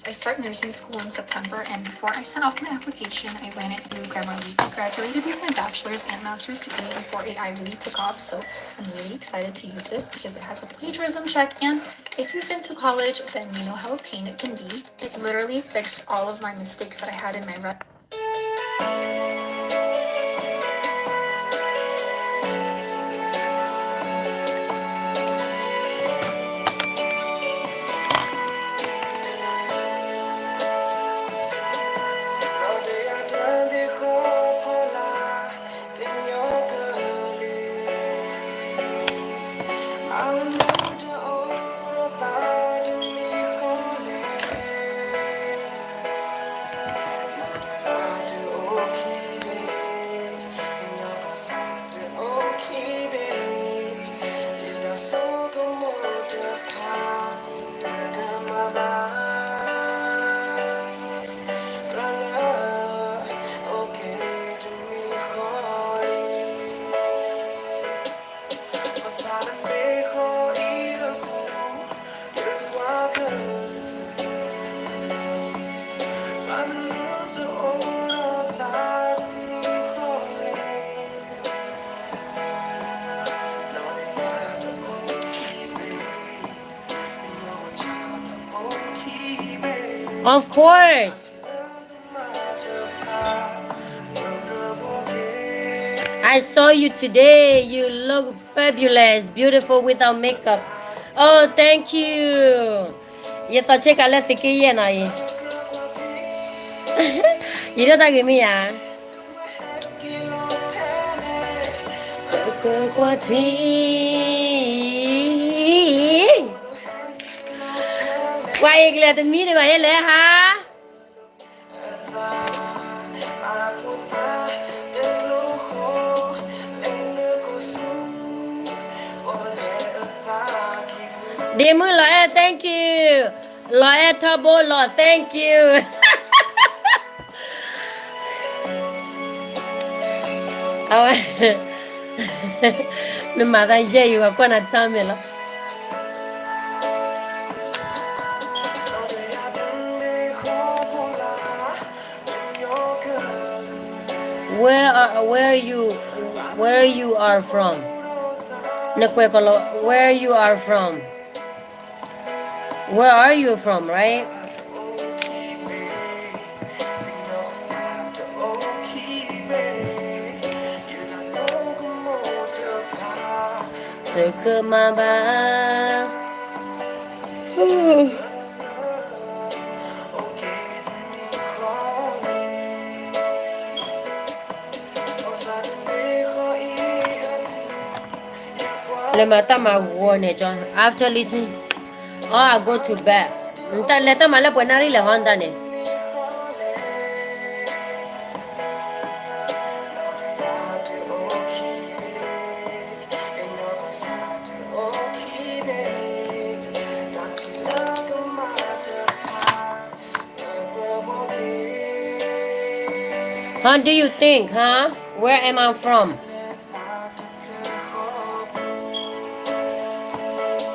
I start nursing school in September, and before I sent off my application, I ran it through Grammarly. I graduated with my bachelor's and master's degree before A I really took off, so I'm really excited to use this because it has a plagiarism check, and if you've been to college, then you know how a pain it can be. It literally fixed all of my mistakes that I had in my re- Of course. I saw you today. You look fabulous, beautiful without makeup. Oh, thank you. ယသီးဆ့ကၤလၢသုးက့ယဲၢ်နီၤအံၤ, ယဒိၣ်တၢ်ဂ့ၤမ့ၢ်ယၤ. ကွၢ်အံၤကလဲၤ တမံၤဒံးဘၣ် ယဲလဲၤဟါ. ဒ့မုၣ်လီၤအဲၣ် thank you. လီၤအဲၣ်ထီဘိလီၤ thank you. အဝဲ နမၤသးယဲၢ်ယွၤကွၢ်နၤဆါမဲာ်လီၤ. Where are, where are you, where you are from? နကွဲးကီးလီၤ where you are from. Where are you from, right? သုကမၤဘၣ် လဲၤမၤတၢ်မၤဂီၤန့ၣ် after listen, oh, I go to bed. လဲၤတၢ်မၤလၢပှဲၤနၣ်ရံၣ်လဲၣ်ဟီတၢ်န့ၣ်. How do you think, huh? Where am I from?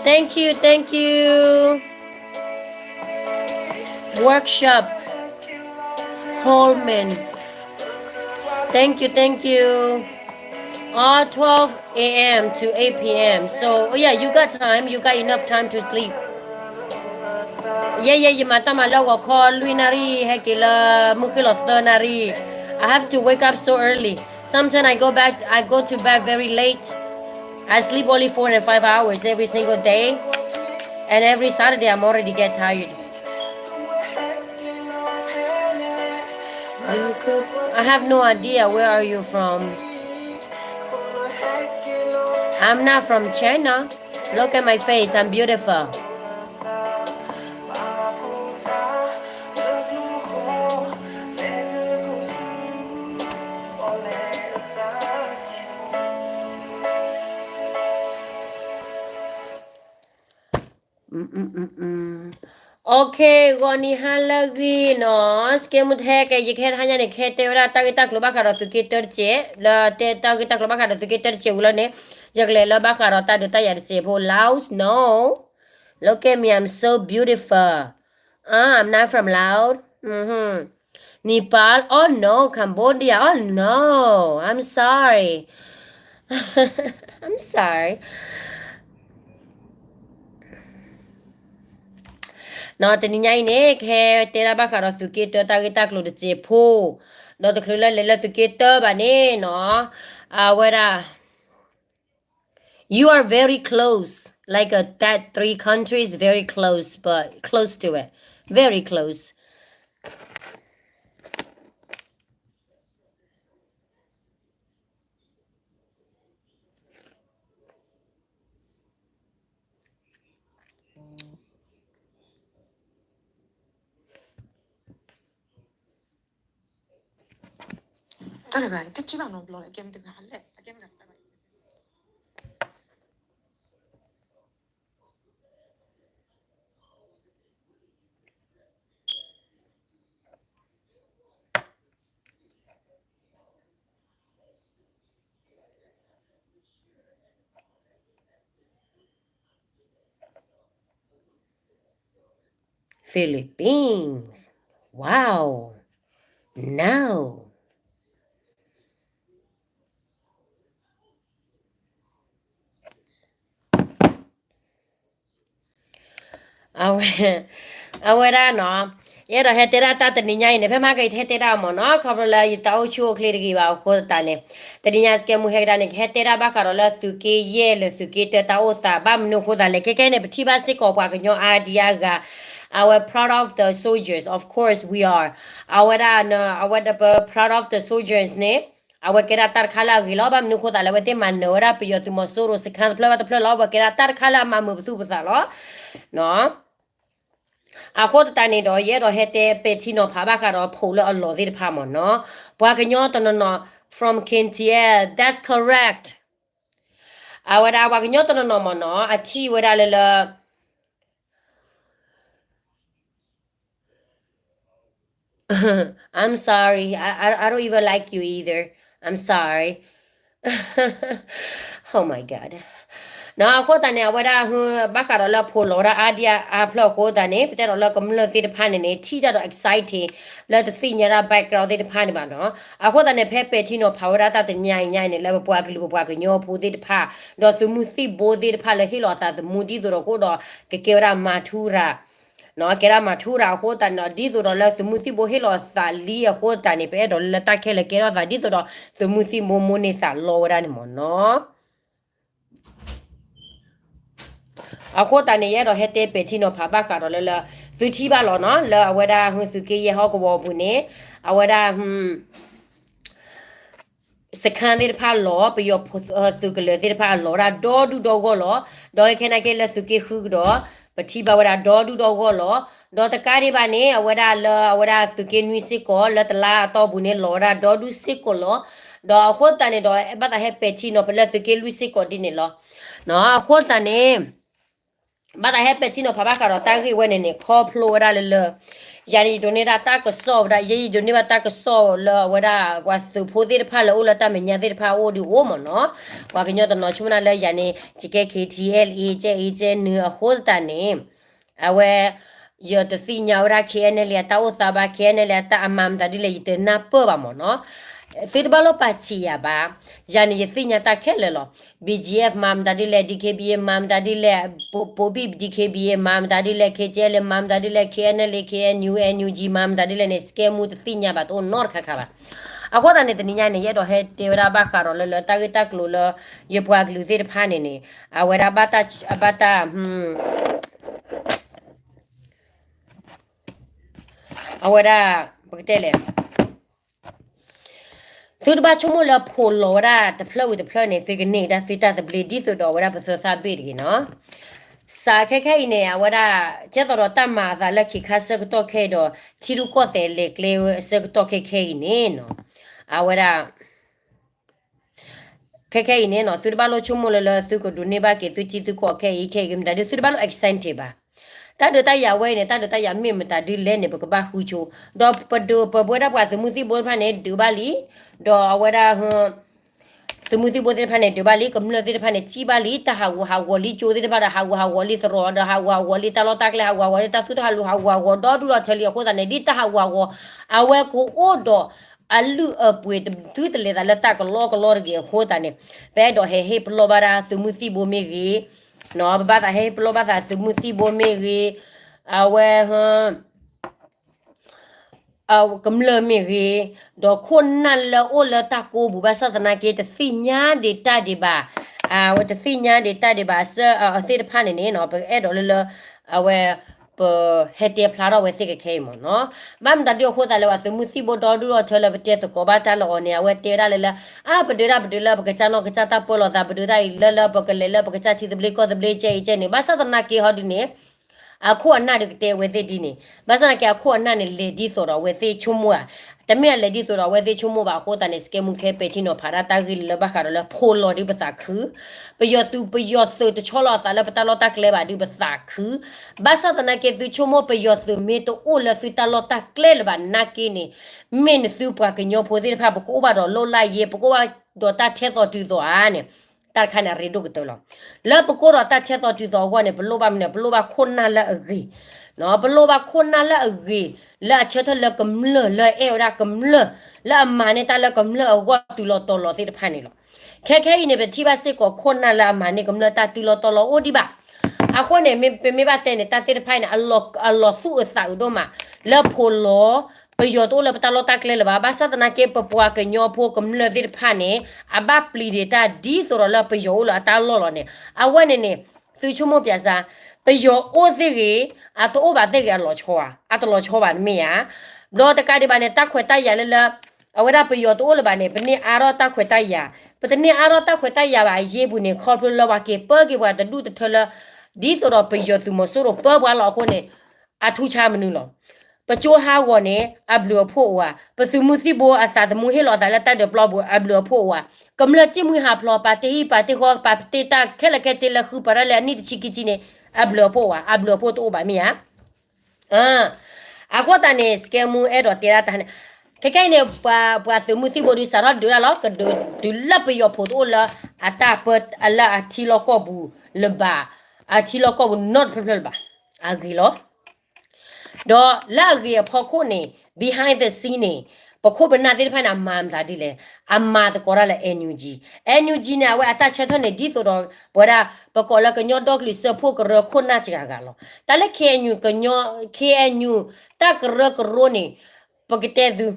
Thank you, thank you. Workshop Coleman. Thank you, thank you. All twelve a.m. to eight p.m. So, oh yeah, you got time. You got enough time to sleep. Yeah, yeah, ယမၤတၢ်မၤလၢဂီၤခီလွံၢ်နၣ်ရံၣ် ဟဲက့ၤလၢမုၢ်ဃ့ၢ်လီၤသၢနၣ်ရံၣ်. I have to wake up so early. Sometimes I go back, I go to bed very late. I sleep only four and five hours every single day. And every Saturday, I'm already get tired. I have no idea where are you from. I'm not from China. Look at my face, I'm beautiful. Okay, ဂီၤနံၤဟါလၢအဂ့ၤနီၤ, စကဲမူတဟဲက့ၤ ယကဟဲတဟါညါန့ၣ် ကဟဲတဲဝဲဒၣ်တၢ်ဂ့ၢ်တၢ်ကျိၤ ဘၣ်ဃးဒီးသုးက့တၢတစဲး, လၢတဲတၢ်ဂ့ၢ်တၢ်ကျိၤ ဘၣ်ဃးဒီးသုးက့တၢတစဲးဝံၤလီၤန့ၣ်, ယကလဲၤလၢဘၣ်ဃးဒီးတၢ်ဒုးတၢ်ယၤတစဲးဖိ Laos, no. Look at me, I'm so beautiful. Uh, I'm not from Laos. Mm-hmm. Nepal. Oh no, Cambodia. Oh no, I'm sorry. I'm sorry. နီၤ တနံၤညါအံၤန့ၣ် ကဟဲတဲဒၣ်ဘၣ်ဃးဒီးသုးက့တၢတၢ်ဂ့ၢ်တၢ်ကျိၤတစဲးဖိ, ဒီးတချုးလၢလဲၤလၢသုးက့တၢဘၣ်န့ၣ်နီၤ, အဝဲဒၣ် you are very close, like uh, that three countries very close, but close to it, very close. တၢ်တဂၤတထံၣ်ဘၣ်နီတဘျီလၢအကဲမတဂၤလဲၣ် အကဲမတဂၤ Philippines. Wow. No. အဝဲ အဝဲဒၣ်နီၤ, ယအဲၣ်ဒိးဟဲတဲဒၣ်တၢ်တနံၤညါအံၤန့ၣ် ဖဲမဟါကဟဲတဲဒၣ်မ့ၢ်နီၤ, ခီဖျိလၢယတၢ်အိၣ်ဆူၣ်အိၣ်ချ့တဂ့ၤဘၣ်အဃိသတးန့ၣ်, တနံၤညါစကဲမူဟဲကဒါန့ၣ် ကဟဲတဲဒၣ်ဘၣ်ဃးဒီးလၢသုးက့ယဲၢ်လၢသုးက့တၢတၢ်အိၣ်သး ဘၣ်မနုၤအဃိသတးလဲၣ်, ခဲခဲအံၤန့ၣ် ပထံၣ်ဘၣ်စ့ၢ်ကီးပှၤကညီအါဒံအါဂၤ, အဝဲ proud of the soldiers, of course we are, အဝဲဒၣ် အဝဲဒၣ်ပ proud of the soldiers န့ၣ် အဝဲကဲဒၣ်တၢ်တခါလၢအဂ့ၤလီၤ. ဘၣ်မနုၤအဃိသတးလဲၣ်, အဝဲသ့ၣ်မၤနၢၤဝဲဒၣ်ပယီၤသုးမီၤစိရိၤစခန်းတဖျၢၣ်ဘၣ်တဖျၢၣ်လီၤ. အဝဲကဲဒၣ်တၢ်တခါလၢအမၤမုာ်ပသူၣ်ပသးလီၤ. အဃိသတးန့ၣ်ဒီး ယအဲၣ်ဒိးဟဲတဲပဲာ်ထံနီၤဖးဘၣ်ဃးဒီးဖိးလၢအလီၢ်သ့ၣ်တဖၣ်မ့ၢ်နီၤ, ပှၤကညီတနီၤနီၤ from K T L, that's correct. အဝဲဒၣ်ပှၤကညီတနီၤနီၤမ့ၢ်နီၤ အထံၣ်ဝဲဒၣ်လၢလၢ I'm sorry. I, I, I don't even like you either. I'm sorry. Oh my God. နီၤ အဃိသတးန့ၣ် အဝဲဒၣ် ဘၣ်ဃးဒီးလၢဖိးလီၤဝဲဒၣ်အါဒံအါဖျၢၣ်အဃိသတးန့ၣ် ပတဲဒီးလၢကမျၢၢ်သ့ၣ်တဖၣ်န့ၣ်န့ၣ် ထံၣ်တၢ်ဒီး exciting လၢတသ့ၣ်ညါဒၣ် background သ့ၣ်တဖၣ်န့ၣ်ဘၣ်နီၤ. အဃိသတးန့ၣ် ဖဲပဲာ်ထံနီၤဖးဝဲဒၣ်တၢ်တနံၤညါအံၤန့ၣ် လၢပပှၤကလုာ်ပပှၤကညီဖိသ့ၣ်တဖၣ် ဒီးသုးမုၢ်သံၣ်ဘိသ့ၣ်တဖၣ်လၢဟ့ၣ်လီၤအသးသမူဒ်သိးဒီးကအိၣ်ဒီး ကကဲဝဲဒၣ်မၤထူရၤ နီၤ ကဲဒၣ်မၤထူရၤအဃိသတးန့ၣ်ဒီး ဒ်သိးဒီးလၢသုးမုၢ်သံၣ်ဘိဟ့ၣ်လီၤသးလံအဃိသတးန့ၣ် ပအဲၣ်ဒိးလၢတၢ်ခဲလၢာ်ကဲထီၣ်သး ဒ်သိးဒီးသုးမုၢ်သံၣ်ဘိမိၣ်န့ၢ်သးလီဝဲဒၣ်န့ၣ်မ့ၢ်နီၤ. အဃိသတးန့ၣ် ယအဲၣ်ဒိးဟဲတဲပဲာ်ထံနီၤဖးဘၣ်ဃးဒီးလၢလၢ သုထံၣ်ဘၣ်လီၤနီၤ လၢအဝဲဒၣ်သုးက့ယဲၢ်ဟီၣ်ကဝီၤအပူၤန့ၣ် အဝဲဒၣ် စခန်းသ့ၣ်တဖၣ်လီၤ ပယီၤသုးကလၢၤသ့ၣ်တဖၣ်အလီၤဒၣ် ဒီဒူၣ်ဒီဂီၢ်လီၤ. ဒီးခဲခဲနာ်က့လၢသုးက့ဃုကဒီး ပထံၣ်ဘၣ်ဝဲဒၣ်ဒီဒူၣ်ဒီဂီၢ်လီၤ. ဒီးတကးဒံးဘၣ်န့ၣ် အဝဲဒၣ်လၢအဝဲဒၣ်သုးက့နွံစ့ၢ်ကီး လၢတလါအတီၢ်ပူၤန့ၣ် လီၤဝဲဒၣ်ဒီဒူၣ်စ့ၢ်ကီးလီၤ. ဒီးအဃိသတးန့ၣ်ဒီး ဘၣ်သးဟဲပဲာ်ထံနီၤဖးလၢသုးက့လွံၢ်စ့ၢ်ကီးဒ်န့ၣ်လီၤ. အဃိသတးန့ၣ် ဘၣ်သးဟဲပဲာ်ထံနီၤဖးဘၣ်ဃးဒီးတၢ်ဂ့ၢ်ဝဲန့ၣ်န့ၣ် ခီဖျိဝဲဒၣ်လၢလၢ ယၤန့ၣ် ယဒိးန့ၢ်ဒၣ်တၢ်ကစီၣ်ဝဲဒၣ် ယဲယဒိးန့ၢ်ဘၣ်တၢ်ကစီၣ်လၢအဝဲဒၣ် ပှၤသုးဖိသ့ၣ်တဖၣ်လၢအိၣ်လၢတၢ်မဲာ်ညါသ့ၣ်တဖၣ်အအိၣ်ဒုးအိၣ်မ့ၢ်နီၤ. ပှၤကညီတနီၤဆိကမိၣ်ဒၣ်လၢယၤန့ၣ် ယကဲ K T L A ကဲ A ကဲနုာ်အဃိသတးန့ၣ် အဝဲ ယတသ့ၣ်ညါဝဲဒၣ် K N L A အတၢ်အိၣ်သးဘၣ် K N L A အတၢ်အမၤမတၤဒ်လဲၣ် ယတနၢ်ပၢၢ်ဘၣ်မ့ၢ်နီၤ. သုတဘၣ်လိၣ်ပာ်ဆံးယၤဘၣ်. ယၤန့ၣ် ယသ့ၣ်ညါတၢ်ခဲလၢာ်လီၤ. B G F မၤမတၤဒ်လဲၣ် D K B A မၤမတၤဒ်လဲၣ် ပိဘံၣ် D K B A မၤမတၤဒ်လဲၣ် K T L A မၤမတၤဒ်လဲၣ် K N L A K N U N U G မၤမတၤဒ်လဲၣ်န့ၣ် စကဲမူတသ့ၣ်ညါဘၣ် တအိၣ်နီတခါခါဘၣ်. အဃိသတးန့ၣ် တနံၤညါန့ၣ် ယအဲၣ်ဒိးဟဲတဲဝဲဒၣ်ဘၣ်ဃးဒီးလၢလၢတၢ်ဂ့ၢ်တၢ်ကျိၤလၢ ယပှၤကလုာ်သ့ၣ်တဖၣ်န့ၣ်န့ၣ် အဝဲဒၣ်ဘၣ်တၢ် ဘၣ်တၢ် အဝဲဒၣ် ပကတဲလဲၣ် သုတဘၣ်ဆိကမိၣ်လၢဖိးလီၤဝဲဒၣ်တဖျၢၣ်ဝံၤတဖျၢၣ်န့ၣ် သုကန့ၢ်ဒၣ်သုတၢ်သဘျ့ဒ်သိးဒီးအဝဲဒၣ်ပသုးသးဘ့ၣ်တဂ့ၤနီၤ. စးခဲခဲအံၤန့ၣ် အဝဲဒၣ် ကဲသိးဒီးတၢ်မၤအသးလၢခံခါဆၢကတီၢ်ခဲအံၤဒီး ထံရူၢ်ကီၢ်သဲးလဲၤကျဲဆၢကတီၢ်ခဲခဲအံၤန့ၣ်နီၤ အဝဲဒၣ် ခဲခဲအံၤန့ၣ်နီၤ သုတဘၣ်လိၣ်ဆိကမိၣ်လၢလၢ သုကဒိးန့ၢ်ဘၣ်က့ၤသုထံသုကီၢ်ခဲအံၤခဲအံၤမတၤဒုး သုတဘၣ်လိၣ် excited ဘၣ်. တၢ်ဒုးတၢ်ယၤဝဲအံၤန့ၣ် တၢ်ဒုးတၢ်ယၤမ့ၢ်မတၤဒုးလဲၣ်န့ၣ် ပကဘၣ်ဃုဆိ. ဒီးပဒုးပပဝဲဒၣ်ပှၤသုးမုၢ်သံၣ်ဘိတဖၣ်န့ၣ် ဒုးဘၣ်လံ. ဒီးအဝဲဒၣ် သုးမုၢ်သံၣ်ဘိသ့ၣ်တဖၣ်န့ၣ် ဒုးဘၣ်လံ ကမျၢၢ်သ့ၣ်တဖၣ်န့ၣ် စံၣ်ဘၣ်လံ တၢ်ဟးဂူာ်ဟးဂီၤလံ ကၠိသ့ၣ်တဖၣ်ဒီး ဟးဂူာ်ဟးဂီၤလံ သရိာ်ဒီး ဟးဂူာ်ဟးဂီၤလံ တၢ်လီၢ်တၢ်ကျဲ ဟးဂူာ်ဟးဂီၤလံ တၢ်သူၣ်တၢ်ဟးလူၤ ဟးဂူာ်ဟးဂီၤဒီဒူၣ်ဒီထၢလံ အဃိသတးန့ၣ် ဒ်တၢ်ဟးဂူာ်ဟးဂီၤ အဝဲကအိၣ်ဒီး အလုၢ်အပှ့ၤ သုတလဲၤသးလၢတၢ်ကလီကလီတဂ့ၤ အဃိသတးန့ၣ် ပအဲၣ်ဒိးဟဲဟ့ၣ်ပလီၢ်ဘၣ်ဒၣ်သုးမုၢ်သံၣ်ဘိမ့ၢ်ဂ့ၤ, ပဘၣ်သးဟဲဟ့ၣ်ပလီၢ်ဘၣ်သးသုးမုၢ်သံၣ်ဘိမ့ၢ်ဂ့ၤ, အဝဲ ကမျၢၢ်မ့ၢ်ဂ့ၤ, ဒီးခိၣ်နၢ်လၢအိၣ်လၢတၢ်ကိးပူၤ ဘၣ်ဆၣ်သနာ်က့ တသ့ၣ်ညါဒံးတၢ်ဒံးဘၣ်, အဝဲတသ့ၣ်ညါဒံးတၢ်ဒံးဘၣ် အသ့ၣ်တဖၣ်န့ၣ်န့ၣ် ပအဲၣ်ဒိးလၢလၢ အဝဲ ပဟဲတဲဖျါထီၣ်ဝဲသ့ၣ်ကခဲအံၤမ့ၢ်နီၤ. ဘၣ်မတၤဒ်အဃိသတးလၢ ပှၤသုးမုၢ်သံၣ်ဘိဒီဒူၣ်ဒီထၢလၢပတဲသကိးဘၣ်တၢ်လၢအီၤန့ၣ် အဝဲတဲဝဲဒၣ်လၢလၢ အါ ပဒုးဒၣ်ပဒုးလၢပကစၢ်နီၢ်ကစၢ်တၢ်ပၢလီၤသး ပဒုးတၢ်အံၤလၢလၢပကလဲၤလၢပကစၢ်ထံသဘျ့ကီၢ်သဘျ့ကဲအံၤကဲန့ၣ် ဘၣ်ဆၣ်သနာ်က့ဟီဒ်န့ၣ် အခိၣ်အနၢ်ဒုးကတဲအဝဲသ့ၣ်ဒ်န့ၣ် ဘၣ်ဆၣ်သနာ်က့အခိၣ်အနၢ်န့ၣ် လဲၤဒ်သိးဒီးအဝဲသ့ၣ်ဆိကမိၣ်ဧါ, တမ့ၢ်အလဲၤဒ်သိးဒီးအဝဲသ့ၣ်ဆိကမိၣ်ဘၣ်အဃိသတးန့ၣ် စကဲမူခဲပဲာ်ထံနီၤဖးဒၣ် တၢ်ဂ့ၢ်လၢလၢဘၣ်ဃးဒီးလၢဖိလီၤဒုးပသးခု, ပယီၤသုးပယီၤသုးတဆီလီၤအသးလၢပတၢ်လီၢ်တၢ်ကျဲဘၣ်ဒုးပသးခု, ဘၣ်ဆၣ်သနာ်က့သုဆိကမိၣ် ပယီၤသုးမ့ၢ်တအိၣ်လၢသုတၢ်လီၢ်တၢ်ကျဲလၢၤဘၣ်နာ်က့န့ၣ် မ့ၢ်နသုပှၤကညီဖိသ့ၣ်တဖၣ် ပကအိၣ်ဘၣ်ဒီးလီၢ်လၢ်ယဲ ပကအိၣ်ဘၣ်ဒီးတၢ်ထဲသိးတုၤသိးဧါန့ၣ် တၢ်တခါန့ၣ်အရ့ဒိၣ်ကတၢၢ်လီၤ. လၢပကအိၣ်ဒီးတၢ်ထဲသိးတုၤသိးအဂီၢ်န့ၣ် ပလိၣ်ဘၣ်မနုၤလဲၣ် ပလိၣ်ဘၣ်ခိၣ်နၢ်လၢအဂ့ၤ, ပလိၣ်ဘၣ်ခိၣ်နၢ်လၢအဂ့ၤ လၢအဆၢထၢၣ်လၢကမျၢၢ် လၢအအဲၣ်ဝဲဒၣ်ကမျၢၢ် လၢအမၤန့ၢ်တၢ်လၢကမျၢၢ်အဂီၢ်တုၤလီၤတီၤလီၤသ့ၣ်တဖၣ်န့ၣ်လီၤ. ခဲခဲအံၤန့ၣ် ပထံၣ်ဘၣ်စ့ၢ်ကီးခိၣ်နၢ်လၢအမၤန့ၢ်ကမျၢၢ်တၢ်တုၤလီၤတီၤလီၤအိၣ်ဒံးဘၣ်. အဃိန့ၣ် မ့ၢ်ပမ့ၢ်ဘၣ်တဲန့ၣ် တၢ်သ့ၣ်တဖၣ်အံၤန့ၣ် အလီၤသူၣ်အသးအုးဒိၣ်မး လၢဖိလီၤ ပယီၤတအိၣ်လၢပတၢ်လီၢ်တၢ်ကျဲလၢၤဘၣ်. ဘၣ်ဆၣ်သနာ်က့ ပပှၤကညီဖိကမျၢၢ်သ့ၣ်တဖၣ်န့ၣ် အဘၣ်ပျံၤဒံးတၢ်ဒ်သိးဒီးလၢပယီၤအိၣ်လၢအတၢ်လီၢ်လီၤန့ၣ် အဝဲန့ၣ်န့ၣ် သုဆိကမိၣ်ပၠးစၢ် ပယီၤအိၣ်သ့ၣ်ဂ့ၤ အတအိၣ်ဘၣ်သ့ၣ်ဂ့ၤ အလီၤဆီဧါ, အတလီၤဆီဘၣ်တမ့ၢ်ဧါ. ဒီးတကးဒံးဘၣ်န့ၣ် တၢ်ခွဲးတၢ်ယာ်လၢလၢ အဝဲဒၣ်ပယီၤတအိၣ်လၢၤဘၣ်န့ၣ် ပန့ၢ်အါထီၣ်တၢ်ခွဲးတၢ်ယာ်, ပတန့ၢ်အါထီၣ်တၢ်ခွဲးတၢ်ယာ်ဘၣ်အယ့ၢ်ပူၤန့ၣ် ခီဖျိလၢပှၤက့ၤပၢက့ၤပှၤတဒူၣ်တထၢလၢ ဒ်သိးဒီးပယီၤသုးမီၤစိရိၤပၢပှၤလီၤအဃိန့ၣ် အထူးခြားမနုၤလီၤ. ပကၠိဟးဂီၤန့ၣ် အဘျုးအဖှိၣ်အိၣ်ဧါ, ပသုးမုၢ်သံၣ်ဘိအသးသမူဟ့ၣ်လီၤအသးလၢတၢ်ဒုးပျီပူၤ အဘျုးအဖှိၣ်အိၣ်ဧါ, ကမျၢၢ်စံၣ်မှံဟးဖျိး ပာ်တ့ၢ်ဟံၣ်ပာ်တ့ၢ်ဃီ ပာ်တ့ၢ်တၢ်ခဲလၢာ်ခဲဆ့လၢဃုပှၤဒၣ်လၢအနံၣ်တဆံခံဆံန့ၣ် အဘျုးအဖှိၣ်အိၣ်ဧါ, အဘျုးအဖှိၣ်တအိၣ်ဘၣ်မ့ၢ်ဧါ. အဃိသတးန့ၣ် စကဲမူအဲၣ်ဒိးတဲဒၣ်တၢ်န့ၣ် ခဲခဲအံၤန့ၣ် ပှၤသုးမုၢ်သံၣ်ဘိဒုးစးထီၣ်ဒုးဒၣ်လီၤ ကဒုးတုၤလၢပယီၤဖိတအိၣ်လၢအတၢ်ပၢလၢအထံလီၢ်ကီၢ်ပူၤလၢၤဘၣ်, အထံလီၢ်ကီၢ်ပူၤနီတဖျၢၣ်ဖျၢၣ်လၢၤဘၣ်, အဂ့ၤလီၤ. ဒီးလၢအဂ့ၤအဖီခိၣ်န့ၣ် behind the scene န့ၣ် ပခိၣ်ပနၢ်သ့ၣ်တဖၣ်န့ၣ် အမၤမတၤဒ်လဲၣ်, အမၤသကိးတၢ်လၢ NUG, NUG န့ၣ် အဝဲအတၢ်ဆၢထၢၣ်န့ၣ် ဒ်သိးဒီး ပဝဲဒၣ် ပကိးလၢကညီဒီကလုာ်စၢဖှိၣ်ကရၢခိၣ်နၢ်စှၤဂၤလီၤ. တၢ်လၢ KNU ကညီ KNU တၢ်ကရၢကရိန့ၣ် ပကတဲသု,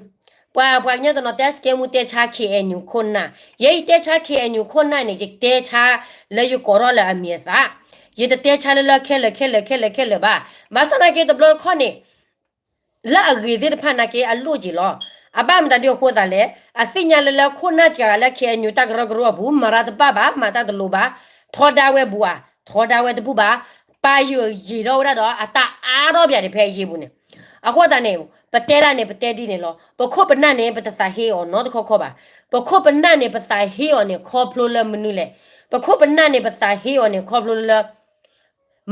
ပှၤ ပှၤကညီတနီၤတဲ စကဲမူတဲဆါ KNU ခိၣ်နၢ်, ယဲယတဲဆါ KNU ခိၣ်နၢ်န့ၣ် ယတဲဆါလၢယကိးထီၣ်လၢအမံၤအသး, ယတတဲဆါလၢလၢခဲလၢာ်ခဲလၢာ်ခဲလၢာ်ခဲလၢာ်ဘၣ်. ဘၣ်ဆၣ်သနာ်က့တဘျီတခီၣ်န့ၣ် လၢအဂ့ၤသ့ၣ်တဖၣ်နာ်က့အလိၣ်က့ၤလီၤ. အဘၣ်မတၤဒ်အဃိသတးလဲၣ်, အသ့ၣ်ညါလၢလၢခိၣ်နၢ်စှၤဂၤလၢ KNU တၢ်ကရၢကရိအပူၤ မၤတၢ်တဘၣ်ဘၣ် မၤတၢ်တလိၤဘၣ်, ထီဒါဝဲဘူးဧါ, ထီဒါဝဲတဘူးဘၣ်, ပာ်ယိာ်ယံာ်ထီၣ်ဝဲဒၣ်ဒီး အတၢ်အါထီၣ်ပၠးဒံးဖဲအယံာ်ပူၤန့ၣ်, အဃိသတးန့ၣ် ပတဲဒၣ်န့ၣ် ပတဲဒ်န့ၣ်လီၤ. ပခိၣ်ပနၢ်န့ၣ် ပတသးဟ့အီၤနီတခီခီဘၣ်. ပခိၣ်ပနၢ်န့ၣ် ပသးဟ့အီၤန့ၣ် ခီဖျိလၢမနုၤလဲၣ်. ပခိၣ်ပနၢ်န့ၣ် ပသးဟ့အီၤန့ၣ် ခီဖျိလၢ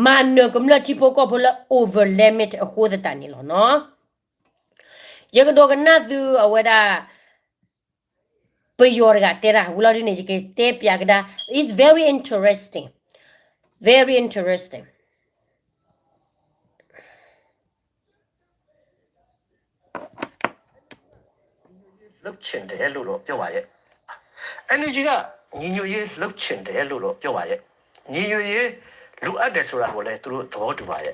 မၤနၢၤကမျၢၢ်ထံဖိကီၢ်ဖိလၢ over limit အဃိသတးန့ၣ်လီၤနီၤ. ယကဒိကနၣ်သုအဝဲဒၣ် ပယီၤတဂၤတဲတၢ်ဝံၤလီၤဒ်န့ၣ် ယကတဲပၠးကဒါ it's very interesting, very interesting. လုပ်ချင်တယ်လို့တော့ပြောပါရဲ့ NUG ကညီညွတ်ရေးလုပ်ချင်တယ်လို့တော့ပြောပါရဲ့ညီညွတ်ရေးလိုအပ်တယ်ဆိုတာကိုလည်းသူတို့သဘောတူပါရဲ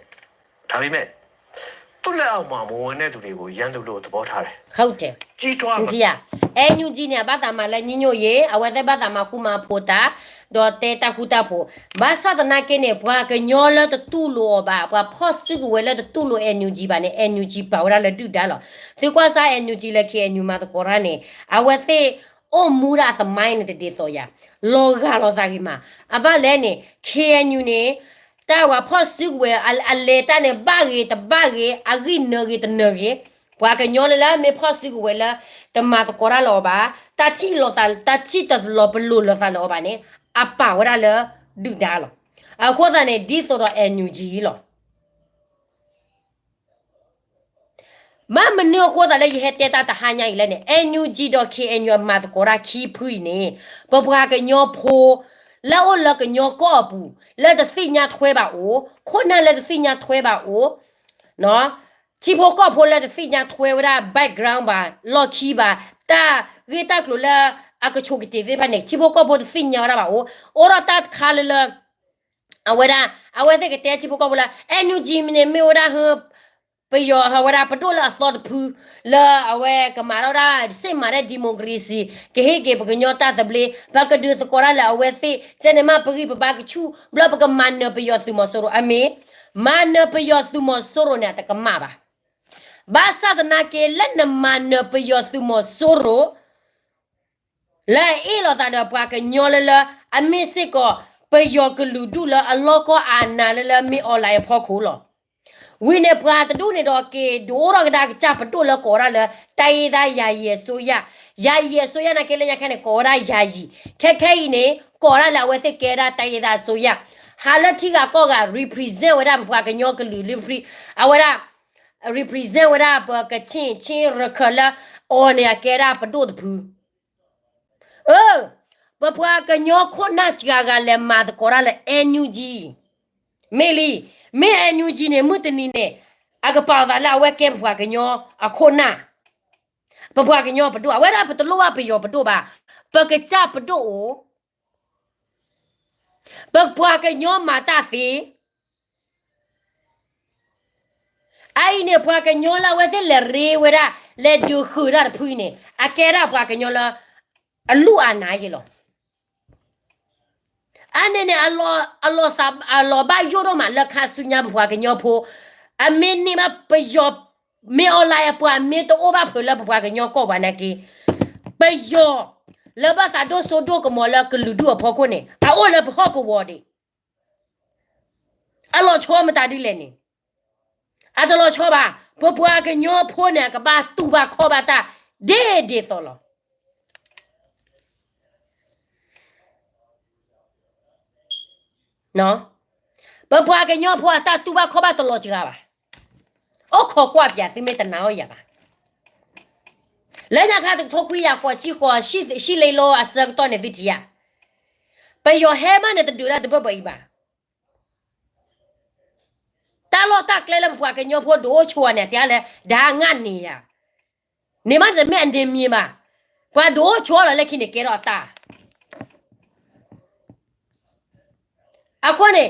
့ဒါပေမဲ့သူ့လက်အောက်မှာမဝင်တဲ့သူတွေကိုရန်သူလိုသဘောထားတယ်ဟုတ်တယ်ကြီးထွား NUG န့ၣ် အဘၣ်သးမၤလၢညီညွတ်ရေး အဝဲသ့ၣ်ဘၣ်သးမၤဃူမၤဖိးတၢ် ဒီးတဲတၢ်ဃူတၢ်ဖိး ဘၣ်ဆၣ်သနာ်က့န့ၣ် ပှၤကညီလၢတတူၢ်လိာ်အီၤဘၣ် ပှၤဖီၣ်စုကဝဲၤလၢတတူၢ်လိာ် NUG ဘၣ်န့ၣ် NUG ပာ်ဝဲဒၣ်လၢဒုၣ်ဒါလီၤ. သုကွၢ်စၢ် NUG လၢ KNU မၤသကိးတၢ်န့ၣ် အဝဲသ့ၣ်အိၣ်မူဒၣ်အသမိုင်းန့ၣ် တဒ်သိးယၤ လီၤဂာ်လိာ်သးဂ့ၤမး အဘၣ်လဲၣ်န့ၣ် KNU န့ၣ် တၢ်ပှၤဖီၣ်စုကဝဲၤ အလဲၤတၢ်န့ၣ် ဘၣ်ဂ့ၤတဘၣ်ဂ့ၤ အဂံၢ်နၢၤဂ့ၤတနၢၤဂ့ၤ ပှၤကညီလၢလၢမ့ၢ်ဖီၣ်စုကဝဲၤလၢ တမၤသကိးတၢ်လၢအီၤဘၣ် တၢ်ထံၣ်လိာ်သး တၢ်ထံၣ်တလီၤပလိာ်လိာ်သးလၢအီၤဘၣ်န့ၣ် အပာ်ဝဲဒၣ်လၢဒုၣ်ဒါလီၤ. အဃိသတးန့ၣ် ဒ်သိးဒီး NUG လီၤ. မ့ၢ်မနုၤအဃိသတးလၢယဟဲတဲတၢ်တဟါညါအံၤလဲၣ်န့ၣ် NUG ဒီး KNU အမၤသကိးတၢ်ခံဖုအံၤန့ၣ် ပပှၤကညီဖိ လၢအအိၣ်လၢကညီကီၢ်အပူၤ လၢတသ့ၣ်ညါထွဲဘၣ်အိၣ်, ခိၣ်နၢ်လၢတသ့ၣ်ညါထွဲဘၣ်အိၣ်, ထံဖိကီၢ်ဖိလၢတသ့ၣ်ညါထွဲဝဲဒၣ် background ဘၣ် လီၢ်ခံဘၣ် တၢ်ဂ့ၢ်တၢ်ကျိၤလၢအကဆိးကတ့ၤသ့ၣ်တဖၣ်န့ၣ် ထံဖိကီၢ်ဖိတသ့ၣ်ညါဝဲဒၣ်ဘၣ်အိၣ်, အိၣ်ဒီးတၢ်တခါလၢလၢ အဝဲဒၣ် အဝဲသ့ၣ်ကတဲထံဖိကီၢ်ဖိလၢ NUG န့ၣ်မ့ၢ်ဝဲဒၣ်ဟ ပယီၤ အဝဲဒၣ်ပဒိၣ်လၢအသီတဖု လၢအဝဲကမၤထီၣ်ဒၣ် စ့ၢ်မၤဒၣ် democracy ကဟ့ၣ်က့ၤပကညီတၢ်သဘျ့ ပကဒုးသကိးတၢ်လၢအဝဲသ့ၣ် ကဲန့ၣ်မ့ၢ်ပဂံၢ်ပဘါကဆူၣ် ဘျီပကမၤနၢၤပယီၤသုးမီၤစိရိၤ အမ့ၢ် မၤနၢၤပယီၤသုးမီၤစိရိၤန့ၣ် အတကမၣ်ဘၣ်. ဘၣ်ဆၣ်သနာ်က့ လၢနမၤနၢၤပယီၤသုးမီၤစိရိၤ လၢအအ့ၣ်လိာ်သးဒီးပှၤကညီလၢလၢ အမ့ၢ်စ့ၢ်ကီး ပယီၤကလုာ်ဒူၣ်လၢအလီၢ်ကီၢ်အနးလၢလၢမ့ၢ် online အဖီခိၣ်လီၤ. ဝံၤန့ၣ်ပှၤတဒူၣ်န့ၣ်ဒီးက့ၤ ဒုးအိၣ်ထီၣ်ကဒါကစၢ်ပဒိၣ်လၢကိးဝဲဒၣ်လၢ တိုင်းရင်းသားယာယီအစိုးရ, ယာယီအစိုးရနာ်က့လၢညါခဲန့ၣ် ကိးဝဲဒၣ်ယာယီ, ခဲခဲအံၤန့ၣ် ကိးဝဲဒၣ်လၢအဝဲသ့ၣ်ကဲဒၣ် တိုင်းရင်းသားအစိုးရ, ဟးလၢထံဂၤကီၢ်ဂၤ represent ဝဲဒၣ်ပပှၤကညီကလုာ် အဝဲဒၣ် represent ဝဲဒၣ်ပကချ့ၣ် ချ့ၣ်ရခၢၣ်လၢ အီၤန့ၣ် အကဲဒၣ်ပဒိၣ်တဖု အၢ, ပပှၤကညီခိၣ်နၢ်စှၤဂၤလဲၤမၤသကိးတၢ်လၢ NUG, မ့ၢ်လံ, မ့ၢ် NUG န့ၣ် မုၢ်တနံၤန့ၣ် အကပာ်အသးလၢအဝဲကဲပပှၤကညီအခိၣ်နၢ်, ပပှၤကညီပဒိၣ် အဝဲဒၣ်ပတလိၣ်ဘၣ်ပယီၤပဒိၣ်ဘၣ်, ပကစၢ်ပဒိၣ်အိၣ် ပပှၤကညီမၤတၢ်သ့, အအံၤန့ၣ် ပှၤကညီလၢအဝဲသ့ၣ်လဲၤရ့ဝဲဒၣ် လဲၤဒုးဃုာ်တၢ်တဖုအံၤန့ၣ် အကဲဒၣ်ပှၤကညီလၢ အလုၢ်အနါယဲလီၤ. အန့ၣ်န့ၣ် အလီၤဘၣ်ယိၣ်ဒိၣ်မးလၢခါဆူညါပပှၤကညီဖိ, အမ့ၢ်န့ၢ်ဘၣ်ပယီၤ မ့ၢ် online အပှၤမ့ၢ်တအိၣ်ဘၣ်ဖုးလၢပပှၤကညီကီၢ်ပူၤနာ်က့, ပယီၤ လၢဘၣ်သးဒိၣ်စိဒိၣ်ကမီၤလၢကလုာ်ဒူၣ်အဖီခိၣ်န့ၣ် အအိၣ်လၢပဟီၣ်ကဝီၤဒံး အလီၤဆီမတၤဒ်လဲၣ်န့ၣ်, အတလီၤဆီဘၣ်. ပပှၤကညီဖိန့ၣ် အကဘၣ်တူၢ်ဘၣ်ခီၣ်ဘၣ်တၢ် ဒ်ဒ်သိးလီၤ. ပပှၤကညီဖိအတၢ်တူၢ်ဘၣ်ခီၣ်ဘၣ်တလီၤစှၤဘၣ်. အိၣ်ခိးကွၢ်ပၠး သုမ့ၢ်တနာ်အီၤယၤဘၣ်. လၢညါခါတကထိခွံကယၤဃိးဆံဃိး ဆံလ့လိအဆၢကတီၢ်န့ၣ် သုထံၣ်ဧါ, ပယီၤဟဲမးန့ၣ် တဒုးဒၣ်တဘၢၣ်ဘၢၣ်အံၤဘၣ်. တၢ်လီၢ်တၢ်ကျဲလၢပပှၤကညီဖိဒုးအိၣ်ဆိးန့ၣ် တဲလၢ ဒါငါန့ၢ်ယၤ, န့ၣ်မးတမ့ၢ်အန့ၣ်မံၤဘၣ်. ပှၤဒုးအိၣ်ဆိးလီၤလၢခံန့ၣ် ကဲထီၣ်အတၢ် အဃိန့ၣ်,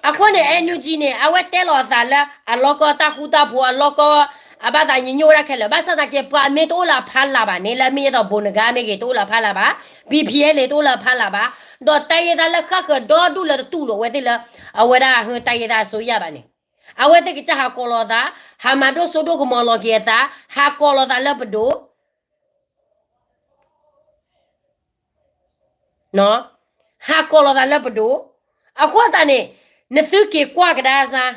အဃိန့ၣ် NUG န့ၣ် အဝဲတဲလီၤအသးလၢ အလီၢ်ကီၢ်တၢ်ဃူတၢ်ဖိး အလီၢ်ကီၢ် အဘၣ်သးညီညီဝဲဒၣ်ခဲလၢာ်, ဘၣ်ဆၣ်သနာ်က့ ပှၤမ့ၢ်တအိၣ်လၢအဖီလာ်ဘၣ်န့ၣ် လၢမ့ၢ်ယဲသိး ဘိနဂၤ မ့ၢ်ဂ့ၤ တအိၣ်လၢအဖီလာ်ဘၣ်, BPLA တအိၣ်လၢအဖီလာ်ဘၣ်, ဒီးတိုင်းရင်းသားလၢဃၣ်ဃၢၤဒီဒူၣ်လၢတတူၢ်လိာ်ဝဲသ့ၣ်လၢ အဝဲဒၣ်ဟၢ တိုင်းရင်းသားအစိုးရ ဘၣ်န့ၣ်, အဝဲသ့ၣ်ကစၢ်ဟးကိးလီၤအသး, ဟးမၤဒိၣ်စိဒိၣ်ကမီၤလီၤက့ၤအသး, ဟးကိးလီၤသးလၢပဒိၣ် ဟးကိးလီၤသးလၢပဒိၣ်, အဃိသတးန့ၣ် နသုက့ၤကွၢ်ကဒါစၢ်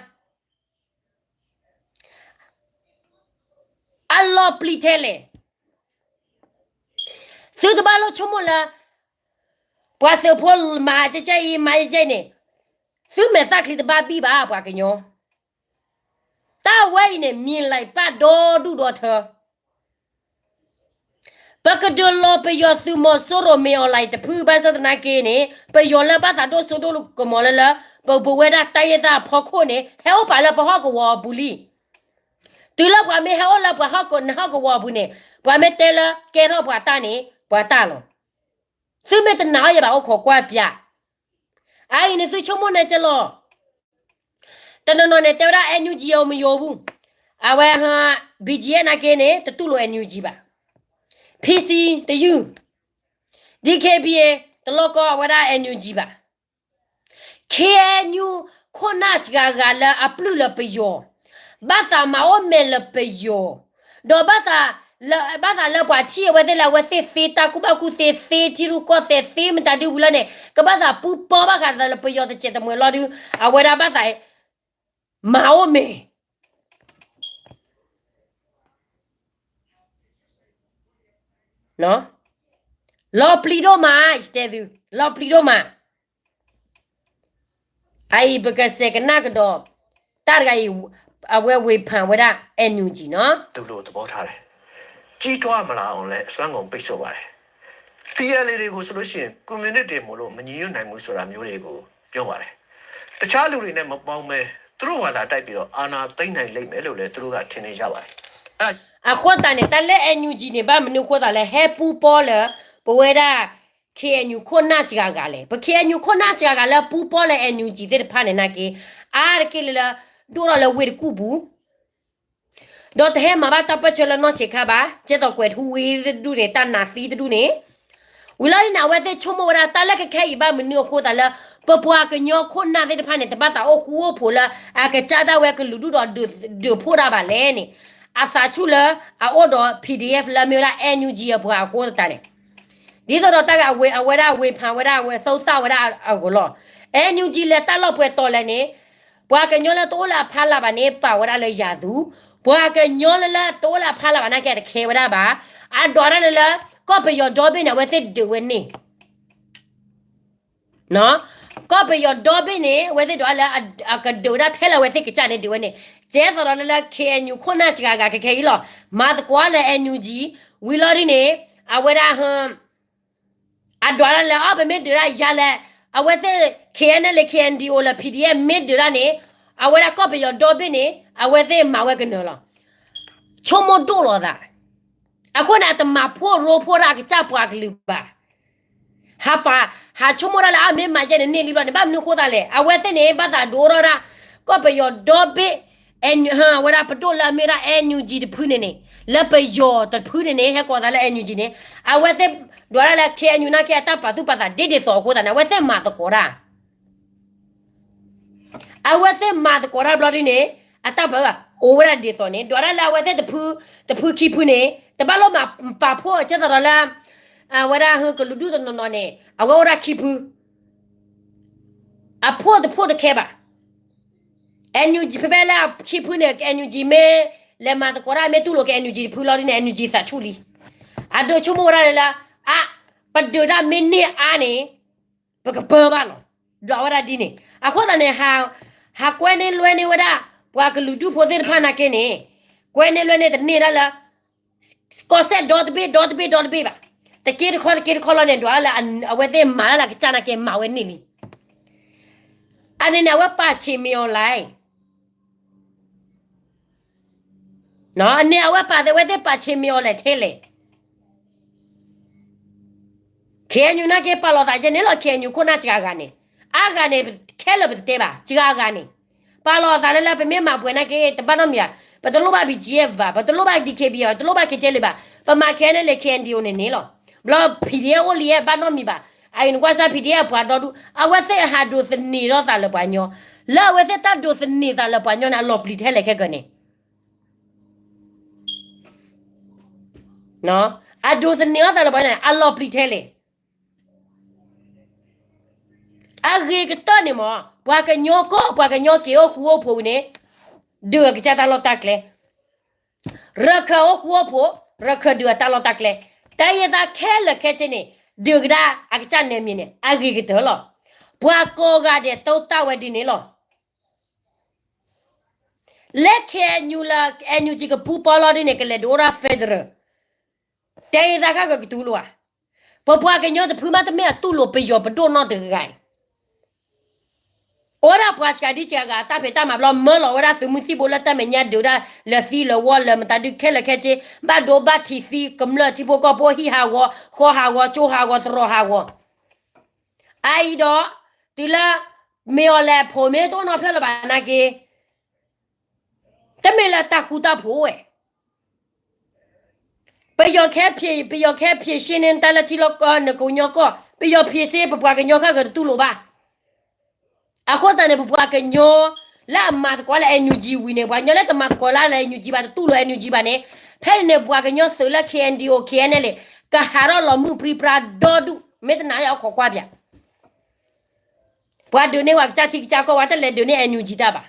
အလီၤပျံၤထဲလဲၣ်. သုတဘၣ်လိၣ်ဆိကမိၣ်လၢ ပှၤသုးဖိမၤကဲကဲအံၤ မၤကဲကဲအံၤန့ၣ်, သုမဲာ်သၣ်ချံတဘၣ်ဘံၣ်ဘၣ် ပှၤကညီ. တၢ်ဝဲအံၤန့ၣ် မံၤလံာ်ပၢ်ဒီဒူၣ်ဒီထၢ ပကဒုးလီၤပယီၤသုးမီၤစိရိၤ မ့ၢ် online တဖု ဘၣ်ဆၣ်သနာ်က့န့ၣ် ပယီၤလၢဘၣ်သးဒိၣ်စိဒိၣ်ကမီၤလၢလၢ ပပဝဲဒၣ်တၢ်ယဲၢ်သၣ်အဖီခိၣ်န့ၣ် ဟဲအိၣ်ပာ်လၢပဟီၣ်ကဝီၤအပူၤလံ. တုၤလၢပှၤမ့ၢ်ဟဲအိၣ်လၢပှၤဟီၣ်ကဝီၤအပူၤန့ၣ် ပှၤမ့ၢ်တဲလၢကဲထီၣ်ပှၤတၢ်န့ၣ် ပှၤတၢ်လီၤ. သုမ့ၢ်တနာ်အီၤယဘၣ်အိၣ်ခိးကွၢ်ပၠး. အအံၤန့ၣ်သုဆိကမိၣ်န့ၣ်ကလီၤ. တနီၤနီၤန့ၣ် တဲဝဲဒၣ် NUG အမယိၤဘူး, အဝဲ BGF နာ်က့န့ၣ် တတူၢ်လိာ် NUG ဘၣ်. PC တယုၢ်, DKBA တလီၢ်ကီၢ်အဝဲဒၣ် NUG ဘၣ်. KNU ခိၣ်နၢ်စှၤဂၤလၢအပျုၢ်လၢပယီၤ, ဘၣ်သးမၤအိၣ်မဲာ်လၢပယီၤ, ဒီးဘၣ်သးလၢပှၤထံၣ်အဝဲသ့ၣ်လၢအဝဲသ့ၣ်သ့တၢ်ကူၣ်ဘၣ်ကူၣ်သ့ သ့ထံရူၢ်ကီၢ်သဲး သ့မတၤဒုဝံၤလီၤန့ၣ် ကဘၣ်သးပူပီဘၣ်ဃးလၢပယီၤတစဲးတမှဲၤလီၤဒုး အဝဲဒၣ်ဘၣ်သး မၤအိၣ်မဲာ် လီၤပျံၤဒိၣ်မး ယတဲသု, လီၤပျံၤဒိၣ်မး. အအံၤပကစဲးကနၣ်ကဒီး တၢ်တဂၤအံၤ အဝဲဝ့ၤဖးဝဲဒၣ် NUG နီၤ. သူတို့သဘောထားလဲၣ်, ကြီးထွားမလာအောင်လည်း အစွမ်းကုန်ပိတ်ဆို့ပါတယ်။ ထီၣ်လဲၣ် တွေကိုဆိုလို့ရှိရင် ကွန်မြူနစ်တွေမို့လို့ မညီညွတ်နိုင်ဘူးဆိုတာမျိုးတွေ ပြောပါတယ်။ တခြားလူတွေနဲ့ မပေါင်းဘဲ သူတို့ဘာသာတိုက်ပြီးတော့ အာဏာသိမ်းနိုင်လိမ့်မယ်လို့လည်း သူတို့က ထင်နေကြပါတယ်. အဃိသတးန့ၣ် တၢ်လၢ NUG န့ၣ် ဘၣ်မနုၤအဃိသတးလဲၣ်, ဟဲပူပီလၢ ပဝဲဒၣ် KNU ခိၣ်နၢ်စှၤဂၤလဲၣ်. ပ KNU ခိၣ်နၢ်စှၤဂၤလၢပူပီလၢ NUG သ့ၣ်တဖၣ်န့ၣ်နာ်က့, အါတက့ၢ်လၢလၢ ဒိၣ်ထီၣ်လၢဝ့ၢ်တကူၣ်ပူၤ ဒီးတဟဲမၤဘၣ်တၢ်ပၢၢ်ဆၢလၢနီၢ်ဆံးခါဘၣ်, ကဲသိးကွဲးထူဝံၤတဒူၣ်န့ၣ် တၢ်နးသံတဒူၣ်န့ၣ်, ဝံၤလီၤဒ်န့ၣ် အဝဲသ့ၣ်ဆိကမိၣ်ဝဲဒၣ် တၢ်လၢခဲခဲအံၤဘၣ်မနုၤအဃိသတးလၢ ပပှၤကညီခိၣ်နၢ်သ့ၣ်တဖၣ်န့ၣ် တဘၣ်သးအိၣ်ဃူအိၣ်ဖိးလၢ အကစၢ်ဒၣ်ဝဲကလုာ်ဒူၣ်ဒီးဒုးဖှိၣ်တၢ်ဘၣ်လဲၣ်န့ၣ်, အသးဆူၣ်လၢအအိၣ်ဒီး PDF လၢအမ့ၢ်ဝဲဒၣ် NUG အပှၤအဃိသတးန့ၣ် ဒ်သိးဒီးတၢ်ဂ့ၢ်အဝဲ အဝဲဒၣ်ဝ့ၤဖးဝဲဒၣ် အဝဲသူသၣ်ဝဲဒၣ်အဂီၢ်လီၤ. NUG လဲၤတၢ်လီၢ်ပှဲၤတီၤလဲၣ်န့ၣ်, ပှၤကညီလၢတအိၣ်လၢအဖီလာ်ဘၣ်န့ၣ် ပာ်ဝဲဒၣ်လၢယၤသူ, ပှၤကညီလၢလၢတအိၣ်လၢအဖီလာ်ဘၣ်နာ်က့ အတခဲဝဲဒၣ်ဘၣ်. အဒွးတၢ်လၢလၢ ကီၢ်ပယီၤဒီဘ့ၣ်န့ၣ် အဝဲသ့ၣ်ဒုးဝဲန့ၣ် ကီၢ်ပယီၤဒီဘ့ၣ်န့ၣ် အဝဲသ့ၣ်ဒွးလၢ အကဒုးဝဲဒၣ်ထဲလၢအဝဲသ့ၣ်ကစၢ်န့ၣ်ဒုးဝဲန့ၣ်, ကဲသိးဒီးလၢလၢ KNU ခိၣ်နၢ်စှၤဂၤခဲခဲအံၤလီၤ. မၤသကိးလၢ NUG, ဝံၤလီၤဒ်န့ၣ် အဝဲဒၣ် အဒွးတၢ်လၢ အီ ပမ့ၢ်ဒုးတၢ်ယၤလဲၣ်, အဝဲသ့ၣ် KNLA KNDO လၢ PDF မ့ၢ်ဒုးတၢ်န့ၣ်, အဝဲဒၣ်ကီၢ်ပယီၤဒီဘ့ၣ်န့ၣ် အဝဲသ့ၣ်မၤဝဲကနၢၤလီၤ. ဆိကမိၣ်ဒိၣ်လီၤသး. အဃိန့ၣ် အတမၤဖှိၣ်ရိဖှိၣ်တၢ်အကစၢ်ပှၤကလုာ်ဘၣ်. ဟးပာ် ဟးဆိကမိၣ်တၢ်လၢ အမ့ၢ်မၤယဲန့ၣ်န့ၢ်လံဘျီန့ၣ် ဘၣ်မနုၤအဃိသတးလဲၣ်. အဝဲသ့ၣ်န့ၣ် ဘၣ်သးဒုးအိၣ်ထီၣ်ဒၣ် ကီၢ်ပယီၤဒီဘ့ၣ် အဝဲဒၣ်ပဒိၣ်လၢအမ့ၢ်ဝဲဒၣ် NUG တဖုန့ၣ်န့ၣ်, လၢပယီၤတဖုန့ၣ်န့ၣ် ဟဲကိးသးလၢ NUG န့ၣ်, အဝဲသ့ၣ်ဒွးတၢ်လၢ KNU နာ်က့ အတၢ်ပာ်သူၣ်ပာ်သးဒ်ဒ်သိးအဃိသတးန့ၣ် အဝဲသ့ၣ်မၤသကိးတၢ် အဝဲသ့ၣ်မၤသကိးတၢ်ဘျီဒ်န့ၣ်, အတၢ်ပာ်အိၣ်ဝဲဒၣ်ဒ်သိးန့ၣ် ဒွးတၢ်လၢအဝဲသ့ၣ်တဖု တဖုခံဖုန့ၣ် တဘၣ်လိၣ်မၤပာ်ဖှိၣ်ကဲသိးဒီးလၢ အဝဲဒၣ်ဟကလုာ်ဒူၣ်တနီၤနီၤန့ၣ် အဝဲအိၣ်ဒၣ်ခံဖု အဖှိၣ်တဖှိၣ်တခဲဘၣ်. NUG ဖဲဖဲလၢခံဖုန့ၣ် NUG မ့ၢ်လဲၤမၤသကိးတၢ် မ့ၢ်တူၢ်လိာ်က့ၤ NUG တဖုလီၤဒ်န့ၣ် NUG သးဆူၣ်လံ. အဒိးဆိကမိၣ်ဝဲဒၣ်လၢလၢ အ ပဒုးတၢ်မ့ၢ်န့ၢ်အါန့ၣ် ပကပၢဘၣ်လီၤ. ဒွးဝဲဒၣ်ဒ်န့ၣ် အဃိသတးန့ၣ် ဟးကွဲန့ၢ်လွဲန့ၢ်ဝဲဒၣ် ပှၤကလုာ်ဒူၣ်ဖိသ့ၣ်တဖၣ်နာ်က့န့ၣ် ကွဲန့ၢ်လွဲန့ၢ်တန့ၢ်ဒၣ်လၢ ကီၢ်စဲၣ်ဒီတဘ့ၣ်ဒီတဘ့ၣ်ဒီတဘ့ၣ်ဘၣ်. တက့တခီတက့တခီလီၤန့ၣ် ဒွးလၢအဝဲသ့ၣ်မၤတၢ်လၢအကစၢ်နာ်က့ မၤဝဲန့ၢ်လံ. အန့ၣ်န့ၣ် အဝဲပာ်ဆ့ၣ်မ့ၢ်အီၤလဲၣ်. န့ၣ် အဝဲပာ်သ့ အဝဲသ့ၣ်ပာ်ဆ့ၣ်မ့ၢ်အီၤလဲၣ်ထဲလဲၣ်. KNU နာ်က့ ပာ်လီၤသးကဲန့ၣ်လီၤ. KNU ခိၣ်နၢ်စှၤဂၤန့ၣ် အါဂၤန့ၣ် ခဲလၢာ်ပတတဲဘၣ် စှၤဂၤန့ၣ် ပာ်လီၤသးလၢလၢ ပမ့ၢ်မၤပှဲၤနာ်က့ တဘၣ်နီတမံၤဘၣ်. ပတလိၣ်ဘၣ် BGF ဘၣ်, ပတလိၣ်ဘၣ် DKBA ဘၣ်, တလိၣ်ဘၣ် KTLA ဘၣ်, ပမၤ KNLA KNDO န့ၣ်န့ၣ်လီၤ. ဘျီ PDF အိၣ်လံ ဘၣ်နီတမံၤဘၣ်. အအံၤနကွၢ်စၢ် PDF အပှၤဒီဒူၣ် အဝဲသ့ၣ်ဟးဒိးသန့ၤထီၣ်သးလၢပှၤကညီ, လၢအဝဲသ့ၣ်တၢ်ဒိးသန့ၤသးလၢပှၤကညီန့ၣ် အလီၤပျံၤထဲလဲၣ်ခဲကၢန့ၣ် အဒိးသန့ၤထီၣ်သးလၢပှၤကညီန့ၣ် အလီၤပျံၤထဲလဲၣ်. အဂ့ၤကတၢၢ်န့ၣ်မ့ၢ် ပှၤကညီကီၢ် ပှၤကညီက့ၤအိၣ်ဃူအိၣ်ဖိးဝံၤန့ၣ် ဒုးအကစၢ်တၢ်လီၢ်တၢ်ကျဲ, ရခၢၣ်အိၣ်ဃူအိၣ်ဖိး ရခၢၣ်ဒုးအတၢ်လီၢ်တၢ်ကျဲ, တၢ်ယဲၢ်သးခဲလၢာ်ခဲဆ့န့ၣ် ဒုးကဒါအကစၢ်နဲမံၤန့ၣ် အဂ့ၤကတၢၢ်လီၤ. ပှၤကိးဂၤဒဲးတိတၢ်ဝဲဒ်န့ၣ်လီၤ. လၢ KNU လၢ NUG ကပူၤပီလီၤဒ်န့ၣ် ကလဲၤဒုးအိၣ်ဒၣ် federal တဲအသးခၣ်ကကတူၢ်လိာ်ဧါ. ပပှၤကညီတဖုမးတမ့ၢ်အတူၢ်လိာ်ပယီၤပဒိၣ်နီတဂၤအံၤ. အိၣ်ဝဲဒၣ်ပှၤစှၤဒ်စှၤဂၤအတၢ်ဖံးတၢ်မၤဘျီ မၢလီၤဝဲဒၣ်သုးမုၢ်သံၣ်ဘိလၢတၢ်မဲာ်ညါဒုးဒၣ်လၢသံလၢဝီလၢမတၤဒုးခဲလၢာ်ခဲဆ့ ဘၣ်ဒိဘၣ်ထံးသံကမျၢၢ်ထံဖိကီၢ်ဖိဟံၣ်ဟးဂီၤ ဃီဟးဂီၤ ကၠိဟးဂီၤ သရိာ်ဟးဂီၤ အအံၤဒီး တုၤလၢ မ့ၢ်အီၤလဲၣ်ဖိးမ့ၢ်တအိၣ်နီဖျၢၣ်လၢၤဘၣ်နာ်က့ တမ့ၢ်လၢတၢ်ဃူတၢ်ဖိးဝဲ ပယီၤခဲ ပယီၤခဲဖြေရှင်းန့ၢ်တၢ်လၢထံလီၢ်ကီၢ် နကညီကီၢ် ပယီၤဖြေရှင်း ပပှၤကညီခဲကတတူၢ်လိာ်ဘၣ်. အဃိသတးန့ၣ် ပပှၤကညီ လၢအမၤသကိးလၢ NUG ဝံၤန့ၣ် ပှၤကညီလၢတမၤသကိးလၢ NUG ဘၣ် တတူၢ်လိာ် NUG ဘၣ်န့ၣ် ဖဲန့ၣ်န့ၣ် ပှၤကညီသုးလၢ KNDO KNLA ကဟးထီၣ်လီၤမုၢ်ပြံပြါဒီဒူၣ် မ့ၢ်တနာ်အီၤခိးကွၢ်ပၠး ပှၤဒုးန့ၢ်ဝဲကစၢ်ထံကစၢ်ကီၢ် ပှၤတလဲၤဒုးန့ၢ် NUG တၢ်ဘၣ်.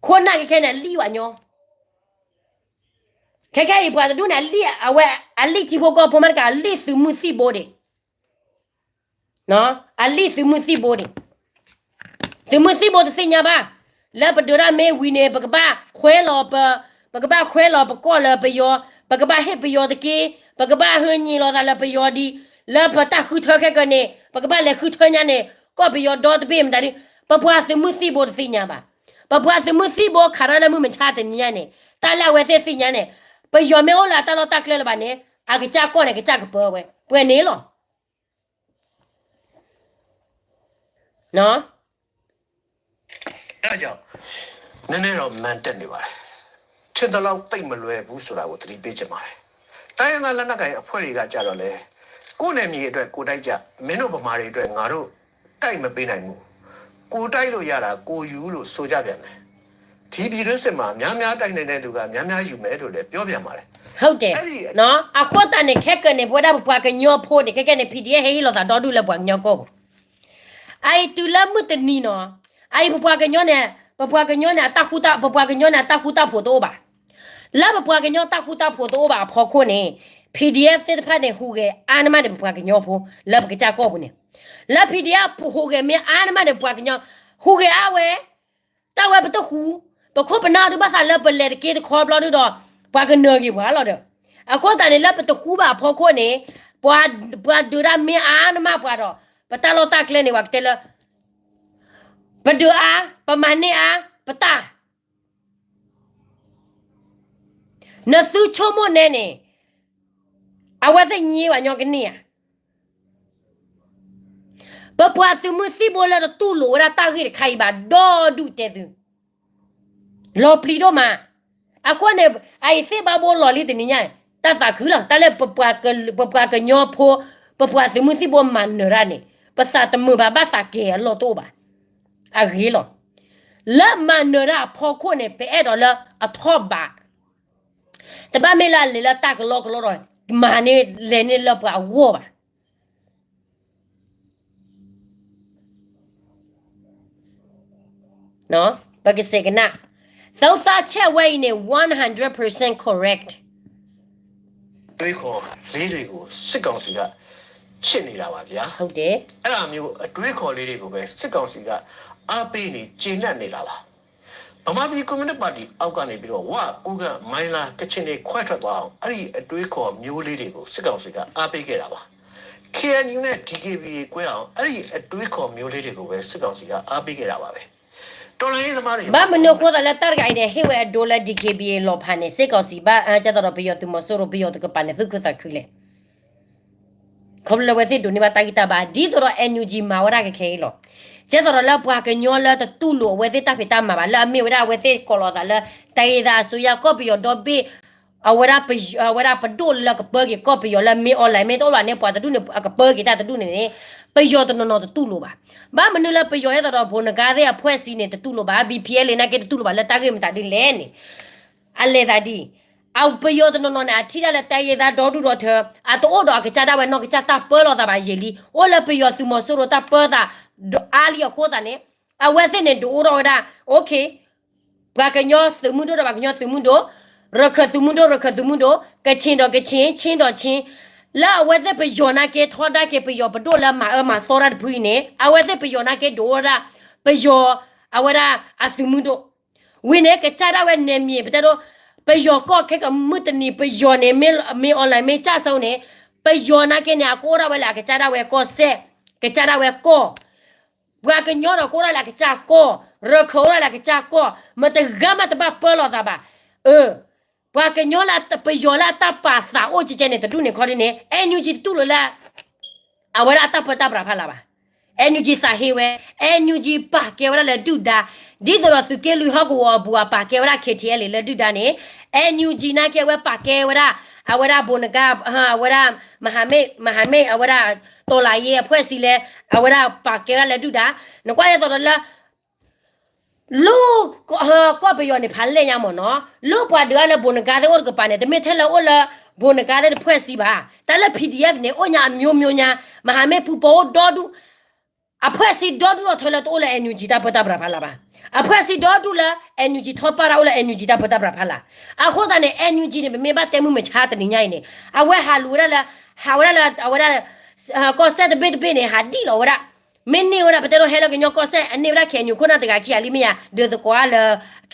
ခိၣ်နၢ်ခဲခဲန့ၣ် အလံၣ်ဝဲညီ ခဲခဲအံၤပှၤတဒူၣ်န့ၣ် အလံၣ်အဝဲ အလံၣ်ထံဖိကီၢ်ဖိမးတကး အလံၣ်သုးမုၢ်သံၣ်ဘိဒံး အလံၣ်သုးမုၢ်သံၣ်ဘိဒံး သုးမုၢ်သံၣ်ဘိတသ့ၣ်ညါဘၣ်. လၢပဒုးတၢ်မ့ၢ်ဝံၤန့ၣ် ပကဘၣ်ခွဲးလီၤပ ပကဘၣ်ခွဲးလီၤပကီၢ်လၢပယီၤ, ပကဘၣ်ဟ့ၣ်ပယီၤတက့ၢ်, ပကဘၣ်ဟ့ၣ်ညံးလိာ်သးလၢပယီၤဒ်, လၢပတၢ်ဃုထၢခဲကၢန့ၣ် ပကဘၣ်လဲၤဃုထၢညါန့ၣ် ကီၢ်ပယီၤဒီတဘ့ၣ်မတၤဒ်, ပပှၤသုးမုၢ်သံၣ်ဘိတသ့ၣ်ညါဘၣ်. ပပှၤသုးမုၢ်သံၣ်ဘိခးတၢ်လၢမုၢ်မဆါတနံၤညါန့ၣ် တၢ်လၢအဝဲသ့ၣ်သ့ၣ်ညါန့ၣ် ပယီၤမ့ၢ်အိၣ်လၢအတၢ်လီၢ်တၢ်ကျဲလၢၤဘၣ်န့ၣ် အကစၢ်ကီၢ်န့ၣ် ကစၢ်ကပၢဝဲ ပှဲၤန့ၣ်လီၤ. နည်းနည်းတော့ မန်တက်နေပါတယ်။ ထင်သလောက်သိပ်မလွယ်ဘူးဆိုတာကို သတိပေးချင်ပါတယ်။ တိုင်းရင်းသားလက်နက်ကိုင်အဖွဲ့တွေကကြတော့လည်း ကိုယ့်နယ်မြေအတွက်ကိုယ်တိုက်ကြ၊ မင်းတို့ဗမာတွေအတွက်ငါတို့တိုက်မပေးနိုင်ဘူး။ ကိုယ်တိုက်လို့ရတာကိုယ်ယူလို့ဆိုကြပြန်တယ်။ ဒီပြည်တွင်းစစ်မှာများများတိုက်နိုင်တဲ့သူကများများယူမယ်လို့လည်းပြောပြန်ပါတယ်။ ဟုတ်တယ်နော်. အဃိသတးန့ၣ် ခဲကနံၣ်န့ၣ် ပဝဲဒၣ်ပပှၤကညီဖိန့ၣ် ခဲကနံၣ်န့ၣ် PDF ဟဲဟ့ၣ်လီၤသးဒီဒူၣ်လၢပှၤကညီကီၢ်ပူၤ အအံၤတုၤလၢမုၢ်တနံၤနီၤ, အအံၤပပှၤကညီန့ၣ်, ပပှၤကညီန့ၣ် ပပှၤကညီန့ၣ် အတၢ်ဃူတၢ်ဖိးတအိၣ်ဘၣ်. လၢပပှၤကညီတၢ်ဃူတၢ်ဖိးတအိၣ်ဘၣ်အဖီခိၣ်န့ၣ် PDF သ့ၣ်တဖၣ်န့ၣ် ဟူးဂဲၤအါန့ၢ်မးန့ၣ် ပပှၤကညီဖိ လၢပကစၢ်ကီၢ်ပူၤန့ၣ်, လၢ PDF ဟူးဂဲၤမ့ၢ်အါန့ၢ်မးန့ၣ် ပပှၤကညီ ဟူးဂဲၤအါဝဲ တၢ်ဝဲပတဟူး, ပခိၣ်ပနၢ်ဒုးဘၣ်သးလၢပလဲၤတက့ၢ်တခီဘျီဒုးဒီး ပှၤကနၢၤဂ့ၤပှၤလီၤဒီး, အဃိသတးန့ၣ် လၢပတဟူးဘၣ်အဖီခိၣ်န့ၣ် ပှၤဒုးတၢ်မ့ၢ်အါန့ၢ်မးပှၤဒီး ပတၢ်လီၢ်တၢ်ကျဲန့ၣ် ပှၤကတဲလၢ ပဒုးအါ, ပမၤန့ၢ်အါ, ပတၢ် နသုဆိကမိၣ်နဲန့ၣ် အဝဲသ့ၣ်ညါဘၣ်ညီကန့ၢ်ဧါ. ပပှၤသုးမုၢ်သံၣ်ဘိလၢတတူၢ်လိာ်ဝဲဒၣ်တၢ်ဂ့ၢ်တခါအံၤဘၣ် ဒီဒူၣ်တဲသု လီၤပျံၤဒိၣ်မး. အဃိန့ၣ် အအံၤသ့ၣ်ဘၣ်ဘိလီၤလံတနံၤညါ, တၢ်သးခုလီၤ တၢ်လၢ ပပှၤကညီဖိ, ပပှၤသုးမုၢ်သံၣ်ဘိမၤနၢၤတၢ်န့ၣ် ပသးတမုာ်ဘၣ် ဘၣ်သးကဲၤအလီၢ်တအိၣ်ဘၣ်. အဂ့ၤလီၤ. လၢမၤနၢၤတၢ်အဖီခိၣ်န့ၣ် ပအဲၣ်ဒိးလၢအထီၣ်ဘး တဘၣ်မ့ၢ်လၢအလဲၤလၢတၢ်ကလီကလီဒီး မၤန့ၢ်လဲၤန့ၢ်လၢပှၤအဂီၢ်ဘၣ်. ပကစဲးကနၣ်, သုသၣ်ဆဲးဝဲအံၤန့ၣ် one hundred percent correct. အတွေးအခေါ်လေးတွေကို စစ်ကောင်စီက ချစ်နေတာပါဗျာ။ ဟုတ်တယ်. အဲ့ဒါမျိုးအတွေးအခေါ်လေးတွေကိုပဲ စစ်ကောင်စီက အားပေးနေ ကျေနပ်နေတာပါ။ ဗမာပြည်ကွန်မြူနစ်ပါတီအောက်ကနေပြီးတော့ ဝ၊ ကိုးကန့်၊ မိုင်းလား၊ ကချင်တွေခွဲထွက်သွားအောင် အဲ့ဒီအတွေးအခေါ်မျိုးလေးတွေကို စစ်ကောင်စီက အားပေးခဲ့တာပါ။ ခ့ဢၣ်ယူၣ် နဲ့ ဒီက့ဘီဢေး ကွဲအောင် အဲ့ဒီအတွေးအခေါ်မျိုးလေးတွေကိုပဲ စစ်ကောင်စီက အားပေးခဲ့တာပါပဲ။ တော်လှန်ရေးသမားတွေ ဘၣ်မနုၤအဃိသးလၢတၢ်တဂၤအံၤန့ၣ် ဟ့ၣ်ဝဲအဒိလၢ ဒီက့ဘီအေး လီၤဖးန့ၣ် စစ်ကောင်စီ ဘၣ်ကဲသိးဒီး ပယီၤသုးမီၤစိရိၤ ပယီၤတကပၤန့ၣ် သူၣ်ခုသးခုလဲၣ်. ခီဖျိလၢအဝဲသ့ၣ်ဒိးန့ၢ်ဘၣ်တၢ်ဂံၢ်တၢ်ဘါ ဒ်သိးဒီး NUG မၤဝဲဒၣ်ခဲခဲအံၤလီၤ. ကဲသိးဒီးလၢပှၤကညီလၢတတူၢ်လိာ်အဝဲသ့ၣ်တၢ်ဖံးတၢ်မၤဘၣ် လၢအမ့ၢ်ဝဲဒၣ်အဝဲသ့ၣ်ကိးလီၤသးလၢ တိုင်းရင်းသားအစိုးရ ကီၢ်ပယီၤဒီဘ့ၣ် အဝဲဒၣ်ပယီၤ အဝဲဒၣ်ပဒိၣ်လၢကပၢက့ၤကီၢ်ပယီၤလၢမ့ၢ် online မ့ၢ်တအိၣ်ဘၣ်န့ၣ် ပှၤတဒူၣ်န့ၣ် အကပၢက့ၤတၢ်တဒူၣ်န့ၣ်န့ၣ် ပယီၤတနီၤနီၤတတူၢ်လိာ်ဘၣ်. ဘၣ်မနုၤလၢပယီၤဒ်သိးဒီး ဘိးနကါသ့ၣ်အဖှဲၣ်စံန့ၣ် တတူၢ်လိာ်ဘၣ်, BPLA နာ်က့တတူၢ်လိာ်ဘၣ် လၢတၢ်ဂ့ၢ်မတၤဒ်လဲၣ်န့ၣ် အလဲၤသးဒ် အပယီၤတနီၤနီၤန့ၣ် အထံၣ်ဒၣ်လၢ တိုင်းရင်းသား ဒီဒူၣ်ဒီထၢ အတအိၣ်ဒီးအကစၢ်ဒၣ်ဝဲနီၢ်ကစၢ်တၢ်ပၢလီၤသးဘၣ်ယံာ်လံ, အိၣ်လၢပယီၤသုးမီၤစိရိၤတၢ်ပၢသးအါလံအဃိသတးန့ၣ် အဝဲသ့ၣ်န့ၣ်ဒုးအိၣ်ထီၣ်ဝဲဒၣ် okay ပှၤကညီသုးမုၢ်ဒိၣ်ဒီးပှၤကညီသုးမုၢ်ဒိၣ်, ရခိုင်သုးမုၢ်ဒိၣ် ရခိုင်သုးမုၢ်ဒိၣ်, ကချင်ဒီးကချင် ချင်းဒီးချင်း, လၢအဝဲသ့ၣ်ပယီၤနာ်က့ထီဒါက့ၤပယီၤပဒိၣ်လၢမၤအၢမၤသီတၢ်တဖုအံၤန့ၣ် အဝဲသ့ၣ်ပယီၤနာ်က့ဒုးအိၣ်ဝဲဒၣ် ပယီၤ အဝဲဒၣ်အသုးမုၢ်ဒိၣ် ဝံၤန့ၣ် ကစၢ်ဒၣ်ဝဲန့ၣ်မ့ၢ် ပတဲဒိ ပယီၤကီၢ်ခဲကမုၢ်တနံၤ ပယီၤန့ၣ် မ့ၢ် မ့ၢ် online မ့ၢ်ကစၢ်စိန့ၣ် ပယီၤနာ်က့န့ၣ် အကအိၣ်ဒၣ်ဝဲလၢအကစၢ်ဒၣ်ဝဲကီၢ်စဲၣ်, ကစၢ်ဒၣ်ဝဲကီၢ် ပှၤကညီဒီးကအိၣ်ဒၣ်လၢအကစၢ်ကီၢ်, ရခိုင်အိၣ်ဒၣ်လၢအကစၢ်ကီၢ်, မတဂၤမးတဘၣ်ပၢလီၤသးဘၣ်. အၢ ပှၤကညီလၢ ပယီၤလၢအတၢ်ပာ်သးအိၣ်ကဲကဲန့ၣ် တဒူၣ်န့ၣ်ခီဒ်န့ၣ် NUG တတူၢ်လိာ်လၢ အဝဲဒၣ်အတၢ်ပၢတၢ်ပြးဖးလၢ်ဘၣ်. NUG သးဟ့ဝဲ, NUG ပာ်ကဲဝဲဒၣ်လၢဒုၣ်ဒါ, ဒ်သိးဒီးသုးက့လွံၢ်ဟီၣ်ကဝီၤအပူၤအပာ်ကဲဝဲဒၣ် KTLA လၢဒုၣ်ဒါန့ၣ် NUG နာ်က့အဝဲပာ်ကဲဝဲဒၣ် အဝဲဒၣ်ဘိးနကါ အဝဲဒၣ် မဟာမိတ် မဟာမိတ် အဝဲဒၣ် တော်လှန်ရေးအဖွဲ့အစည်းလဲၣ် အဝဲဒၣ်ပာ်ကဲဝဲဒၣ်လၢဒုၣ်ဒါ, နကွၢ်ဒ်သိးဒီးလၢ လၢ ကီၢ်ပယီၤန့ၣ် ဖးလဲၢ်ညါမ့ၢ်နီၤ, လၢပှၤဒုးအါလၢဘိးနကါသ့ၣ်အိၣ်တကပၤန့ၣ် တမ့ၢ်ထဲလၢအိၣ်လၢ ဘိးနကါသ့ၣ်တဖှဲၣ်စံဘၣ်. တၢ်လၢ PDF န့ၣ် အိၣ်ညါအမျိုးမျိုးညါ, မဟာမိတ် ပူၤပီၤအိၣ်ဒီဒူၣ်, အဖှဲၣ်စံဒီဒူၣ်ဒီထၢလၢတအိၣ်လၢ NUG တၢ်ပၢတၢ်ပြးဖးလၢ်ဘၣ်. အဖှဲၣ်စံဒီဒူၣ်လၢ NUG ထီပၢ်တၢ်အိၣ်လၢ NUG တၢ်ပၢတၢ်ပြးဖးလၢ်. အဃိသတးန့ၣ် NUG န့ၣ် ပမ့ၢ်ဘၣ်တဲမုၢ်မဆါတနံၤညါအံၤန့ၣ် အဝဲဟးလူၤဝဲဒၣ်လၢ ဟးဝဲဒၣ်လၢ အဝဲဒၣ် ကီၢ်စဲၣ်တဘ့ၣ်တဘ့ၣ်န့ၣ် ဟးဒံၣ်လီၤဝဲဒၣ် မ့ၢ်န့ၢ်ဝဲဒၣ် ပတဲဒိးဟဲလၢကညီကီၢ်စဲၣ် အန့ၢ်ဝဲဒၣ် KNU ခိၣ်နၢ်တဂၤခံဂၤလံမ့ၢ်ဧါ, ဒုးသကိးလၢ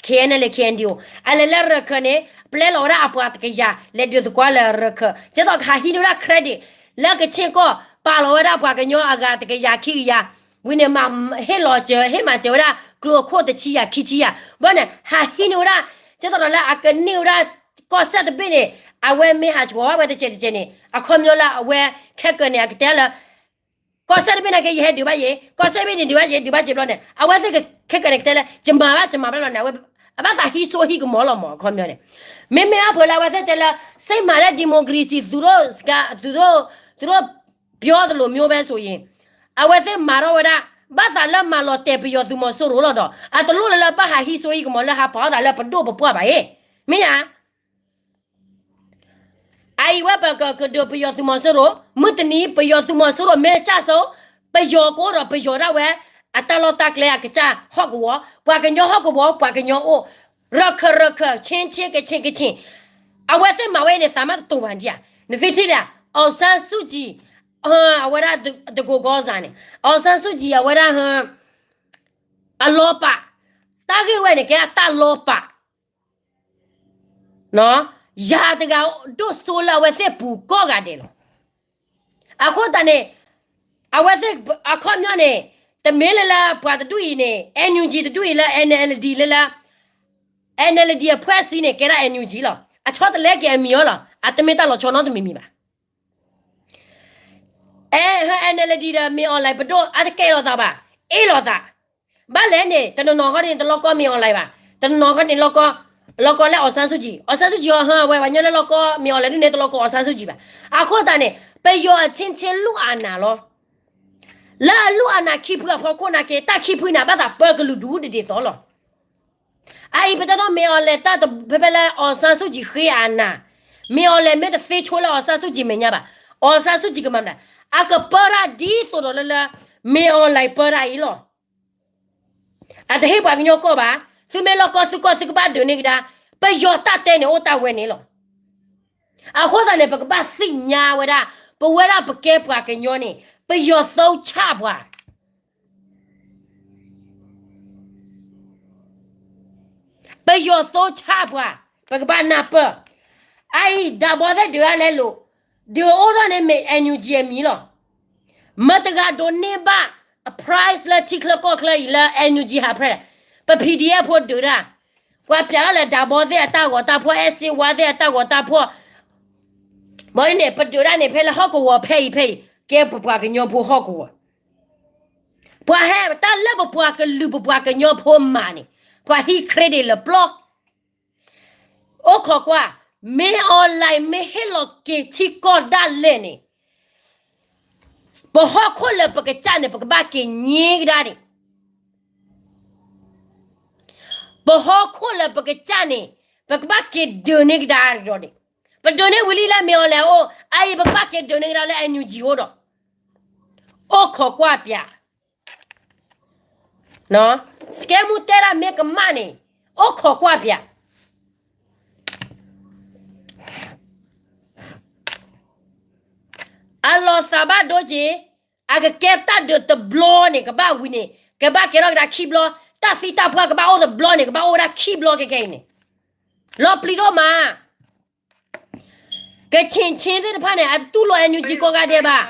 KNLA KNDO, အလဲၤလၢရခၢၣ်န့ၣ် ပျဲလီၤဝဲဒၣ်အပှၤတကယၤ လဲၤဒုးသကိးလၢရခၢၣ်, ကဲသိးကဟးဟံးန့ၢ်ဝဲဒၣ် credit လၢကခ့ၣ်ကီၢ် ပာ်လီၤဝဲဒၣ်ပှၤကညီအဂၤတကယၤခံကယၤ, ဝံၤန့ၣ် ဟ့ၣ်လီၤစၢၤ ဟ့ၣ်မၤစၢၤဝဲဒၣ် ကျိၤခိၣ်တဆံယၤခံဆံယၤ, ဘၣ်န့ၣ် ဟးဟံးန့ၢ်ဝဲဒၣ် ကဲသိးဒီးလၢအကန့ၢ်ဝဲဒၣ် ကီၢ်စဲၣ်တဘ့ၣ်န့ၣ် အဝဲမ့ၢ်ဟးဆှိးဝဲတစဲးတစဲးန့ၣ် အခီပညီလၢအဝဲခဲကၢန့ၣ် အကတဲလၢ ကီၢ်စဲၣ်တဘ့ၣ်နာ်က့ ယဟဲဒုးဘၣ်ယဲ, ကီၢ်စဲၣ်တဘ့ၣ်န့ၣ် ဒုးဘၣ်ယဲ ဒုးဘၣ်ယဲဘျီန့ၣ် အဝဲသ့ၣ်ခဲကၢန့ၣ်ကတဲလၢ ယမၤဘၣ် ယမၤဘၣ်လီၤန့ၣ် အဝဲ အဘၣ်သးဟံးစိဟံးကမီၤလီၤမး အခီပညီန့ၣ်, မ့မ့ၢ်အဖၢလၢအဝဲသ့ၣ်တဲလၢ စ့မၤဒၣ် democracy သူတို့ သူတို့ သူတို့ ပြောသလိုမျိုးပဲဆိုရင် အဝဲသ့ၣ်မၤထီၣ်ဝဲဒၣ် ဘၣ်သးလၢမၤလီၤတဲာ်ပယီၤသုးမီၤစိရိၤလီၤဒီး အတလိၣ်လၢလၢဘၣ်ဟးဟံးစိဟံးကမီၤ လၢဟးပာ်အီၣ်သးလၢပဒိၣ်ပပှၢ်ဘၣ်အံၤ, မ့ၢ်ဧါ. အအံၤဝဲပကကဒုးပယီၤသုးမီၤစိရိၤ, မုၢ်တနံၤ ပယီၤသုးမီၤစိရိၤမ့ၢ်ကၢ်စိ, ပယီၤကအိၣ်ဒီးပယီၤဒၣ်ဝဲ, အတၢ်လီၢ်တၢ်ကျဲအကစၢ်ဟီၣ်ကဝီၤ, ပှၤကညီဟီၣ်ကဝီၤ ပှၤကညီအိၣ်, ရခၢၣ်ရခၢၣ် ဆ့ဆ့ကဆ့ကဆ့, အဝဲသ့ၣ်မၤဝဲအံၤန့ၣ် သးမၢတတိၤဘၣ်ဒံးဧါ, နသုထံၣ်ဒၣ် အောင်ဆန်းစုကြည် အဝဲဒၣ်တကိးကီၢ်စၢ်န့ၣ် အောင်ဆန်းစုကြည် အဝဲဒၣ် အလီၤပာ်, တၢ်ဂ့ၢ်ဝဲန့ၣ် ကဲဒၣ်တၢ်လီၤပာ် ယၤတဂၤဒိၣ်စိလၢအဝဲသ့ၣ်ပူၤကိးဂၤဒဲးလီၤ. အဃိသတးန့ၣ် အဝဲသ့ၣ်အခီပညီန့ၣ် တမ့ၢ်လၢလၢပှၤတဒူၣ်အံၤန့ၣ် NUG တဒူၣ်အံၤလၢ NLD လၢလၢ NLD အဖွဲ့အစည်းန့ၣ် ကဲဒၣ် NUG လီၤ. အဆီတလဲက့ၤအမံၤအီၤလီၤ. အတမ့ၢ်တၢ်လီၤဆီနီတမံၤမံၤဘၣ်. အဲ ဟဲ NLD ဒီး မင်းအောင်လှိုင် ပဒိၣ်အတကဲလိာ်သးဘၣ်, အ့ၣ်လိာ်သး. ဘၣ်လဲၣ်န့ၣ် တနီၤနီၤခီန့ၣ် တလီၤကီ မင်းအောင်လှိုင် ဘၣ်, တနီၤနီၤခီန့ၣ် လီၤကီ လီၤကီလၢ အောင်ဆန်းစုကြည်, အောင်ဆန်းစုကြည် အီၤ ဟၢ အဝဲ ပှၤညီလၢလီၤကီ မင်းအောင်လှိုင် ဒ်န့ၣ် တလီၤကီ အောင်ဆန်းစုကြည် ဘၣ်. အဃိသတးန့ၣ် ပယီၤအချင်းချင်းလုၢ်အနၢ်လီၤ. လၢအလုၢ်အနၢ်ခံဖုအဖီခိၣ်နာ်က့ တၢ်ခံဖုန့ၣ် ဘၣ်သးပၢကလုာ်ဒူၣ်ဒ်သိးလီၤ. အအံၤပတဲထီၣ် မင်းအောင်လှိုင် တၢ်တဖဲဖဲလၢ အောင်ဆန်းစုကြည် ဃ့အနၢ်, မင်းအောင်လှိုင် မ့ၢ်တသ့ဆိလၢ အောင်ဆန်းစုကြည် မဲာ်ညါဘၣ်, အောင်ဆန်းစုကြည် ကမၤမနုၤ, အကပၢတၢ်ဒ်သိးဒီးလၢလၢ မင်းအောင်လှိုင် ပၢတၢ်အံၤလီၤ. အတဟ့ၣ်ပှၤကညီကီၢ်ဘၣ်, သုမ့ၢ်လီၤကီသုကီၢ် သုကဘၣ်ဒုးန့ၢ်ကဒါ, ပယီၤတၢ်တဲန့ၣ်အိၣ်တၢ်ဝဲန့ၣ်လီၤ. အဃိသတးန့ၣ် ပကဘၣ်သ့ၣ်ညါဝဲဒၣ် ပဝဲဒၣ်ပကဲပှၤကညီန့ၣ် ပယီၤသိဆၣ်ပှၤ ပယီၤသိဆၣ်ပှၤ, ပကဘၣ်နၢ်ပၢၢ်. အအံၤ ဓာတ်ပေါက် သ့ၣ်ဒုးဒၣ်လဲာ်လိာ်, ဒုးအိၣ်ထီၣ်န့ၣ်မ့ၢ် NUG အမံၤလီၤ. မတၤတဂၤဒိးန့ၢ်ဘၣ်အ price လၢထံချၢကီၢ်ချၢအံၤလၢ NUG ဟးဖျဲး, ပ PDF ဖိဒုးတၢ်, ပှၤပျးထီၣ်လၢ ဓာတ်ပေါက် သ့ၣ်အတၢ်ဂီၤတၢ်ဖှီၣ်, အဲ စ့ဝါ သ့ၣ်အတၢ်ဂီၤတၢ်ဖှီၣ်, မ်န့ၣ် ပဒုးတၢ်န့ၣ် ဖဲလၢဟီၣ်ကဝီၤဖဲအံၤဖဲအံၤ, ကဲပပှၤကညီဖိဟီၣ်ကဝီၤ ပှၤဟဲတၢ်လၢပပှၤကလုာ်ပပှၤကညီဖိမၤန့ၣ်, ပှၤဟံး credit လၢပျီ. အိၣ်ခိးကွၢ်, မင်းအောင်လှိုင် မ့ၢ်ဟ့ၣ်လီၤက့ၤထံကီၢ်ဒၣ်လဲာ်န့ၣ်, ပဟီၣ်ခိၣ်လၢပကစၢ်န့ၣ် ပကဘၣ်က့ၤညါကဒါန့ၣ်, ပဟီၣ်ခိၣ်လၢပကစၢ်န့ၣ် ပကဘၣ်က့ၤဒုးန့ၢ်ကဒါဒီးန့ၣ်, ပဒုးန့ၢ်ဝံၤလံလၢ မင်းအောင်လှိုင် အအိၣ်, အအံၤပကဘၣ်က့ၤဒုးန့ၢ်ကဒါလၢ NUG အအိၣ်ဒီး, အိၣ်ခိးကွၢ်ပျး စကဲမူတဲဒၣ်မ့ၢ်ကမၣ်န့ၣ်, အိၣ်ခိးကွၢ်ပျး, အလီၤသးဘၣ်ဒိက့ၤ, အကကဲတၢ်ဒုးတဘျီန့ၣ် ကဘၣ်ဝံၤန့ၣ် ကဘၣ်ကဲထီၣ်ကဒါခံဘျီ, တၢ်သံတၢ်ပှၢ်ကဘၣ်အိၣ်တဘျီန့ၣ် ကဘၣ်အိၣ်ဝဲဒၣ်ခံဘျီခဲခဲအံၤန့ၣ်, လီၤပျံၤဒိၣ်မး ကချ့ၣ်ချ့ၣ်သ့ၣ်တဖၣ်န့ၣ် အတတူၢ်လိာ် NUG ကိးဂၤဒဲးဘၣ်,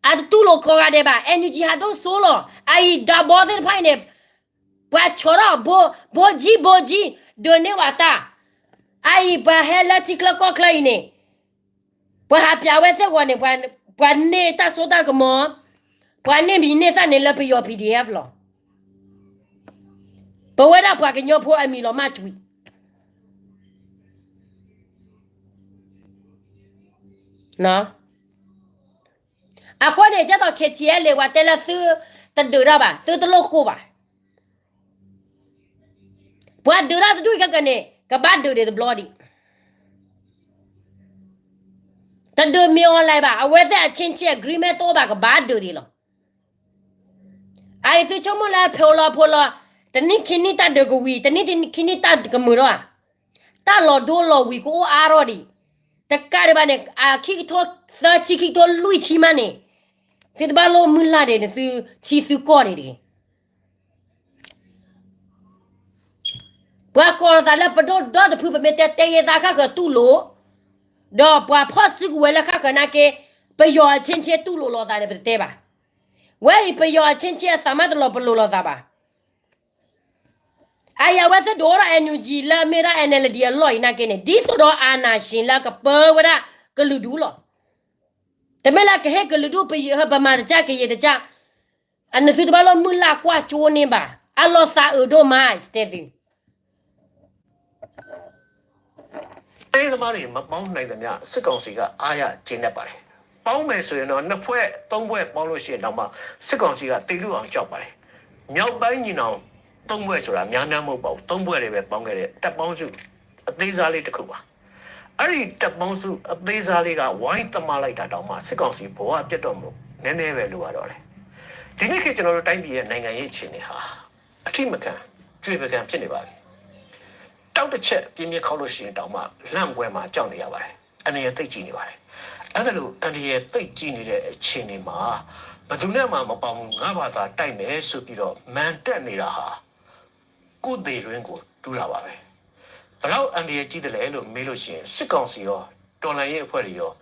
အတတူၢ်လိာ်ကိးဂၤဒဲးဘၣ်, NUG ဟးဒိၣ်စိလီၤ. အအံၤ ဓာတ်ပေါက် သ့ၣ်တဖၣ်အံၤန့ၣ်, ပှၤဆီထီၣ်ဘိ, ဘိကံ ဘိကံ, ဒုးန့ၢ်ဝဲတၢ်, အအံၤပှၤဟဲလၢထံချၢကီၢ်ချၢအံၤန့ၣ်, ပှၤဟးပျးဝဲသ့ၣ်ဂီၤန့ၣ်, ပှၤန့ၢ်တၢ်စိတၢ်ကမီၤ, ပှၤန့ၢ်မံၤန့ၢ်သၣ်န့ၣ်လၢပယီၤ PDF လီၤ. ပဝဲဒၣ်ပှၤကညီဖိအမံၤလီၤမၢ်ကွံာ် အဃိန့ၣ် ကဲသိး KTLA ပှၤတဲလၢသုတဒုးတၢ်ဘၣ်, သုတလိၣ်ကိၢ်ဘၣ်. ပှၤဒုးတၢ်တဒူၣ်ခဲကနံၣ်န့ၣ် ကဘၣ်ဒုးဒံးတဘျီဒံး, တဒုးမ့ၢ်အီၤလဲၣ်ဘၣ်, အဝဲသ့ၣ်အ change agreement တအိၣ်ဘၣ် ကဘၣ်ဒုးဒံးလီၤ. အအံၤသုဆိကမိၣ်လၢဖဲအိၣ်လီၤဖိလီၤ, တနံၣ်ခံနံၣ်တၢ်ဒုးကဝံၤ, တနံၣ်ခံနံၣ်တၢ်ကမုာ်ထီၣ်ဧါ, တၢ်လီၤဒိလီၤဝံၤကအိၣ်အါထီၣ်ဒံး, တကးဒံးဘၣ်န့ၣ် အခံကထိသၢဆံ ခံကထိလွံၢ်ဆံမးန့ၣ်, သုတဘၣ်လိၣ်မုၢ်လၢ်ဒံးန့ၣ် သုထံသုကီၢ်န့ၣ်တဂ့ၤ. ပှၤကိးလိာ်သးလၢပဒိၣ်ဒီတဖု ပမ့ၢ်တဲတဲယဲသးဃၣ်ဃၢၤတူၢ်လိာ်, ဒီးပှၤဖီၣ်စုကဝဲၤလၢဃၣ်ဃၢၤနာ်က့ ပယီၤအချင်းချင်းတူၢ်လိာ်လိာ်သးန့ၣ် ပတတဲဘၣ်. ဝဲအံၤပယီၤအချင်းချင်းအသးမးတလီၤပလိာ်လိာ်သးဘၣ်. အယၤဝဲသ့ၣ်ဒိၣ်ထီၣ် NUG လၢအမ့ၢ်ဒၣ် NLD အလီၢ်အံၤနာ်က့န့ၣ် ဒ်သိးဒီးအာဏာရှင်လၢကပၢဝဲဒၣ်ကလုာ်ဒူၣ်လီၤ. တမ့ၢ်လၢကဟ့ၣ်ကလုာ်ဒူၣ် ပမၤတစၢ်ကယံာ်တစၢ်, အနသုတဘၣ်လိၣ်မုၢ်လၢ်ကွၢ်ကၠိန့ၣ်ဘၣ်, အလီၤသးအုးဒိၣ်မး တဲသု တိုင်းရင်းသားတွေ မပေါင်းနိုင်သမျှ စစ်ကောင်စီက အားရကျေနပ်ပါတယ်။ ပေါင်းမယ်ဆိုရင်တော့ နှစ်ဖွဲ့ သုံးဖွဲ့ ပေါင်းလို့ရှိရင်တောင်မှ စစ်ကောင်စီက သေလုအောင် ကြောက်ပါတယ်။ မြောက်ပိုင်းညီနောင် သုံးဖွဲ့ဆိုတာ များများမဟုတ်ပါဘူး။ သုံးဖွဲ့တွေပဲ ပေါင်းခဲ့တဲ့ တပ်ပေါင်းစု အသေးစားလေးတစ်ခုပါ။ အဲ့ဒီတပ်ပေါင်းစု အသေးစားလေးက ဝိုင်းသမားလိုက်တာတောင်မှ စစ်ကောင်စီ ဘဝပျက်တော့မှု နည်းနည်းပဲ လိုပါတော့တယ်။ ဒီနေ့ခေတ် ကျွန်တော်တို့တိုင်းပြည်ရဲ့ နိုင်ငံရေးအခြေအနေဟာ အထိမခံ ကြွေပကံဖြစ်နေပါပြီ။ တောက်တစ်ချက် ပြင်းပြင်းခေါက်လို့ရှိရင်တောင်မှ လန့်ကွဲမှာ ကြောက်နေရပါတယ်။ အန္တရာယ်သိပ်ကြီးနေပါတယ်။ အဲ့ဒါလို အန္တရာယ်သိပ်ကြီးနေတဲ့ အခြေအနေမှာ ဘယ်သူနဲ့မှမပေါင်းဘူး ငါဘာသာတိုက်မယ်ဆိုပြီးတော့ မန်တက်နေတာဟာ ကိုယ့်သေတွင်းကိုတူးတာပါပဲ။ ဘယ်လောက်အန္တရာယ်ကြီးသလဲလို့မေးလို့ရှိရင် စစ်ကောင်စီရော တော်လှန်ရေးအဖွဲ့တွေရော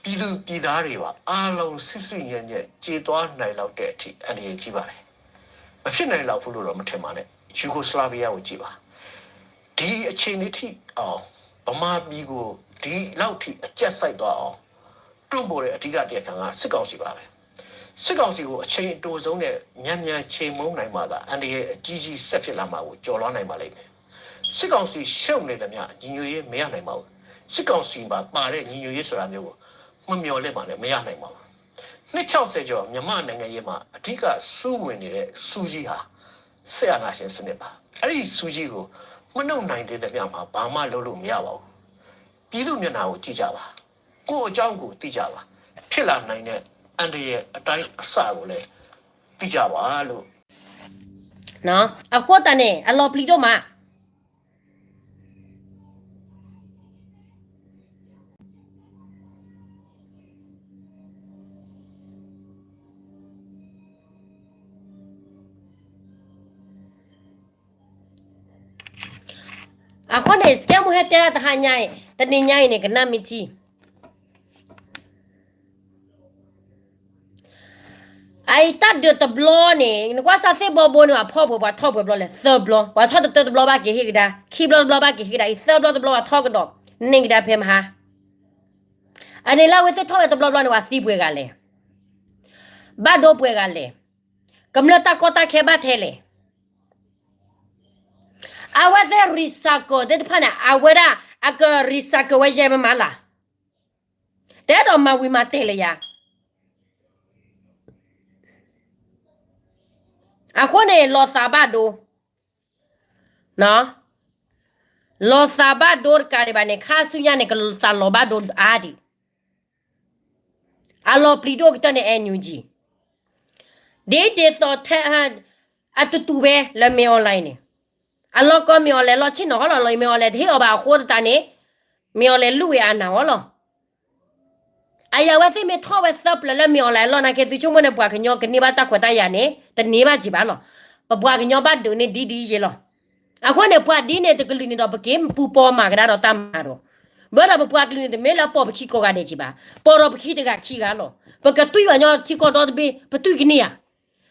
ပြည်သူပြည်သားတွေပါ အားလုံးစစ်စစ်ညစ်ညစ် ကြေသွားနိုင်လောက်တဲ့အထိ အန္တရာယ်ကြီးပါတယ်။ မဖြစ်နိုင်လောက်ဘူးလို့တော့ မထင်ပါနဲ့။ ယူဂိုစလာဗီးယားကိုကြည့်ပါ။ ဒီအခြေအနေထိအောင် ဗမာပြည်ကို ဒီလောက်ထိအကျပ်စိုက်သွားအောင် တွန်းပို့တဲ့အဓိကတရားခံက စစ်ကောင်စီပါပဲ။ စစ်ကောင်စီကို အချိန်အတိုဆုံးနဲ့ မြန်မြန်ချေမှုန်းနိုင်မှသာ အန္တရာယ်အကြီးကြီး ဆက်ဖြစ်လာမှာကို ကျော်လွှားနိုင်ပါလိမ့်မယ်။ စစ်ကောင်စီရှုံးနေသမျှ ညီညွတ်ရေးမရနိုင်ပါဘူး။ စစ်ကောင်စီမှာပါတဲ့ ညီညွတ်ရေးဆိုတာမျိုးကို မမျှော်လင့်ပါနဲ့ မရနိုင်ပါဘူး။ နှစ်ခြောက်ဆယ်ကျော် မြန်မာ့နိုင်ငံရေးမှာ အဓိကစုဝင်နေတဲ့ စုကြီးဟာ စစ်အာဏာရှင်စနစ်ပါ။ အဲ့ဒီစုကြီးကို မနုတ်နိုင်သေးသမျှမှာ ဘာမှလုပ်လို့မရပါဘူး။ ပြည်သူ့မျက်နှာကိုကြည့်ကြပါ။ ကိုယ့်အကြောင်းကိုသိကြပါ။ ဖြစ်လာနိုင်တဲ့အန္တရာယ်အတိုင်းအဆကိုလည်းသိကြပါလို့ အဃိသတးန့ၣ် အလီၤပျံၤဒိၣ်မး အဃိန့ၣ် စကဲမူဟဲတဲဒၣ်တဟါညါအံၤ တနံၤညါအံၤန့ၣ် ကနၣ်မ့ၢ်ထံ အအံၤတၢ်ဒုးတဘျီန့ၣ် နကွၢ်စၢ်သ့ၣ်ဘီဘိန့ၣ် အဖီၣ်ပှဲၤပှၤထီၣ်ပှဲၤဘျီလဲၣ် သၢဘျီ ပှၤထီၣ်တတၢတဘျီဘၣ်က့ၤဟ့ၣ်ကဒါ ခံဘျီတဘျီဘၣ်က့ၤဟ့ၣ်ကဒါ အံၤသၢဘျီတဘျီပှၤထီၣ်ကဒီး န့ၢ်ကဒါဖဲမဟါ အန့ၣ်လၢအဝဲသ့ၣ်ထီၣ်ဝဲတဘျီဘျီန့ၣ် ပှၤသံပှဲၤဂၤလဲၣ် ဘၣ်ဒိပှဲၤဂၤလဲၣ် ကမျၢၢ်တၢ်ကီတၢ်ခဲဘၣ်ထဲလဲၣ် အဝဲသ့ၣ် recycle သ့ၣ်တဖၣ်န့ၣ် အဝဲဒၣ် အက recycle ဝဲယဲၢ်မမၤလၢ် တအဲၣ်ဒိးမၤဝံၤမၤတဲာ်လၢယၤ အဃိန့ၣ် လီၤသးဘၣ်ဒိ လီၤသးဘၣ်ဒိတကးဒံးဘၣ်န့ၣ် ခါဆူညါန့ၣ် ကသးလီၤဘၣ်ဒိအါဒံး အလီၤပျံၤဒိၣ်ကတၢၢ်န့ၣ် NUG ဒ်ဒ်သိးထဲ အတူတူဝဲလၢမ့ၢ် online န့ၣ် အလီၢ်ကီမ့ၢ် online လီၢ်ဆ့ၣ်နီၤဟီလီၤ လီၤမ့ၢ် online တဟ့ၣ်အီၤဘၣ်အဃိသတးန့ၣ် မ့ၢ် online လူၢ်ဝဲအနၢ်ဟီလီၤ အယၤဝဲသ့ၣ်မ့ၢ်ထီၣ်ဝဲသၢပျၢၤလၢမ့ၢ် online လီၢ်နာ်က့ သုဆိကမိၣ်န့ၣ် ပှၤကညီကန့ၢ်ဘၣ်တၢ်ခွဲးတၢ်ယာ်န့ၣ် တန့ၢ်ဘၣ်က့ၤဘၣ်လီၤ. ပပှၤကညီဘၣ်ဒုးန့ၢ်ဒ်ဒ်ယဲလီၤ. အဃိန့ၣ် ပှၤဒ်န့ၣ်တကလုာ်န့ၣ်ဒီး ပက့ၤပူၤပိာ်မၤကဒါဒီးတၢ်မၤဒီး ဘၣ်ဒီးပပှၤကလုာ်န့ၣ် တမ့ၢ်လၢပိာ်ပခံကိးဂၤဒဲးက့ၤဘၣ်, ပိာ်ဒီးပခံတဂၤခံဂၤလီၤ. ပကတွံၢ်ပှၤကညီထံကီၢ်ဒီတဘ့ၣ် ပတွံၢ်ကန့ၢ်ဧါ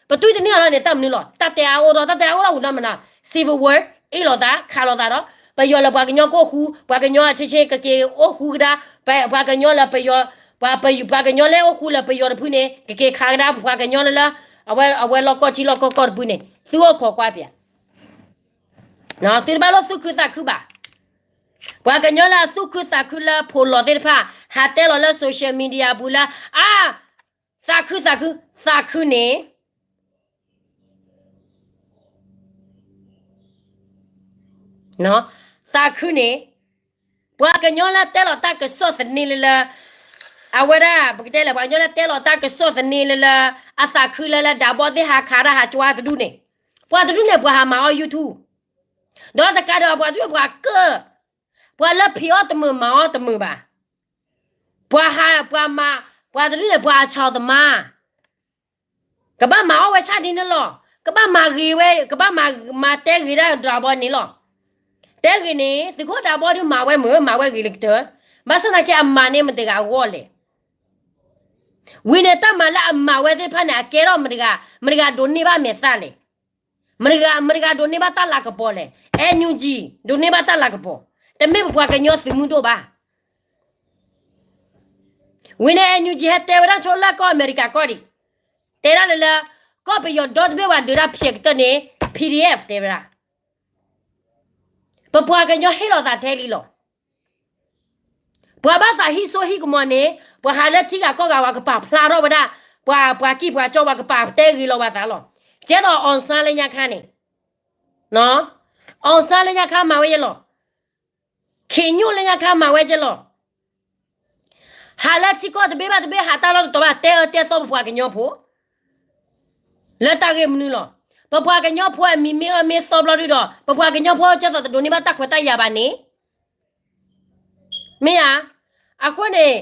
ပတွံၢ်တန့ၢ်အီၤလီၤန့ၣ် တၢ်မနုၤလီၤ. တၢ်တဲအါအိၣ်ဒီး တၢ်တဲအါအိၣ်လီၤဝံၤဒီးမနုၤ civil war အ့ၣ်လိာ်သး ခးလိာ်သးဒီး ပယီၤလၢပှၤကညီကအိၣ်ဃူ ပှၤကညီအဆ့ဆ့ကက့ၤအိၣ်ဃူကဒါ ပှၤကညီလၢပယီၤ ပှၤကညီလၢအိၣ်ဃူလၢပယီၤတဖုန့ၣ် ကက့ၤခးကဒါ ပှၤကညီလၢလၢ အဝဲလီၢ်ကီၢ်ထံလီၢ်ကီၢ်ကီၢ်တဖုန့ၣ် သုအိၣ်ခိးကွၢ်ပၠး သုတဘၣ်လိၣ်သူၣ်ခုသးခုဘၣ်. ပှၤကညီလၢအသူၣ်ခုသးခုလၢဖိးလီၤသ့ၣ်တဖၣ် ဟးတဲလီၤလၢ social media ပူၤလၢ အါ သးခုသးခု သးခုန့ၣ် သးခုန့ၣ် ပှၤကညီလၢတဲလီၤတၢ်ကစီၣ်သန့လၢလၢ အဝဲဒၣ် ပကတဲလဲၣ် ပှၤကညီလၢတဲလီၤတၢ်ကစီၣ်သန့လၢလၢ အသးခုလၢလၢဒၣ်ဘီသ့ၣ်ဟးခးတၢ်ဟးကွၢ်တဒူၣ်န့ၣ် ပှၤတဒူၣ်န့ၣ် ပှၤဟးမၤအီၣ် YouTube ဒီးတကးဒီးပှၤတဒူၣ်န့ၣ် ပှၤကၢၢ် ပှၤလၢဖံးအီၣ်တမုာ်မၤအီၣ်တမုာ်ဘၣ်. ပှၤဟး ပှၤမၤ ပှၤတဒူၣ်န့ၣ် ပှၤအဆီၣ်သမါ ကဘၣ်မၤအီၣ်ဝဲဆၣ်ဒ်န့ၣ်လီၤ. ကဘၣ်မၤဂ့ၤဝဲ, ကဘၣ်မၤ, မၤတဲဂ့ၤဒၣ်ဒးဘီန့ၣ်လီၤ. တဲဂ့ၤန့ၣ် သုးခိၣ်ဒးဘီဒုးမၤဝဲမုာ်, မၤဝဲဂ့ၤလၢကတၢၢ်. ဘၣ်ဆၣ်သနာ်က့အမၤန့ၢ်မတၤတဂၤအဂီၢ်လဲၣ်. ဝံၤန့ၣ်တၢ်မၤလၢအမၤဝဲသ့ၣ်တဖၣ်န့ၣ် အကဲထီၣ်မတၤတဂၤ, မတၤတဂၤဒိးန့ၢ်ဘၣ်မဲာ်သၣ်လဲၣ်. မတၤတဂၤ, မတၤတဂၤဒိးန့ၢ်ဘၣ်တၢ်လၤကပီၤလဲၣ်. NUG ဒိးန့ၢ်ဘၣ်တၢ်လၤကပီၤ, တမ့ၢ်ပပှၤကညီသုးမုၢ်ဒိၣ်ဘၣ်. ဝံၤန့ၣ် NUG ဟဲတဲဝဲဒၣ်ဆိလၢကီၢ်အမဲရကၤကီၢ်ဒံး, တဲဒၣ်လၢလၢ ကီၢ်ပယီၤဒီတဘ့ၣ်ဝဲဒုးဒၣ်ဖျဲးကတၢၢ်န့ၣ် PDF တဲဝဲဒၣ်. ပပှၤကညီဟ့ၣ်လီၤသးထဲလံလီၤ. ပှၤဘၣ်သးဟံးစိဟံးကမီၤန့ၣ် ပှၤဟးလၢထံဂၤကီၢ်ဂၤ ပှၤကပာ်ဖျါထီၣ်ဝဲဒၣ်, ပှၤ, ပှၤကံၢ်ပှၤကၠီ ပှၤကပာ်တဲဂ့ၤလီၤပှၤသးလီၤ. ကဲသိး အောင်ဆန်း လၢညါခါန့ၣ်,အောင်ဆန်း လၢညါခါမၤဝဲယဲလီၤ. ခင်ညွန့် လၢညါခါမၤဝဲယဲလီၤ. ဟးလၢထံကီၢ်တဘ့ၣ်ဘၣ်တဘ့ၣ် ဟးတၢ်လီၢ်တတီၤဘၣ် တဲအၢတဲသီပပှၤကညီဖိ လၢတၢ်ဂ့ၢ်မနုၤလီၤ. ပပှၤကညီဖိအမံၤမ့ၢ်အၢမ့ၢ်သီဘျီဒုဒီး ပပှၤကညီဖိကဲသိးတဒိးန့ၢ်ဘၣ်တၢ်ခွဲးတၢ်ယာ်ဘၣ်န့ၣ် မ့ၢ်ဧါ. အဃိန့ၣ်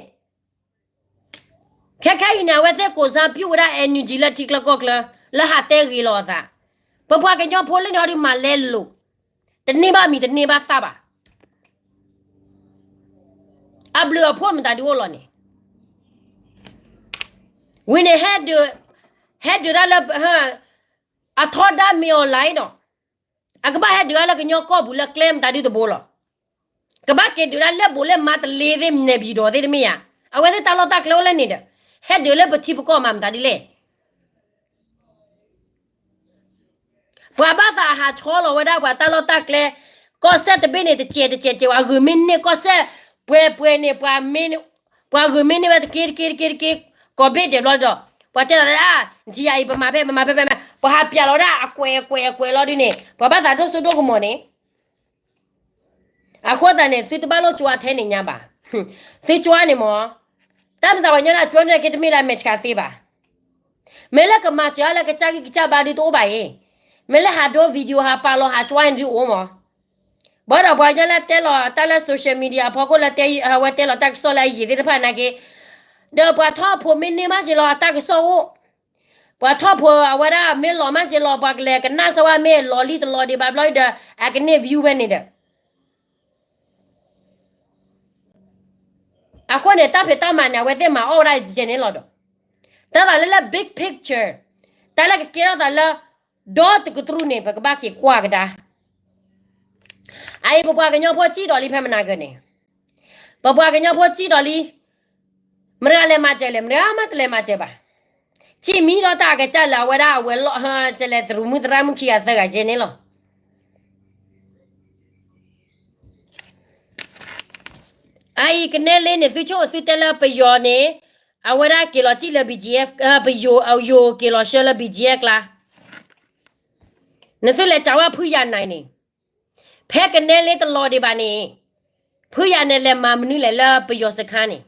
ခဲခဲအံၤန့ၣ် အဝဲသ့ၣ်ကိးစၢ်ပျူၢ်ဝဲဒၣ် NUG လၢထံချၢကီၢ်ချၢ လၢဟးတဲဂ့ၤလီၤအသး. ပပှၤကညီဖိလၢန့ၣ်ဟီဒုးမၤလဲလိာ်, တန့ၢ်ဘၣ်မံၤတန့ၢ်ဘၣ်သၣ်ဘၣ်. အဘျုးအဖှိၣ်မတၤဒုးအိၣ်လီၤန့ၣ်. ဝံၤန့ၣ် ဟဲဒုးတၢ်လၢ အထီဒါမ့ၢ်အီၤလၢအံၤဒီး အကဘၣ်ဟဲဒုးတၢ်လၢကညီကီၢ်ပူၤလၢကျဲမတၤဒုတဘိလီၤ. ကဘၣ်က့ၤဒုးတၢ်လၢဘိးလၢမါတလ့သ့ၣ် နဲၣ်ပံၤဒီးသ့ၣ်တမ့ၢ်ဧါ. အဝဲသ့ၣ်တၢ်လီၢ်တၢ်ကျဲအိၣ်လၢန့ၣ်ဒီး ဟဲဒုးလၢပထံပကီၢ်မးမတၤဒ်လဲၣ်. ပှၤဘၣ်သးဟးဆီလီၤဝဲဒၣ်ပှၤတၢ်လီၢ်တၢ်ကျဲ, ကီၢ်စဲၣ်တဘ့ၣ်န့ၣ် တစဲးတစဲးစဲး ပှၤဂုာ်မ့ၢ်န့ၢ်ကီၢ်စဲၣ်, ပှဲၤပှဲၤန့ၣ် ပှၤဂုာ်မ့ၢ်န့ၢ်ဝဲတက့တက့တက့တက့ ကိးဘ့ၣ်ဒဲးဘျီဒီး ပှၤတဲလီၤဝဲဒၣ် ထံယၤအံၤ ပမၤဖဲ ပမၤဖဲဖဲမး ပှၤဟးပျးလီၤဝဲဒၣ်အကွဲးအကွဲးအကွဲးလီၤဒုန့ၣ် ပှၤဘၣ်သးဒိၣ်စိဒိၣ်ကမီၤန့ၣ် အဃိသတးန့ၣ် သုတဘၣ်လိၣ်ကၠွါထဲန့ၣ်ညါဘၣ်. သုကၠွါန့ၣ်မ့ၢ် တၢ်မၤသးပှၤကညီန့ၣ် ကၠွါန့ၣ်က့တမ့ၢ်လၢအမဲာ်ဆှးသ့ဘၣ်. မ့ၢ်လၢကမၤစၢၤလၢကစၢ်ဂံၢ်ကစၢ်ဘါဒုတအိၣ်ဘၣ်အံၤ, မ့ၢ်လၢဟးဒိ video ဟးပာ်လီၤဟးကၠွါန့ၣ်ဒုအိၣ်မး. ဘၣ်ဒီးပှၤကညီလၢတဲလီၤတၢ်လၢ social media အဖီခိၣ်လၢတဲအဝဲတဲလီၤတၢ်ကစီၣ်လၢအယံာ်သ့ၣ်တဖၣ်နာ်က့ ဒီးပှၤထီၣ်ဖိးမ့ၢ်န့ၢ်မးက့ၤလီၤအတၢ်ကစီၣ်အိၣ်, ပှၤထီၣ်ဖိးအဝဲဒၣ်မ့ၢ်လီၤမးက့ၤလီၤ ပှၤကလဲၤကနၣ်စၢၤဝဲမ့ၢ်လီၤလံတလီၤဒံးဘၣ်ဘျီဒီး အကန့ၢ် view ဝဲန့ၣ်ဒီး အဃိန့ၣ် တၢ်ဖံးတၢ်မၤန့ၣ် အဝဲသ့ၣ်မၤအီၣ်ဝဲဒၣ်ယဲန့ၣ်လီၤဒီး တၢ်သးလၢလၢ big picture တၢ်လၢကကဲထီၣ်သးလၢ ဒီတကတြူၢ်န့ၣ် ပကဘၣ်က့ၤကွၢ်ကဒါ. အအံၤပပှၤကညီဖိစံၣ်ဒီးလံဖဲမနၤကၢန့ၣ်, ပပှၤကညီဖိစံၣ်ဒီးလံ, မတၤလဲၤမၤစၢၤလဲၣ်, မတၤမးတလဲၤမၤစၢၤဘၣ်. စံၣ်မံဒီးတၢ်အကစၢ်လၢအဝဲဒၣ်အဝဲၤလီၢ် ကလဲၤတရူးမုၣ်သရၣ်မုၣ်ခံဂၤသၢဂၤကဲန့ၣ်လီၤ. အအံၤကနဲလ့န့ၣ် သုဆိၣ်သုတဲလၢပယီၤန့ၣ် အဝဲဒၣ်က့ၤလီၤစံၣ်လၢ BGF, ပယီၤအယိၤက့ၤလီၤဆှၢလၢ BGF ကျါ, နသုလဲၤစးဝဲဖုယၤနဲၣ်န့ၣ်, ဖဲကနဲလ့တလီၤဒံးဘၣ်န့ၣ်, ဖုယၤနဲၣ်လဲၤမၤမနုၤလဲၣ်လၢပယီၤစခါန့ၣ်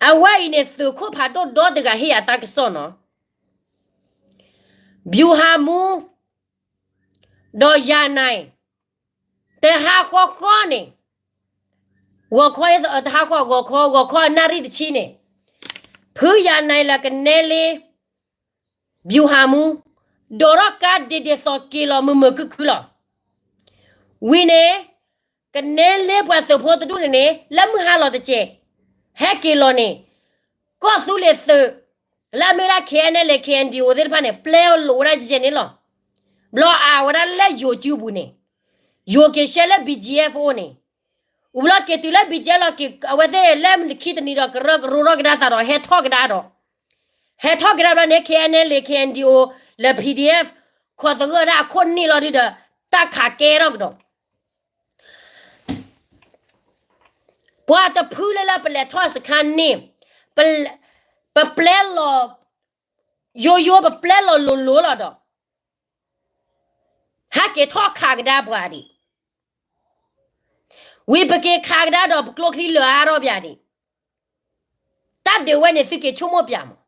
အဝဲအံၤန့ၣ် သုးခိၣ်ဖးဒိၣ်ဒီတဂၤဟ့ၣ်ယၤတၢ်ကစီၣ်နီၤ, ဗျူဟာမှူး ဒီးယၤနဲၣ်, တဟါဃီဃီန့ၣ်, ဂီၤခီ, တဟါဃီဂီၤခီ, ဂီၤခီအနၣ်ရံၣ်တဆံန့ၣ်, ဖုယၤနဲၣ်လၢကနဲလ့ ဗျူဟာမှူး ဒိးထီၣ်ကါဒ်ဒ်သိးက့ၤလီၤမုာ်မုာ်ခုၣ်ခုၣ်လီၤ. ဝံၤန့ၣ် ကနဲလ့ပှၤသုးဖိတဒူၣ်န့ၣ်န့ၣ် လၢမုၢ်ဟါလီၤတစဲး ဟဲက့ၤလီၤန့ၣ် ကီၢ်သူလ့ၤသုး လၢအမ့ၢ်ဝဲဒၣ် KNLA KNDO သ့ၣ်တဖၣ်န့ၣ် ပျဲလိာ်ဝဲဒၣ်ယဲန့ၣ်လီၤ. ဘျီအါဝဲဒၣ်လၢယိၤစုပူၤန့ၣ် ယိၤက့ၤဆှၢလၢ BGF အိၣ်န့ၣ်, ဝံၤဘျီက့ၤတုၤလၢ BGF လီၤက့ၤ အဝဲသ့ၣ်လၢခံတနံၤဒီး ကရၢကရိထီၣ်ကဒါသးဒီး ဟဲထီၣ်ကဒါဒီး, ဟဲထီၣ်ကဒါဘျီန့ၣ် KNLA KNDO လၢ PDF ခိးသဂၢၢ်ဒၣ်အခိၣ်န့ၣ်လီၤဒုဒီး တၢ်ခးကဲထီၣ်ကဒီး ပှၤတဖုလၢလၢပလဲၤထီၣ်စခါန့ၣ်, ပ, ပပျဲလီၤ, ယိယိပပျဲလီၤလိၤလိၤလီၤဒီး, ဟဲက့ၤထီၣ်ခးကဒါပှၤဒံး, ဝံၤပက့ၤခးကဒါဒီးပကျိချံလၢအါထီၣ်ပၠးဒံး, တၢ်ဒုးဝဲန့ၣ်သုက့ၤဆိကမိၣ်ပၠးမး,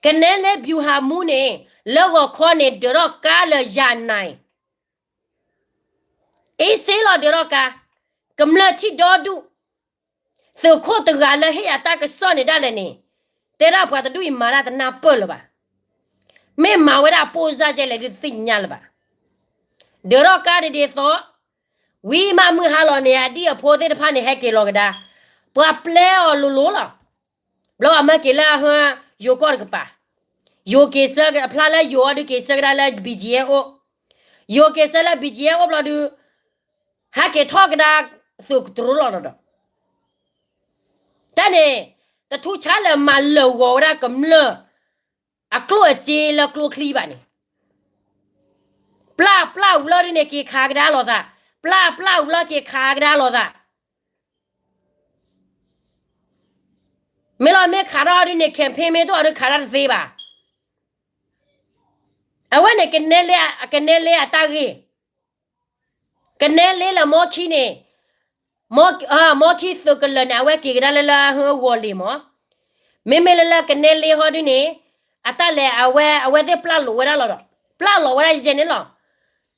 ကနဲလ့ ဗျူဟာမှူး န့ၣ်, လၢဂီၤခီန့ၣ် ဒုးထီၣ်ကါလၢယၤနဲၣ် အ့စ့လီၤဒုးထီၣ်ကါ, ကမျၢၢ်ထံၣ်ဒီဒူၣ်, သုးခိၣ်တဂၤလၢဟ့ၣ်ယၤတၢ်ကစီၣ်န့ၣ်ဒၣ်လဲာ်န့ၣ်, တဲဒၣ်ပှၤတဒူၣ်အံၤမၤတၢ်တနၢ်ပၢၢ်လၢၤဘၣ်. မ့ၢ်မၤဝဲဒၣ်ပိၢ်စၢ်ကဲလဲၣ်ဒုးသ့ၣ်ညါလၢၤဘၣ်. ဒၢးထီၣ်ကါဒ်ဒ်သိး, ဝံၤမးမုၢ်ဟါလီၤန့ၣ် အဒံၣ်အဖိသ့ၣ်တဖၣ်န့ၣ် ဟဲက့ၤလီၤကဒါ, ပှၤပျဲအီၤလိၤလိၤလီၤ. ဘျီဘၣ်မၢက့ၤလၢဟၢ ယိၤကီၢ်တကပၤ, ယိၤက့ၤဆၢကဖျါလၢယိၤအီၤဒုးက့ၤဆၢကဒါလၢ ဘံၣ်ကၠံၣ်အဲၣ် အိၣ်, ယိၤက့ၤဆၢလၢ ဘံၣ်ကၠံၣ်အဲၣ် အိၣ်ဘျီဒုး, ဟဲက့ၤထီၣ်ကဒါသုးကတြူလီၤဒီး တၢ်န့ၣ်, တထူဆါလၢၤမၤလၢာ်ဂီၤဝဲဒၣ်ကမျၢၢ် အကျိၣ်အစ့လၢကျိချံဘၣ်န့ၣ်, ပျၢ်ပျၢ်ဝံၤလီၤဒုးန့ၣ် က့ၤခးကဒါလိာ်သး, ပျၢ်ပျၢ်ဝံၤလီၤက့ၤခးကဒါလိာ်သး. မ့ၢ်လီၤမ့ၢ်ခးထီၣ်ဒုးန့ၣ် campaign မ့ၢ်တအိၣ်ဒုးခးတၢ်တသ့ဘၣ်. အဝဲန့ၣ် ကနဲလ့အတၢ်ဂ့ၢ် ကနဲလ့လၢမီခံန့ၣ်, မီခံသုးကလၢၤန့ၣ် အဝဲက့ၤကဒါလၢလၢဟၢဂီၤလ့ၣ်မး, မ့မ့ၢ်လၢလၢကနဲလ့ဟီဒုးန့ၣ်, အတၢ်လဲၤအဝဲ အဝဲသ့ၣ်ပျၢ်လိာ်ဝဲဒၣ်လီၤဒီး, ပျၢ်လီၤဝဲဒၣ်ယဲန့ၣ်လီၤ.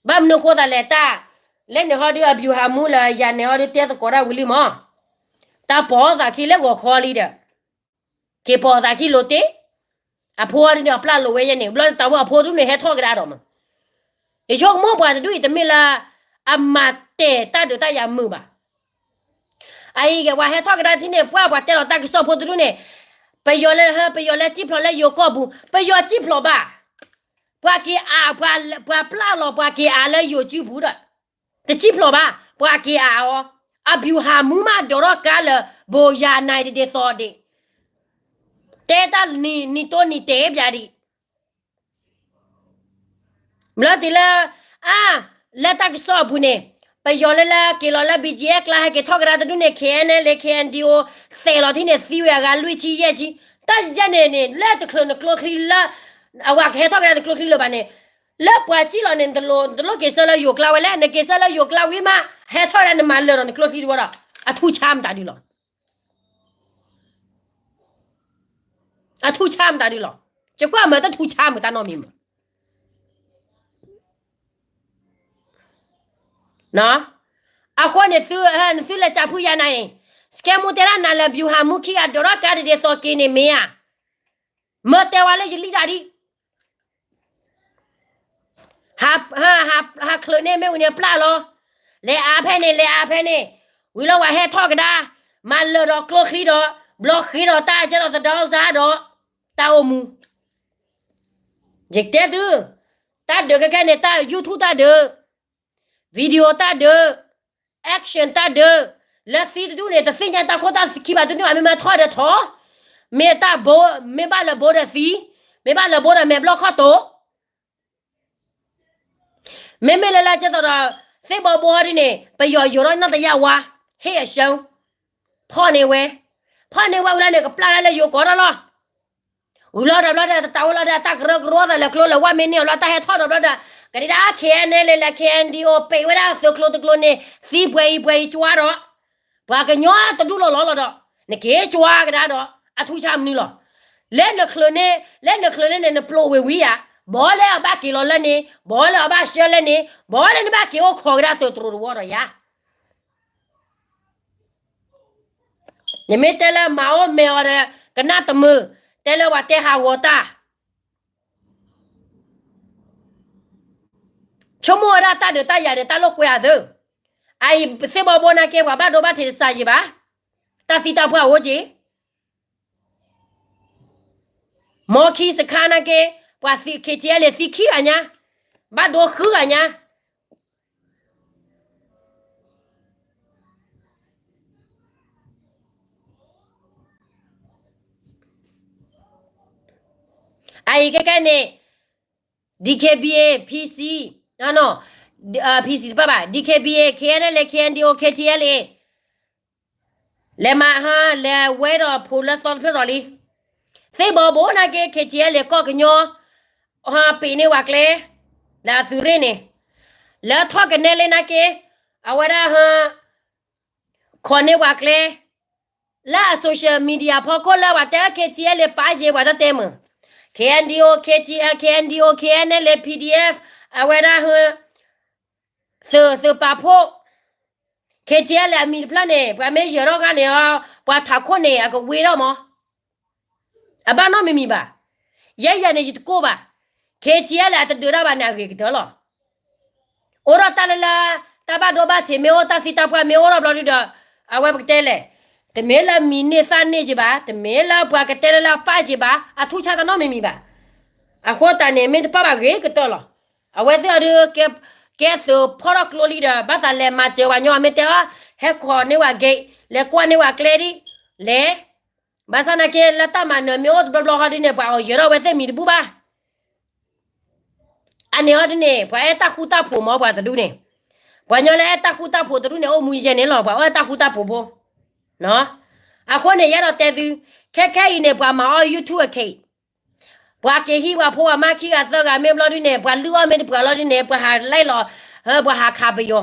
ဘၣ်မနုၤဃိသးလဲၣ်တၢ်, လဲန့ၣ်ဟီဒုးအဘံၤဟးမူလၢယၤန့ၣ်ဟီဒုးတဲသကိးဒၣ်ဝံၤလံမး, တၢ်ပိာ်သးခံလၢဂီၤခီလံဒီး က့ၤပိာ်သးခံလိၤတ့ၢ်, အဖိအီၤဒုးန့ၣ် အပျၢ်လိာ်ဝဲယဲန့ၣ် ဘျီတၢ်ဝဲအဖိဒုးန့ၣ် ဟဲထီၣ်ကဒါဒီးမး, ယဆိကမိၣ်ပှၤတဒူၣ်အံၤတမ့ၢ်လၢ အမၤတဲာ်တၢ်ဒုးတၢ်ယၤမုာ်ဘၣ်. အအံၤကဲ ပှၤဟဲထီၣ်ကဒါထံၣ်န့ၣ် ပှၤပှၤတဲလီၤတၢ်ကစီၣ်ဖိတဒူၣ်န့ၣ်, ပယီၤလၢဟၢ ပယီၤလၢစံၣ်ဖျိးလၢယိၤကီၢ်ပူၤ, ပယီၤစံၣ်ဖျိးဘၣ်, ပှၤက့ၤအါ ပှၤပျၢ်လီၤ ပှၤက့ၤအါလၢယိၤစုပူၤဒီး တစံၣ်ဖျိးဘၣ်, ပှၤက့ၤအါအီၤ, အဘံၤဟးမူမးဒိးထီၣ်ကါလၢ ဘိယၤနၤဒ်ဒ်သိးဒံး, တဲတၢ်နံၤတိၢ်နံၤတဲာ်ဘၣ်ဒံး, ဘျီတုၤလၢ အါ လၢတၢ်ကစီၣ်အပူၤန့ၣ်, ပယီၤလၢလၢက့ၤလီၤလၢ ဘံၣ်ကၠံၣ်အဲၣ် ကျါ ဟဲက့ၤထီၣ်ကဒါတဒူၣ်န့ၣ် ခ့ၣ်အဲၣ်လ့ၣ် ခ့ၣ်အဲၣ်ဒံၣ်အိၣ် သဲးလီၤထံန့ၣ် သံဝဲအဂၤလွံၢ်ဆံယဲၢ်ဆံ, တၢ်ယဲန့ၣ်န့ၣ် လၢတချုးနကျိချံလၢ အဝဲကဟဲထီၣ်ကဒါနကျိချံလၢၤဘၣ်န့ၣ်, လၢပှၤစံၣ်လီၤန့ၣ် နတလိၣ်က့ၤဆၢလၢယိၤကျါဝဲလဲၣ်, နက့ၤဆၢလၢယိၤကျါဝံၤမး ဟဲထီၣ်ဒၣ်နမၤလၢာ်ဒီးနကျိချံတဝီဒီး အထူဆါမတၤဒုလီၤ. အထူဆါမတၤဒုလီၤ. ယကွၢ်မၤတၢ်ထူဆါမတၤနီတမံၤမး. အဃိန့ၣ် နသုလဲၤကးဖုယၤနၤန့ၣ်, စကဲမူတဲဒၣ်နၤလၢ ဘံၤဟးမူခံဂၤဒိးထီၣ်ကါဒ်ဒ်သိးက့ၤန့ၣ်မ့ၢ်ဧါ, မၢတဲဝဲလၢယလံၣ်တၢ်ဒံး ဟးချုးန့ၢ်မ့ၢ်ဝံၤန့ၣ်ပျၢ်လီၤ, လဲၤအါဖဲန့ၣ် လဲၤအါဖဲန့ၣ်, ဝံၤလီၤဝဲဟဲထီၣ်ကဒါ, မၤလၢာ်ဒီးကျိချံဒီး, ဘျီဃ့ဒီးတၢ်ကဲထီၣ်သဒါစါဒီး, တၢ်အိၣ်မူ, ယကတဲသု, တၢ်ဒုးခဲခဲန့ၣ် တၢ် YouTube တၢ်ဒုး, video တၢ်ဒုး, action တၢ်ဒုး, လၢသံတဒူၣ်န့ၣ် တသ့ၣ်ညါတၢ်ခိၣ်တၢ်ခံဘၣ်တဒူၣ် အမ့ၢ်မ့ၢ်ထီၣ်ဒီးထီၣ်, မ့ၢ်တၢ်ဘိ, မ့ၢ်ဘၣ်လၢဘိဒီးသံ, မ့ၢ်ဘၣ်လၢဘိဒီးမဲာ်ဘျီၣ်ခီၣ်တိာ် မ့မ့ၢ်လၢလၢကဲသိးဒီး, သ့ၣ်ဘီဘိဟီဒ်န့ၣ် ပယီၤယိၤထီၣ်နီၢ်တယၢ်ဝါ, ဟ့ၣ်အရှုံး, ဖီၣ်န့ၢ်ဝဲ, ဖီၣ်န့ၢ်ဝဲဝံၤလီၤန့ၣ် ကပျၢ်ဒၣ်လၢယိၤကီၢ်ဒီးလီၤ. ဝံၤလီၤဒီးဘျီဒီး တတၢ်ဝဲလီၤဒီး တၢ်ကရၢကရိသးလဲၤကျိလၢၤဝဲမ့ၢ်န့ၢ်အီၤလီၤ တၢ်ဟဲထီၣ်ဒီးဘျီဒီး, ကဒံဒါ KNLA လၢ KNDO ပံးဝဲဒၣ်သုးကျိၤတကျိၤန့ၣ် သံပှဲၤအံၤပှဲၤအံၤကၠွါဒီး, ပှၤကညီတဒူၣ်လီၤလီၤလီၤဒီး, နက့ၤကၠွါကဒါဒီး အထူဆါမနုၤလီၤ. လၢနချုးန့ၢ်, လၢနချုးန့ၢ်န့ၣ် နပျိးဝဲဝံၤဧါ, ဘီလၢအဘၣ်က့ၤလီၤလၢန့ၣ်, ဘီလၢအဘၣ်ဆှၢလၢန့ၣ်, ဘီလၢနဘၣ်က့ၤအိၣ်ခိးကဒါသုးတရိၤတဝီဒီးယၤ နမ့ၢ်တဲလၢမၤအိၣ်မဲာ်အီၤဒီး ကနၣ်တမုာ်, တဲလၢပှၤတဲဟးဂီၤတၢ်, ဆိကမိၣ်ဝဲဒၣ်တၢ်ဒုးတၢ်ယၤန့ၣ် တၢ်လိာ်ကွဲအသး, အအံၤသ့ၣ်ဘီဘိနာ်က့ ပှၤဘၣ်ဒိဘၣ်ထံးတစှၤယံၤဘၣ်, တၢ်သံတၢ်ပှၢ်အိၣ်က့ၤ မီခံစခါနာ်က့, ပှၤသံ KTLA သံခံဂၤညါ, ဘၣ်ဒိဃုဂၤညါ အအံၤကဲကဲန့ၣ် DKBA PC, PC တပၣ်ဘၣ်, DKBA KNLA KNDO KTLA လဲၤမၤဟါ လဲၤဝဲဒီးဖိလၢသီတဖျၢၣ်ဒီးလံ, သ့ၣ်ဘီဘိနာ်က့ KTLA ကီၢ်ကညီ ဟါပံးန့ၢ်ဝဲကျဲ, လၢအသုးရ့ၣ်န့ၣ်, လၢထီၣ်ကနဲလ့နာ်က့, အဝဲဒၣ်ဟါ ခိးန့ၢ်ဝဲကျဲ, လၢအ social media ဖီခိၣ်လၢပှၤတဲ KTLA ပာ်ယ့ၤပှၤတတဲမုာ်, KNDO KTL KNDO KNLA PDF အဝဲဒၣ်ဟါ သုးသုးပာ်ဖှိၣ်, KTLA အမံၤတဖျၢၣ်န့ၣ် ပှၤမ့ၢ်ယၢၤထီၣ်ခါန့ၣ် ပှၤထးခိၣ်န့ၣ် အကဝ့ထီၣ်မး, အဘၣ်နီတမံၤမံၤဘၣ်. ယဲယၤန့ၣ် ယတကိၢ်ဘၣ်. KTLA အတဒုးတၢ်ဘၣ်န့ၣ် အဂ့ၤကတၢၢ်လီၤ. အိၣ်ဒီးတၢ်လၢလၢ တၢ်ဘၣ်ဒိဘၣ်ထံးမ့ၢ်အိၣ် တၢ်သံတၢ်ပှၢ်မ့ၢ်အိၣ်ထီၣ်ဘျီဒုဒီး အဝဲပကတဲလဲၣ်, တမ့ၢ်လၢမံၤန့ၢ်သၣ်န့ၢ်က့ဘၣ်, တမ့ၢ်လၢပှၤကတဲလၢလၢအပၣ်က့ဘၣ်, အထူၣ်ဆါတၢ်နီတမံၤမံၤဘၣ်. အဃိသတးန့ၣ် မ့ၢ်တပၣ်ဘၣ်ဂ့ၤကတၢၢ်လီၤ. အဝဲသ့ၣ်အီၤဒုး ကဲသုးဖီၣ်ထီၣ်ကျိလံဒီး ဘၣ်သးလဲၤမၤစၢၤဝဲညီအမ့ၢ်တဲအီၤ, ဟဲခိးန့ၢ်ဝဲ gate, လဲၤကွၢ်န့ၢ်ဝဲကျဲဒံး, လဲၤ ဘၣ်ဆၣ်နာ်က့ လၢတၢ်မၤနၢၤမ့ၢ်အိၣ်တဘျီဘျီဃီဒ်န့ၣ် ပှၤအီၣ်ယၢၤထီၣ်ဝဲသ့ၣ်မံၤတဘူၣ်ဘၣ်. အန့ၣ်ဟီဒ်န့ၣ် ပှၤအဲၣ်တၢ်ဃူတၢ်ဖိးမးပှၤတဒူၣ်န့ၣ်, ပှၤညီလၢအဲၣ်တၢ်ဃူတၢ်ဖိးတဒူၣ်န့ၣ် အိၣ်မူယဲၢ်န့ၣ်လီၤ, ပှၤအိၣ်အဲၣ်တၢ်ဃူတၢ်ဖိးဖိ အဃိန့ၣ် ယအဲၣ်ဒိးတဲသု, ခဲခဲအံၤန့ၣ် ပှၤမၤအီၣ် YouTube အခဲအံၤ, ပှၤက့ၤဟံးပှၤဖိပှၤမါခံဂၤသၢဂၤမ့ၢ်ဘျီဒ်န့ၣ် ပှၤလုၢ်အီၣ်မ့ၢ်တပှၤလီၤဒ်န့ၣ် ပှၤဟးလဲလီၤ, ပှၤဟးခးပယီၤ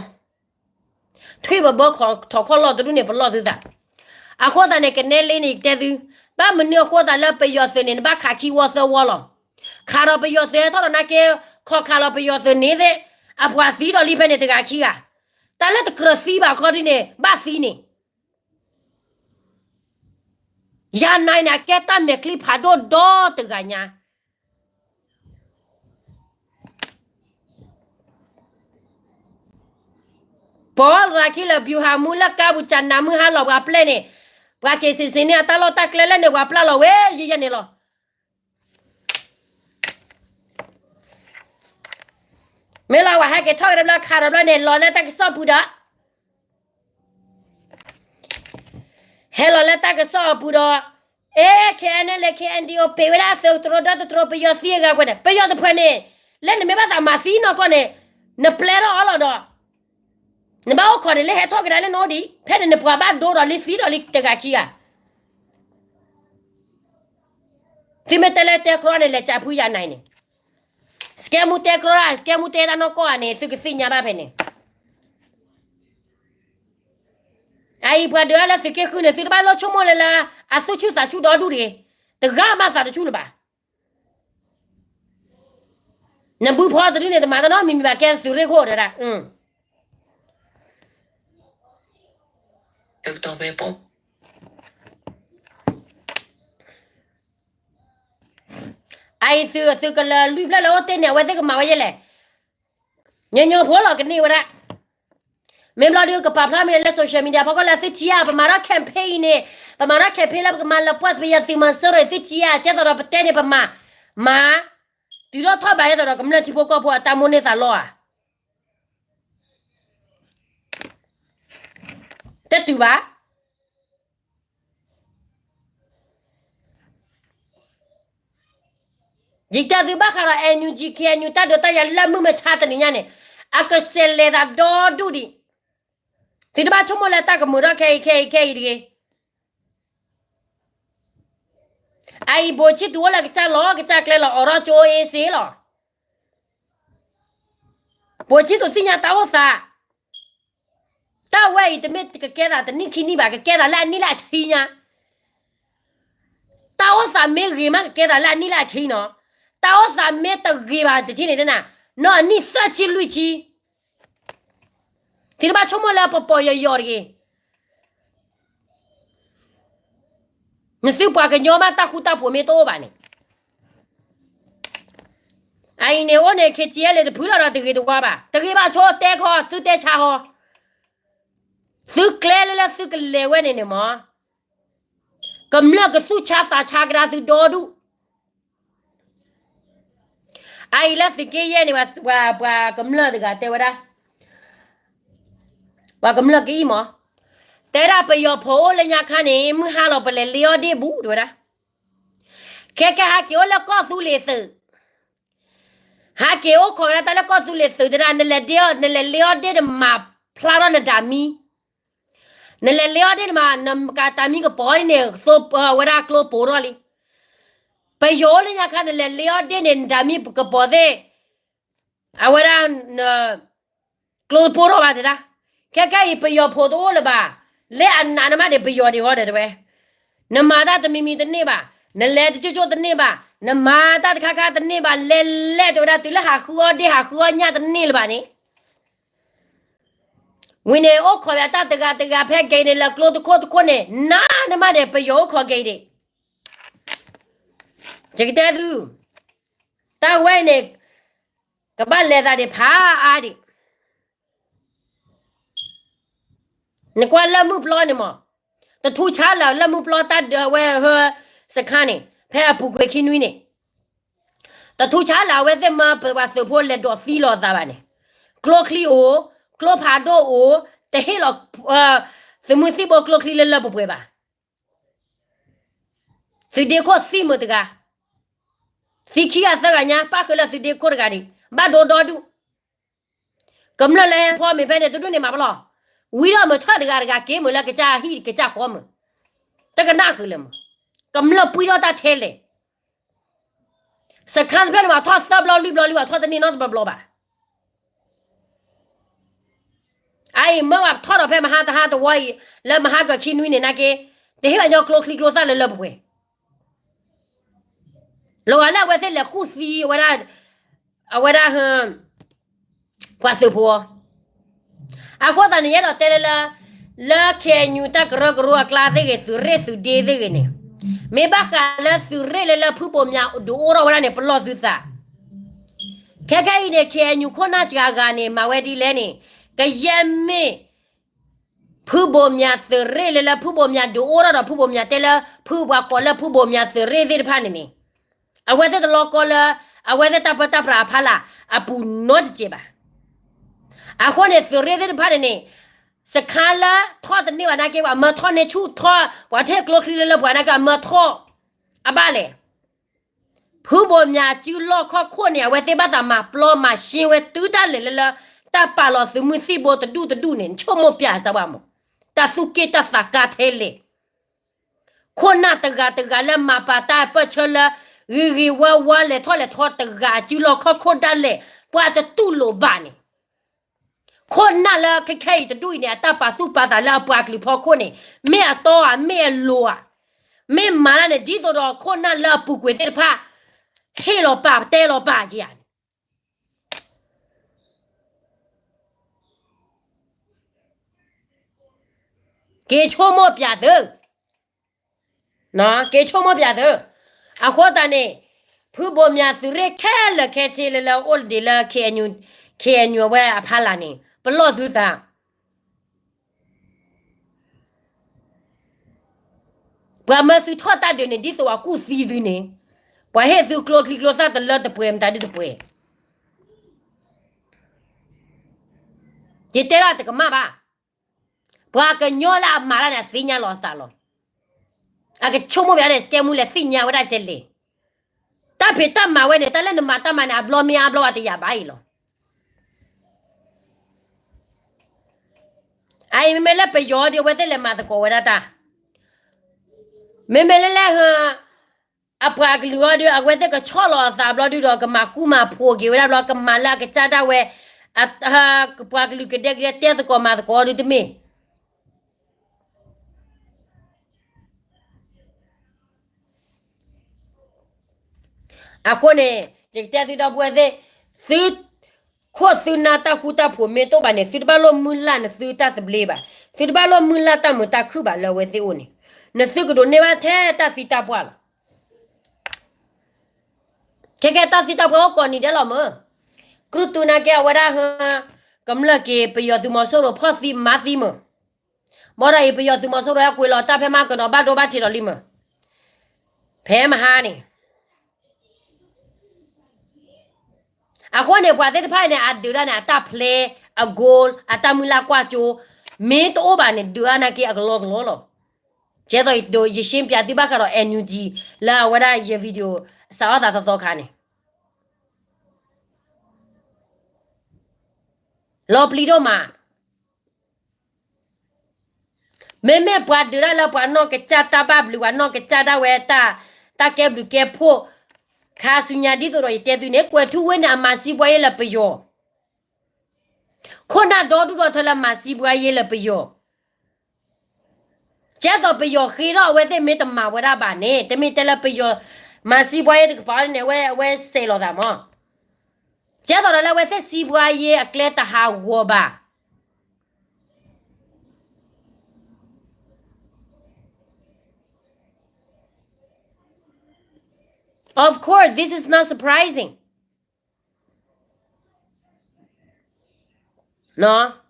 ထွံၣ်ပဘၢထီၣ်ခီၣ်လီၢ်တဒူၣ်န့ၣ် ပလီၢ်သုသး. အဃိသတးန့ၣ် ကနဲလ့န့ၣ် ယတဲသု, ဘၣ်မနုၤအဃိသတးလၢပယီၤသုးန့ၣ် နဘၣ်ခးခံဝီသၢဝီလီၤ. ခးဒီးပယီၤသုးဟဲထီၣ်ဒီးနာ်က့, ခိးခးလီၤပယီၤသုးန့ၣ်သ့ၣ်, အပှၤသံဒီးလံဖဲန့ၣ်တဂၤခံဂၤ, တၢ်လၢတကြၢးသံဘၣ်ခီဒ်န့ၣ် ဘၣ်သံန့ၣ် ယၤနၤန့ၣ် အကဲတၢ်မဲာ်ချံဖးဒိၣ်ဒီတဂၤညါ. ပိာ်သးခံလၢ ဗျူဟာမှူး လၢကါပူၤကၢနၤမုၢ်ဟါလီၤ ပှၤပျဲၢ်န့ၣ်, ပှၤက့ၤစံးစံးန့ၢ်အတၢ်လီၢ်တၢ်ကျဲလဲၣ်န့ၣ် ပှၤပျဲလီၤဝဲယဲယဲန့ၣ်လီၤ. မ့ၢ်လီၤ ပှၤဟဲက့ၤထီၣ်က့ၤတဘျီခးဒီးဘျီန့ၣ် လီၤလၢတၢ်ကစီၣ်ပူၤဒီး ဟဲလီၤလၢတၢ်ကစီၣ်အပူၤဒီး, အဲ KNLA KNDO ပ့ၤဝဲဒၣ်သုးတတြိဒီတတြိ ပယီၤသံအဂၤပှဲၤန့ၣ် ပယီၤတဖုန့ၣ်, လၢနမ့ၢ်ဘၣ်သးမၤသံနီၢ်ကီၢ်န့ၣ်, နပျဲထီၣ်အီၤလီၤဒီး, နဘၣ်အိၣ်ခိးန့ၣ် လၢဟဲထီၣ်ကဒါလၢနအိၣ်ဒံး ဖဲန့ၣ်နပှၤဘၣ်ဒိဒီးလံသံဒီးလံတဂၤခံဂၤ သုမ့ၢ်တဲလၢတဲကြီန့ၣ် လဲၤကးဖုယၤနၤအံၤန့ၣ်, စကဲမူတဲကြီဧါ, စကဲမူတဲတၢ်နီၢ်ကီၢ်ဧါန့ၣ် သုကသ့ၣ်ညါဘၣ်ဖဲန့ၣ်. အအံၤပှၤဒုးတၢ်လၢသုးက့ဃုန့ၣ် သုတဘၣ်လိၣ်ဆိကမိၣ်လၢလၢ အသူၣ်ဆူၣ်သးဆူၣ်ဒီဒူၣ်တဂ့ၤ, တဂၤမးသးတဆူၣ်လၢၤဘၣ်. နဘုဖီတဒူၣ်န့ၣ် တမၤတၢ်နီတမံၤမံၤဘၣ် ကဲသုးရ့ၣ်ခိၣ်ဒီးဒၣ် အအံၤသုး သုးကလၢၤလွံၢ်ဖျၢၣ်လၢအိၣ်တ့ၢ်န့ၣ် အဝဲသ့ၣ်ကမၤဝဲယဲလဲၣ်. ညီညီဖိလီၤကန့ၢ်ဝဲဒၣ်. မ့ၢ်ဘျီဒုးကပာ်ဖျါမ့ၢ်လၢ social media ဖီခိၣ်လၢသုထံၣ်ဧါ ပမၤထီၣ် campaign အံၤန့ၣ်, ပမၤထီၣ် campaign လၢပကမၤလၢပှၢ်ပယီၤသုးမီၤစိရိၤသုထံၣ်ဧါ ကဲသိးဒီးပတဲန့ၣ်ပမၤ, မၤ, တုၤထီၣ်ထီၣ်ဘးဒ်သိးဒီးကမျၢၢ်ထံဖိကီၢ်ဖိအတၢ်မိၣ်န့ၢ်သးလီဧါ. တတုၤဘၣ်. ယတဲသုဘၣ်ဃးဒီး NUG KNU တၢ်ဒုးတၢ်ယၤလၢမုၢ်မဆါတနံၤညါန့ၣ်, အကစဲးလဲၤသးဒီဒူၣ်ဒံး. သုတဘၣ်ဆိကမိၣ်လၢတၢ်ကမုာ်ထီၣ်ခဲအံၤခဲအံၤခဲအံၤတဂ့ၤ. အအံၤ ဗိုလ်ချစ်သူ အိၣ်လၢကစၢ်လီၤ ကစၢ်ကျဲလီၤ အိးထီၣ်ကၠိအ့စ့လီၤ. ဗိုလ်ချစ်သူ သ့ၣ်ညါတၢ်အိၣ်သး, တၢ်ဝဲအံၤတမ့ၢ်ကကဲသးတနံၣ်ခံနံၣ်ဘၣ် ကကဲသးလၢအနံၣ်လၢအဆံညါ. တၢ်အိၣ်သးမ့ၢ်ဂ့ၤမး ကကဲသးလၢအနံၣ်လၢအဆံနီၤ. တၢ်အိၣ်သးမ့ၢ်တဂ့ၤဘၣ်တထံၣ်န့ၣ် နီၢ်အနံၣ်သၢဆံလွံၢ်ဆံ သုတဘၣ်ဆိကမိၣ်လၢပပီၢ်ယီၤယီၤတဂ့ၤ. နသုပှၤကညီမး တၢ်ဃူတၢ်ဖိးမ့ၢ်တအိၣ်ဘၣ်န့ၣ်, အအံၤန့ၣ်အိၣ်န့ၣ် KTLA တဖုလီၤဒီးတဂ့ၤတဝါဘၣ်. တဂ့ၤဘၣ်ဆိတဲခီ သုတဲဆါဟီ, သုကျဲလၢလၢသုကလဲၤဝဲန့ၣ်န့ၣ်မး ကမျၢၢ်ကသူၣ်ဆါသးဆါကဒါသုဒီဒူၣ်. အအံၤလၢသုးက့ယဲၢ်န့ၣ် ပှၤကမျၢၢ်တဂၤတဲဝဲဒၣ်, ပှၤကမျၢၢ်ကအံၤမး, တဲဒၣ်ပယီၤဖိးအိၣ်လၢညါခါန့ၣ် မုၢ်ဟါလီၤပလဲၤလ့အီၣ်ဒ့ၣ်ဘူး တဲဝဲဒၣ်. ခဲကဲဟဲက့ၤအိၣ်လၢကီၢ်သူလ့ၤသုး, ဟဲက့ၤအိၣ်ခိးကဒါတၢ်လၢကီၢ်သူလ့ၤသုးတဲဒၣ် နလဲၤဒ့အီၣ် နလဲၤလ့အီၣ်ဒ့ၣ် နမၤဖျါထီၣ်နတၢ်မံ နလဲၤလ့အီၣ်ဒ့ၣ်နမၤ နကတၢ်မံကပီၤန့ၣ် သိဝဲဒၣ်ကျိပိာ်ထီၣ်လံ. ပယီၤအိၣ်လၢညါခါ နလဲၤလ့အီၣ်ဒ့ၣ်န့ၣ် နတၢ်မံကပီၤသ့ၣ်, အဝဲဒၣ် ကျိပိာ်ထီၣ်ဘၣ်တဲဒၣ်. ခဲကဲအံၤ ပယီၤဖိးတအိၣ်လၢၤဘၣ်. လၢအနာ်နမးန့ၣ် ပယီၤဒံးဃီဒီးတဲဝဲ, နမၤတၢ်တမံၤမံၤတန့ၢ်ဘၣ်, နလဲၤတကၠိၣ်ကၠိၣ်တန့ၢ်ဘၣ်, နမၤတၢ်တခါခါတန့ၢ်ဘၣ်, လဲၤလဲၤတဲဝဲဒၣ် တုၤလၢဟးဃုအီၣ်ဒ့ၣ် ဟးဃုအီၣ်ညၣ်တန့ၢ်လၢၤဘၣ်န့ၣ် ဝံၤန့ၣ် အိၣ်ခိးယၤတၢ်တဂၤတဂၤဖဲ gate န့ၣ် လၢကျိတခိၣ်တခိၣ်န့ၣ် နးနမးန့ၣ် ပယီၤအိၣ်ခိး gate န့ၣ်, ယကတဲသု, တၢ်ဝဲအံၤန့ၣ် ကဘၣ်လဲၤသးဒံးဖးအါဒံး, နကွၢ်လၢၢ်မုၢ်ပျီန့ၣ်မး, တထူဆါလၢလၢၢ်မုၢ်ပျီတၢ်ဒၢးဝဲဟၢ စခါန့ၣ် ဖဲအပူၤကွံာ်ခံနွံန့ၣ် တထူဆါလၢအဝဲသ့ၣ်မၢပှၤသုးဖိလဲၤဒိးသံလီၤအသးဘၣ်န့ၣ်, ကျိချံအိၣ်, ကျိဖးဒိၣ်အိၣ်, တဟ့ၣ်လီၤ သုးမုၢ်သံၣ်ဘိကျိချံလၢလၢပှဲၤပှဲၤဘၣ်. သုးဒ့ခိၣ်သံမုာ်တဂၤ, သံခံဂၤသၢဂၤညါ ပၣ်ဃုာ်လၢသုးဒ့ခိၣ်တဂၤဒံး ဘၣ်ဒိဒီဒူၣ် ကမျၢၢ်လၢဟဲဖီမ့ၤဖဲန့ၣ် တဒူၣ်န့ၣ်မၤပလီၢ်, ဝံထီၣ်မုာ်ထၢၣ်တဂၤတဂၤက့ၤမုာ်လၢကစၢ်ဟံၣ်ကစၢ်ဃီမုာ်, တကနၣ်ဃုာ်လၢၤမုာ်, ကမျၢၢ်ပှံထီၣ်တၢ်ထဲလဲၣ်, စခါတဖျၢၣ်န့ၣ် ပှၤထီၣ်သၢဘျီလွံၢ်ဘျီလံ ပှၤထီၣ်တန့ၢ်နီတဘျီဘျီဘၣ်. အအံၤမၢပှၤထီၣ်ဒီးဖဲမဟါတဟါတဝီအံၤ လၢမဟါကခံနွံန့ၣ်နာ်က့, တဟ့ၣ်ဘၣ်ညီကျိချံကျိသၣ်လၢလၢပှဲၤပှဲၤ လီၤဂာ်လၢအဝဲသ့ၣ်လဲၤကူၣ်သံဝဲဒၣ်, အဝဲဒၣ်ဟၢ ပှၤသုးဖိ, အဃိသတးန့ၣ် ယအဲၣ်ဒိးတဲလၢလၢ, လၢ KNU တၢ်ကရၢကရိအကျါသ့ၣ်ဂ့ၤ သုးရ့ၣ်သုးဒ့သ့ၣ်ဂ့ၤန့ၣ်, မ့ၢ်ဘၣ်ဃးလၢသုးရ့ၣ်လၢလၢဖုဘိးမၠးဒုးအိၣ်ထီၣ်ဝဲဒၣ်န့ၣ် ပလီၢ်သုသး, ခဲခဲအံၤန့ၣ် KNU ခိၣ်နၢ်စှၤဂၤန့ၣ် မၤဝဲဒ်လဲၣ်န့ၣ်, ကယဲၢ်မ့ၢ် ဖုဘိးမၠးသုးရ့ၣ်လၢလၢဖုဘိးမၠးဒုးအိၣ်ထီၣ်ဒီး ဖုဘိးမၠးတဲလၢ ဖုပှၤကိးလၢဖုဘိးမၠးသုးရ့ၣ်သ့ၣ်တဖၣ်န့ၣ်န့ၣ်, အဝဲသ့ၣ်တလီကီလၢ အဝဲသ့ၣ်တၢ်ပၢတၢ်ပြးအဖီလာ်အပူၤနီတစဲးဘၣ်. အဃိန့ၣ် သုးရ့ၣ်သ့ၣ်တဖၣ်န့ၣ်န့ၣ်, စခါလၢထီၣ်တန့ၢ်ဘၣ်နာ်က့ ပှၤမၢထီၣ်န့ၢ်ဆူၣ်ထီၣ် ပှၤထီၣ်ကျိချံလၢလၢပှၤနာ်က့ အမၢထီၣ်အဘၣ်လဲၣ်. ဖုဘိးမၠးစုလီၢ်ခီၣ်ခိၣ်န့ၣ် အဝဲသ့ၣ်ဘၣ်သးမၤပျီမၤရှဲဝဲတုၤဒၣ်လဲာ်လၢလၢ, တၢ်ပာ်လီၤသုးမုၢ်သံၣ်ဘိတဒူၣ်တဒူၣ်န့ၣ် နဆိကမိၣ်ပျးစၢၤဝဲမး, တၢ်သူၣ်က့ၣ်တၢ်သးကါထဲလဲၣ်, ခိၣ်နၢ်တဂၤတဂၤလၢမၤပာ်တၢ်ပၢၢ်ဆၢလၢ, ဂ့ၤဂ့ၤဝါဝါလဲၤထီၣ်လဲၤထီတဂၤအစုလီၢ်ခီၣ်ခိၣ်ဒၣ်လဲာ်, ပှၤတတူၢ်လိာ်ဘၣ်န့ၣ် ခိၣ်နၢ်လၢခဲခဲအံၤတဒူၣ်အံၤန့ၣ် အတၢ်ပာ်သူၣ်ပာ်သးလၢအပှၤကလုာ်ဖီခိၣ်န့ၣ် မ့ၢ်အတီဧါ မ့ၢ်အလိၤဧါ, မ့ၢ်မၤတၢ်န့ၣ် ဒ်သိးဒီးခိၣ်နၢ်လၢအပူၤကွံာ်သ့ၣ်တဖၣ် ဟ့ၣ်လီၤပာ်တဲလီၤပာ်က့ၤဧါန့ၣ် က့ၤဆိကမိၣ်ပျးသု, က့ၤဆိကမိၣ်ပျးသု, အဃိသတးန့ၣ်, ဖုဘိးမၠးသုးရ့ၣ်ခဲလၢာ်ခဲဆ့လၢလၢအိၣ်ဒံးလၢ KNU, KNU အဝဲအဖီလာ်န့ၣ် ပလီၢ်သုသး ပှၤမၢသုထီၣ်တၢ်ဒုးန့ၣ် ဒ်သိးပှၤကူၣ်သံသုန့ၣ်, ပှၤဟ့ၣ်သုကျိချံကျိသၣ်တလၢတပှဲၤမတၤဒုတပှဲၤ, ယတဲဒၣ်တကမၣ်ဘၣ်, ပှၤကညီလၢအမၤတၢ်န့ၣ် အသ့ၣ်ညါလီၤအသးလီၤ, အကဆိကမိၣ်ပျးန့ၣ် စကဲမူလဲၤသ့ၣ်ညါဝဲဒၣ်ကဲလဲၣ်, တၢ်ဖံးတၢ်မၤဝဲန့ၣ် တၢ်လၢနမၤတၢ်မၤန့ၣ် အဘျီမ့ၢ်အါဘျီဝဲတယာ်ဘၣ်အံၤလီၤ. အအံၤမ့မ့ၢ်လၢပယီၤဒီး အဝဲသ့ၣ်လဲၤမၤသကိးဝဲဒၣ်တၢ်, မ့မ့ၢ်လၢလၢဟၢ, အပှၤကလုာ်အီၤဒီး အဝဲသ့ၣ်ကဆီၣ်လီၤအသးဘျီဒုဒီး ကမၤဃူမၤဖိးက့ၤဝဲဒၣ်ဘျီ ကမၤလၢအကစၢ်ဒၣ်ဝဲ, ပှၤကလုာ်ကဒဲကဒဲတဲသကိးမၤသကိးအီၤဒုတမ့ၢ် အဃိန့ၣ် ယကတဲသုဒီပုၢ်ဝဲၢ်သ့ၣ်, သု, ခိၣ်သုနၢ်တၢ်ဃူတၢ်ဖိးမ့ၢ်တအိၣ်ဘၣ်န့ၣ် သုတဘၣ်လိၣ်မုၢ်လၢ်နသုတၢ်သဘျ့ဘၣ်, သုတဘၣ်လိၣ်မုၢ်လၢ်တၢ်မုာ်တၢ်ခုၣ်ဘၣ်လၢအဝဲသ့ၣ်အိၣ်န့ၣ်, နသုကဒိးန့ၢ်ဘၣ်ထဲတၢ်သံတၢ်ပှၢ်လီၤ. ခဲကဲတၢ်သံတၢ်ပှၢ်အိၣ်ကိးနံၤဒဲးလီၤမၢ်, ကြုၢ်တုၤနာ်က့အဝဲဒၣ်ဟၢ, ကမျၢၢ်က့ၤပယီၤသုးမီၤစိရိၤဖီၣ်သံမၤသံမၢ်, ဘၣ်ဒီးအံၤပယီၤသုးမီၤစိရိၤဟဲကွံာ်လီၤတၢ်ဖဲမၤကနီၤဘၣ်ဒိဘၣ်ထံးဒီးလံမၢ်, ဖဲမဟါန့ၣ် အဃိန့ၣ် ပှၤသ့ၣ်တဖၣ်အံၤန့ၣ် အဒုးတၢ်န့ၣ် အတၢ်ဖျဲး, အ goal, အတၢ်မုၢ်လၢ်ကွၢ်စိ, မ့ၢ်တအိၣ်ဘၣ်န့ၣ် ဒုးအါနာ်က့အကလီကလီလီၤ. ကဲသိးယရှင်းပြသုဘၣ်ဃးဒီး NUG လၢအဝဲဒၣ်ယ video စးထီၣ်သးသီသီခါန့ၣ် လီၤပျံၤဒိၣ်မး မ့မ့ၢ်ပှၤဒုးတၢ်လၢပှၤနီၢ်ကစၢ်တၢ်ဘၣ်ဘျုး ပှၤနီၢ်ကစၢ်ဒၣ်ဝဲတၢ်, တၢ်ကဲဘျုးကဲဖှိၣ်, ခါဆူညါဒ်သိးဒီးယတဲသုန့ၣ် ကွဲးထူဝ့န့ၣ် အမၤစံးပှၤယဲလၢပယီၤ, ခိၣ်နၢ်ဒီဒူၣ်ဒီထၢလၢမၤစံးပှၤယဲလၢပယီၤ ကဲသိးပယီၤဃ့ထီၣ် အဝဲသ့ၣ်မ့ၢ်တမၤဝဲဒၣ်ဘၣ်န့ၣ် တမ့ၢ်တဲလၢပယီၤမၤစံးပှၤယဲတကပၤန့ၣ် အဝဲ, အဝဲစဲးလီၤသးမၢ်. ကဲသိးဒီးလၢအဝဲသ့ၣ်စံးပှၤယဲအကျဲတဟးဂီၤဘၣ်. Of course, this is not surprising. နီၤ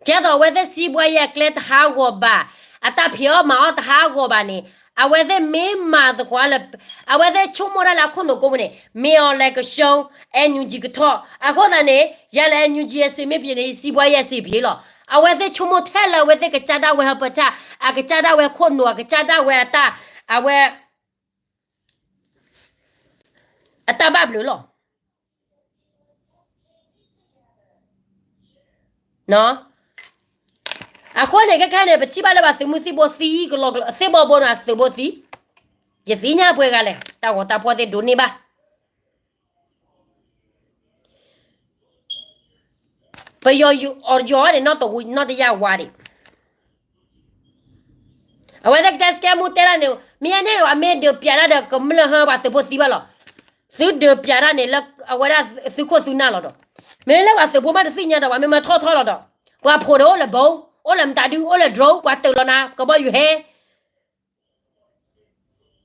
ကဲသိးအဝဲသ့ၣ်စံးဘှါယဲၢ်ကျဲတဟးဂီၤဘၣ်, အတၢ်ဖံးအီၣ်မၤအီၣ်တဟးဂီၤဘၣ်န့ၣ်, အဝဲသ့ၣ်မ့ၢ်မၤသကိးလၢ, အဝဲသ့ၣ်ဆိကမိၣ်ဒၣ်လၢအခိၣ်နူာ်ကိးပူၤန့ၣ် မ့ၢ်အီၤလဲၤကဆှီ, NUG ကထီၣ်, အဃိသတးန့ၣ် ယၤလၢ NUG အစံးမ့ၢ်ပှဲၤန့ၣ် ယစံးဘှါယဲၢ်စံးပှဲၤလီၤ. အဝဲသ့ၣ်ဆိကမိၣ်ထဲလၢအဝဲသ့ၣ်ကစၢ်ဒၣ်ဝဲဟၢပၢဆၣ်, အကစၢ်ဒၣ်ဝဲခိၣ်နူာ်, အကစၢ်ဒၣ်ဝဲအတၢ်, အဝဲ အတၢ်ဘၣ်ဘျုးလီၤ. အဃိန့ၣ် ခဲခဲန့ၣ် ပထံၣ်ဘၣ်လၢပှၤသုးမုၢ်သံၣ်ဘိသံကလီကလီ သ့ၣ်ဘီဘိန့ၣ်အသုးဘိသံ, ယသ့ၣ်ညါပှဲၤဂၤလဲၣ်, တၢ်ဂီၤတၢ်ဖီၣ်သ့ၣ်ဒိးန့ၢ်ဘၣ် ပယီၤယူၤအီၤယီၤန့ၣ် နီၢ်တဝံၤနီၢ်တယၢ်ဝါဒံး, အဝဲသ့ၣ်ကတဲစကဲမူတဲဒၣ်န့ၣ် မ့ၢ်အန့ၣ် အမ့ၢ်ဒုးပျးတၢ်ဒီးကမျၢၢ်ဟၢပှၤသုးဖိသံဘၣ်လီၤ. သုဒုးပျးတၢ်န့ၣ်လၢအဝဲဒၣ်သုးခိၣ်သုးနၢ်လီၤဒီး, မ့ၢ်လၢပှၤသုးဖိမ့ၢ်တသ့ၣ်ညါဒီး ပှၤမ့ၢ်မၤထီၣ်ထီၣ်လီၤဒီး, ပှၤဖိးဒီးအိၣ်လၢ bomb, အိၣ်လၢမတၤဒု, အိၣ်လၢ drone, ပှၤတၢၢ်လီၤနၤ ကဘီယူၤဟဲ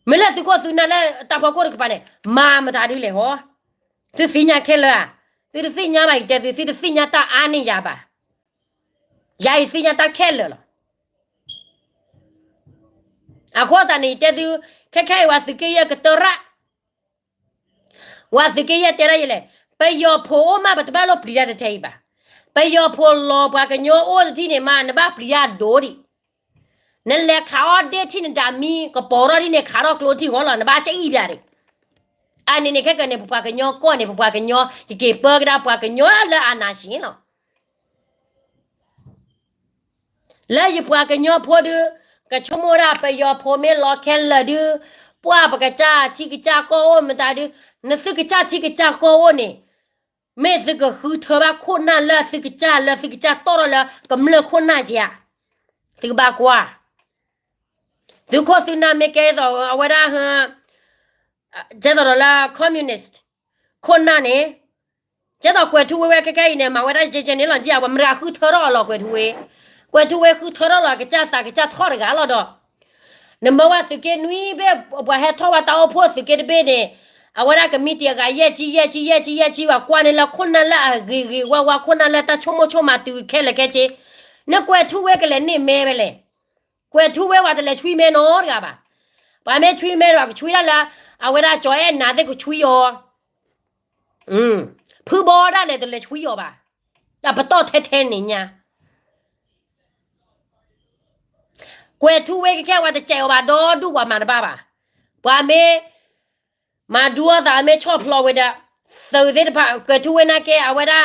မ့ၢ်လၢသုးခိၣ်သုးနၢ်လၢတၢ်ဖီခိၣ်တကပၤန့ၣ် မၤမတၤဒုလဲၣ်ဟီ, သုသ့ၣ်ညါခဲလၢာ်ဧါ, သုတသ့ၣ်ညါဘၣ် ယတဲသု သုတသ့ၣ်ညါတၢ်အါန့ၢ်ယၤဘၣ်, ယၤယသ့ၣ်ညါတၢ်ခဲလၢာ်လီၤ. အဃိသတးန့ၣ် ယတဲသု, ခဲခဲအံၤပှၤသုးက့ယဲၢ်ကတၢၢ်ရၣ် ပှၤသုးက့ယဲၢ်တဲဒၣ်ယဲလဲၣ်, ပယီၤဖိအိၣ်မး ပတဘၣ်လိၣ်ပျံၤတၢ်တထဲအံၤဘၣ်. ပယီၤဖိလီၤပှၤကညီအိၣ်တထံၣ်န့ၣ်မး နဘၣ်ပျံၤတၢ်ဒိၣ်ဒံး, နလဲၤခးအီၣ်ဒ့ၣ်ထံၣ်နဒၣ်မံကပီၤထီၣ်ဒ်န့ၣ် ခးထီၣ်ကျိထံၣ်ဂီၤလီၤ နဘၣ်ကအံၣ်ပျးဒံး. အန့ၣ်န့ၣ် ခဲကနံၣ်န့ၣ် ပပှၤကညီကီၢ်န့ၣ် ပပှၤကညီ ယက့ၤပၢကဒါပှၤကညီလၢအနးဆံးလီၤ. လၢယပှၤကညီဖိဒုး ကဆိကမိၣ်ဒၣ်ပယီၤဖိမ့ၢ်လီၤခဲလၢာ်ဒုး ပှၢ်ပကစၢ်ထံကစၢ်ကီၢ်အိၣ်မတၤဒုး, နသုကစၢ်ထံကစၢ်ကီၢ်အိၣ်န့ၣ် မ့ၢ်သုကဃုထၢဘၣ်ခိၣ်နၢ်လၢသုကစၢ်လၢသုကစၢ်တီၣ်ထီၣ်လၢကမျၢၢ်ခိၣ်နၢ်က့ဧါ. သုကဘၣ်ကွၢ် သုးခိၣ်သုးနၢ်မ့ၢ်ကဲသိးအဝဲဒၣ် ကဲသိးဒီးလၢ communist ခိၣ်နၢ်န့ၣ်, ကဲသိးကွဲၤထူဝ့ဝဲခဲခဲအံၤန့ၣ် မၤဝဲဒၣ်ယဲကဲန့ၣ်လီၤ ကပှၤမတၤဃုထၢထီၣ်အီၤလီၤကွဲၤထူဝ့, ကွဲၤထူဝ့ဃုထၢထီၣ်လီၤ ကစၢ်သးကစၢ်ထီၣ်တဂၤလီၤဒီး, နမၢဝဲသုးက့နွံဘ့ၣ် ပှၤဟဲထီၣ်ဝဲတၢ်အိၣ်ဖှိၣ်သုးက့တဘ့ၣ်န့ၣ်, အဝဲဒၣ်ကမံးတံာ်အဂၤယဲၢ်ဆံယဲၢ်ဆံယဲၢ်ဆံယဲၢ်ဆံ ပှၤကွၢ်န့ၢ်လၢခိၣ်နၢ်လၢအဂ့ၤဂ့ၤဝါဝါ ခိၣ်နၢ်လၢတၢ်ဆိကမိၣ်ဆိကမးတုၤခဲလၢာ်ခဲဆ့, နကွဲၤထူဝ့ကလဲၤန့ၢ်မဲဝဲလဲၣ်. ကွဲၤထူဝ့ပှၤတလဲၤဆွံမဲနီတဂၤဘၣ်. ပှၤမ့ၢ်ဆွံမဲဒီးကဆွံဒၣ်လၢ အဝဲဒၣ်ကၠီၤအဲၣ်နၤသ့ၣ်ကဆွံအီၤ, ဖုဘီဒၣ်လဲာ်တလဲၤဆွံအီၤဘၣ်. တၢ်ပတီၢ်ထဲထဲန့ၣ်ညါ, ကွဲၤထူဝ့ကခဲပှၤတစဲးအီၤဘၣ် ဒီဒူၣ်ပှၤမၤတဘၣ်ဘၣ်. ပှၤမ့ၢ် မၤဒူအီၣ်သးမ့ၢ်ဆီၣ်ဖျိးဝဲဒီး, သုးသ့ၣ်တဖၣ် ကွဲၤထူဝ့နာ်က့ အဝဲဒၣ်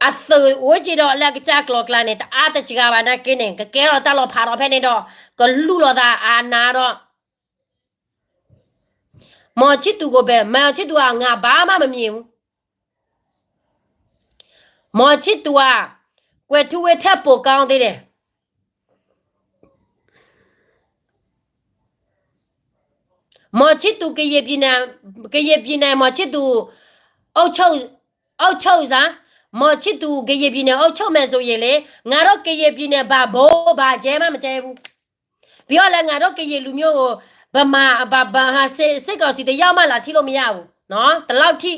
အသုးအိၣ်က့ဒီးလၢအကစၢ်ကျီၤကျါန့ၣ် တအါတစှၤဘၣ်နာ်က့န့ၣ် ကကဲထီၣ်တၢ်လီၤဖးထီၣ်ဖဲန့ၣ်ဒီး ကလူၢ်လီၤသးအါနါဒီး မောင်ချစ်သူကိုပဲ, မောင်ချစ်သူက ငါဘာမှမမြင်ဘူး. မောင်ချစ်သူက ကွဲၤထူဝ့ထဲပိုကောင်းသေးတယ်. မောင်ချစ်သူ ကရင်ပြည်နယ်, ကရင်ပြည်နယ် မောင်ချစ်သူ အုပ်ချုပ်, အုပ်ချုပ်စမ်း, မောင်ချစ်သူ ကရင်ပြည်နယ် အုပ်ချုပ်မယ်ဆိုရင်လေ, ငါတို့ ကရင်ပြည်နယ် ဘာဗိုလ် ဘာကျဲမှ မကျဲဘူး. ပြောလဲ ငါတို့ ကရင်လူမျိုးကို ဗမာ, ဗ, ဗ, စစ်, စစ်ကောင်စီ တစ်ယောက်မှ လာထိလို့ မရဘူးနော်, ဒီလောက်ထိ.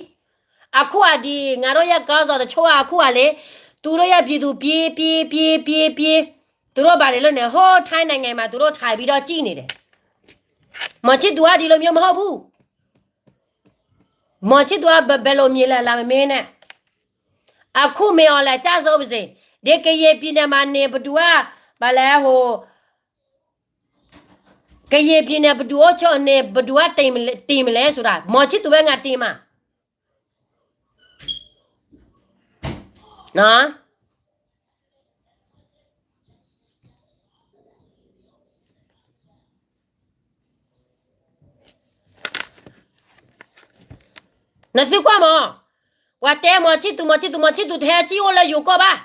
အခုက ဒီ ငါတို့ရဲ့ ခေါင်းဆောင်တချို့က အခုကလေ, သူတို့ရဲ့ ပြည်သူ ပြေး, ပြေး, ပြေး, ပြေး, ပြေး, သူတို့ ဘာတွေလုပ်နေလဲ, ဟို ထိုင်းနိုင်ငံမှာ သူတို့ ထိုင်ပြီးတော့ ကြည့်နေတယ်. မောင်ချစ်သူက ဒီလိုမျိုး မဟုတ်ဘူး. မောင်ချစ်သူက ဘယ်, ဘယ်လိုမြင်လဲ လာမမေးနဲ့. အခု မင်းအောင်လှိုင် ကျဆုံးပါစေ. ဒီ ကရင်ပြည်နယ်မှာနေ ဘယ်သူက ဘာလဲ ဟို ကရင်ပြည်နယ် ဘယ်သူအုပ်ချုပ်နေ ဘယ်သူက တည်မလဲ, တည်မလဲဆိုတာ မောင်ချစ်သူပဲ ငါတင်မှာ. နော်. နသုကွၢ်မး, ပှၤတဲ မောင်ချစ်သူ, မောင်ချစ်သူ, မောင်ချစ်သူ တဟဲစံၣ်အိၣ်လၢယိၤကီၢ်ဘၣ်.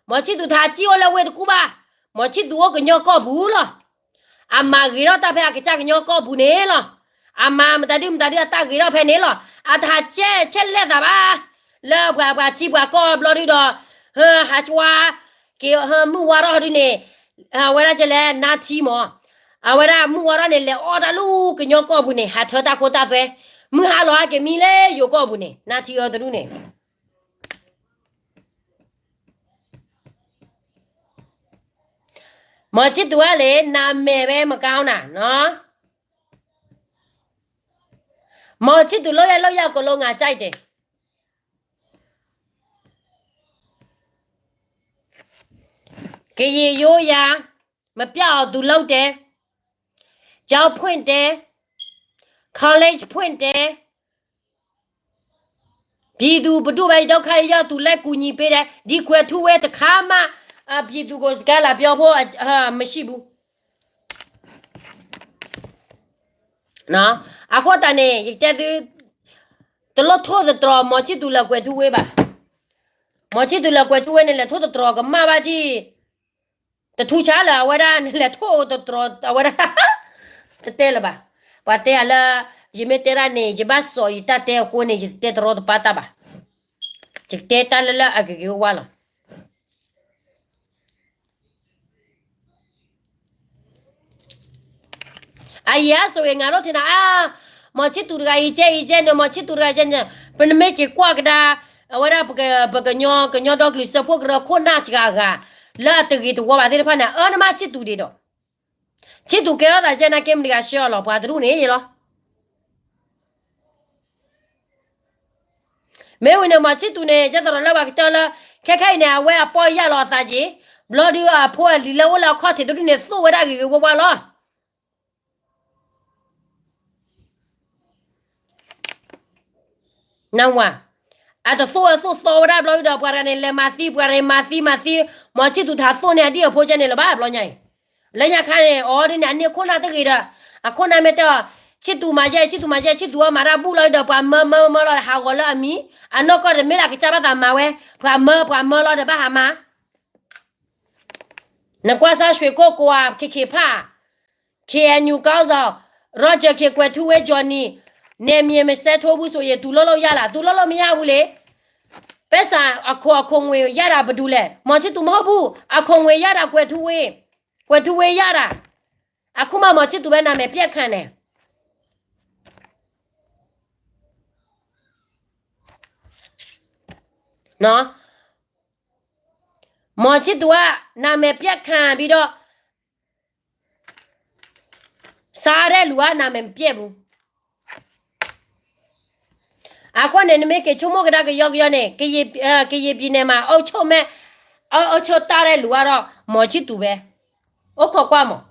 မောင်ချစ်သူ တဟဲစံၣ်အိၣ်လၢဝ့ၢ်တကူၣ်ဘၣ်. မောင်ချစ်သူ အိၣ်ကညီကီၢ်ပူၤလီၤ. အမၤဂ့ၤထီၣ်တၢ်ဖဲအကစၢ်ကညီကီၢ်ပူၤန့ၣ်လီၤ. အမၤမတၤဒုမတၤဒုအတၢ်ဂ့ၤထီၣ်ဖဲန့ၣ်လီၤ. အတဟးကဲးဆဲးလဲၣ်သးဘၣ်. လၢပှၤပှၤထံပှၤကီၢ်ဘျီဒုဒီး ဟဲဟးကွၢ်က့ၤ ဟဲမုၢ်ဝါထီၣ်ဒုန့ၣ် အဝဲဒၣ်ကလဲၤနါထံမး, အဝဲဒၣ်မုၢ်ဝါထီၣ်န့ၣ် လဲၤအီၣ်တၢ်လၢကညီကီၢ်ပူၤန့ၣ် ဟးထၢတၢ်ခိတၢ်သွဲ, မုၢ်ဟါလီၤဟဲက့ၤမံလၢယိၤကီၢ်ပူၤန့ၣ် နါထံအၢတဒူၣ်န့ၣ် မီၤဆံၣ်သူးဝဲလဲၣ် နမဲာ်ဝဲမကါနၤနီၤ, မီၤဆံၣ်သူး လုပ်ရလုပ်ရ အကုန်လုံး ငါကြိုက်တယ်. ကရင်ရိုးရာ မပျောက်အောင် သူလုပ်တယ်, ကျောင်းဖွင့်တယ်, college ဖွင့်တယ်, ပြည်သူ ဘယ်သူပဲ ဒုက္ခရောက်သူ လက်ကူညီပေးတယ်, ဒီကွယ်ထူးဝင်း တစ်ခါမှ အပြည်သူကို စကားလာပြောဖို့ အ- အ- မရှိဘူး. အဃိသတးန့ၣ် ယကတဲသု, တလိၣ်ထိၣ်သတြီၤ မီၤဆံၣ်သူး လၢကွယ်ထူးဝင်း ဘၣ်. မီၤဆံၣ်သူး လၢကွယ်ထူးဝင်း န့ၣ် လဲၤထိၣ်သတြီၤကမၣ်ဘၣ်ဒံး, တထူဆါလၢၤ အဝဲဒၣ် နလဲၤထိၣ်သတြီၤ အဝဲဒၣ် တတဲလၢၤဘၣ်. ပှၤတဲအလၢ ယမ့ၢ်တဲဒၣ်န့ၣ် ယဘၣ်စိာ်ယတၢ်တဲအဃိန့ၣ် ယတတဲတရီတပါတၢ်ဘၣ်. ယကတဲတၢ်လၢလၢအဂ့ၤဂ့ၤဝါဝါလီၤ. အယၤစိၤဂ့ၤ ငါတို့ထင်တာ အာ မောင်ချစ်သူ တဂၤအံၤကဲအံၤကဲန့ၣ် မောင်ချစ်သူ တဂၤကဲန့ၣ် ပနမ့ၢ်က့ၤကွၢ်ကဒါ အဝဲဒၣ်ပကညီ ကညီဒီကလုာ်စၢဖှိၣ်ကရၢခိၣ်နၢ်စှၤဂၤ လၢအတဂ့ၤတဝါဘၣ်သ့ၣ်တဖၣ်န့ၣ် အၢနမ့ၢ်ချစ်သူဒံးဒီး ချစ်သူကဲထီၣ်သးကဲနာ်က့ မတၤဂၤဆှၢအီၤလီၤ ပှၤတရူၣ်န့ၣ်လီၤ. မ့ၢ်ဝံၤန့ၣ် မောင်ချစ်သူန့ၣ် ကဲသိးဒီးလၢပှၤကတၢၢ်လၢ ခဲခဲအံၤန့ၣ် အဝဲအပီၢ်ယၢ်လီၤအသးက့ၤ ဘျီဒုးအဖိအလံၤလၢအိၣ်လၢအခီၣ်ထံးတဒူၣ်န့ၣ် သိၣ်ဝဲဒၣ်ဂ့ၤဂ့ၤဝါဝါလီၤ. နဝၤ အတသိၣ်အသိၣ်သီဝဲဒၣ်ဘျီဒုးဒီး ပှၤတဂၤန့ၣ် လဲၤမၤသံ ပှၤတဂၤမၤသံမၤသံ မောင်ချစ်သူ ထးသိၣ်န့ၢ်အဒံၣ်အဖိကဲန့ၣ်လၢၤဘၣ် ဘျီညါအံၤ လၢညါခါန့ၣ် အီၤဒ်န့ၣ် အန့ၢ်ခိၣ်နၢ်တဂ့ၤဒီး အခိၣ်နၢ်မ့ၢ်တဲအီၤ ချစ်သူ မၤယဲ ချစ်သူ မၤယဲ ချစ်သူ အီၣ်မၤတၢ်ဘူၣ်လီၤဒုးဒီး ပှၤမၢမၢမၢလီၤဒီး ဟးဂီၤလၢအမံၤ အနီၢ်ကီၢ်တမ့ၢ်လၢအကစၢ်ဘၣ်သးမၤဝဲ ပှၤမၢ ပှၤမၢလီၤဒီးဘၣ်ဟးမၤ နကွၢ်စၢ် ရွှေကုက္ကို KK ဖး KNU ခေါင်းဆောင် Roger K ကွယ်ထူးဝင်း Johnny နယ်မြေမဆဲထိုးဘူးဆိုရင် သူလုပ်လို့ရလား သူလုပ်လို့မရဘူးလေ ပိုက်ဆံ အခွန် အခွန်ငွေရတာ ဘယ်သူလဲ မောင်ချစ်သူ မဟုတ်ဘူး အခွန်ငွေရတာ ကွယ်ထူးဝင်း ကွယ်ထူးဝင်းရတာ အခုမှ မောင်ချစ်သူ ပဲ နာမည်ပျက်ခံနေ နော် မောင်ချစ်သူက နာမည်ပျက်ခံပြီးတော့ စားတဲ့လူက နာမည်မပျက်ဘူး အဃိန့ၣ် နမ့ၢ်က့ၤဆိကမိၣ်ကဒါ ကယီကယီန့ၣ် ကရင်ပြည်နယ်မှာ အုပ်ချုပ်မဲ့ အုပ်ချုပ်တတ်တဲ့လူကတော့ မောင်ချစ်သူပဲ အိၣ်ခိးကွၢ်မး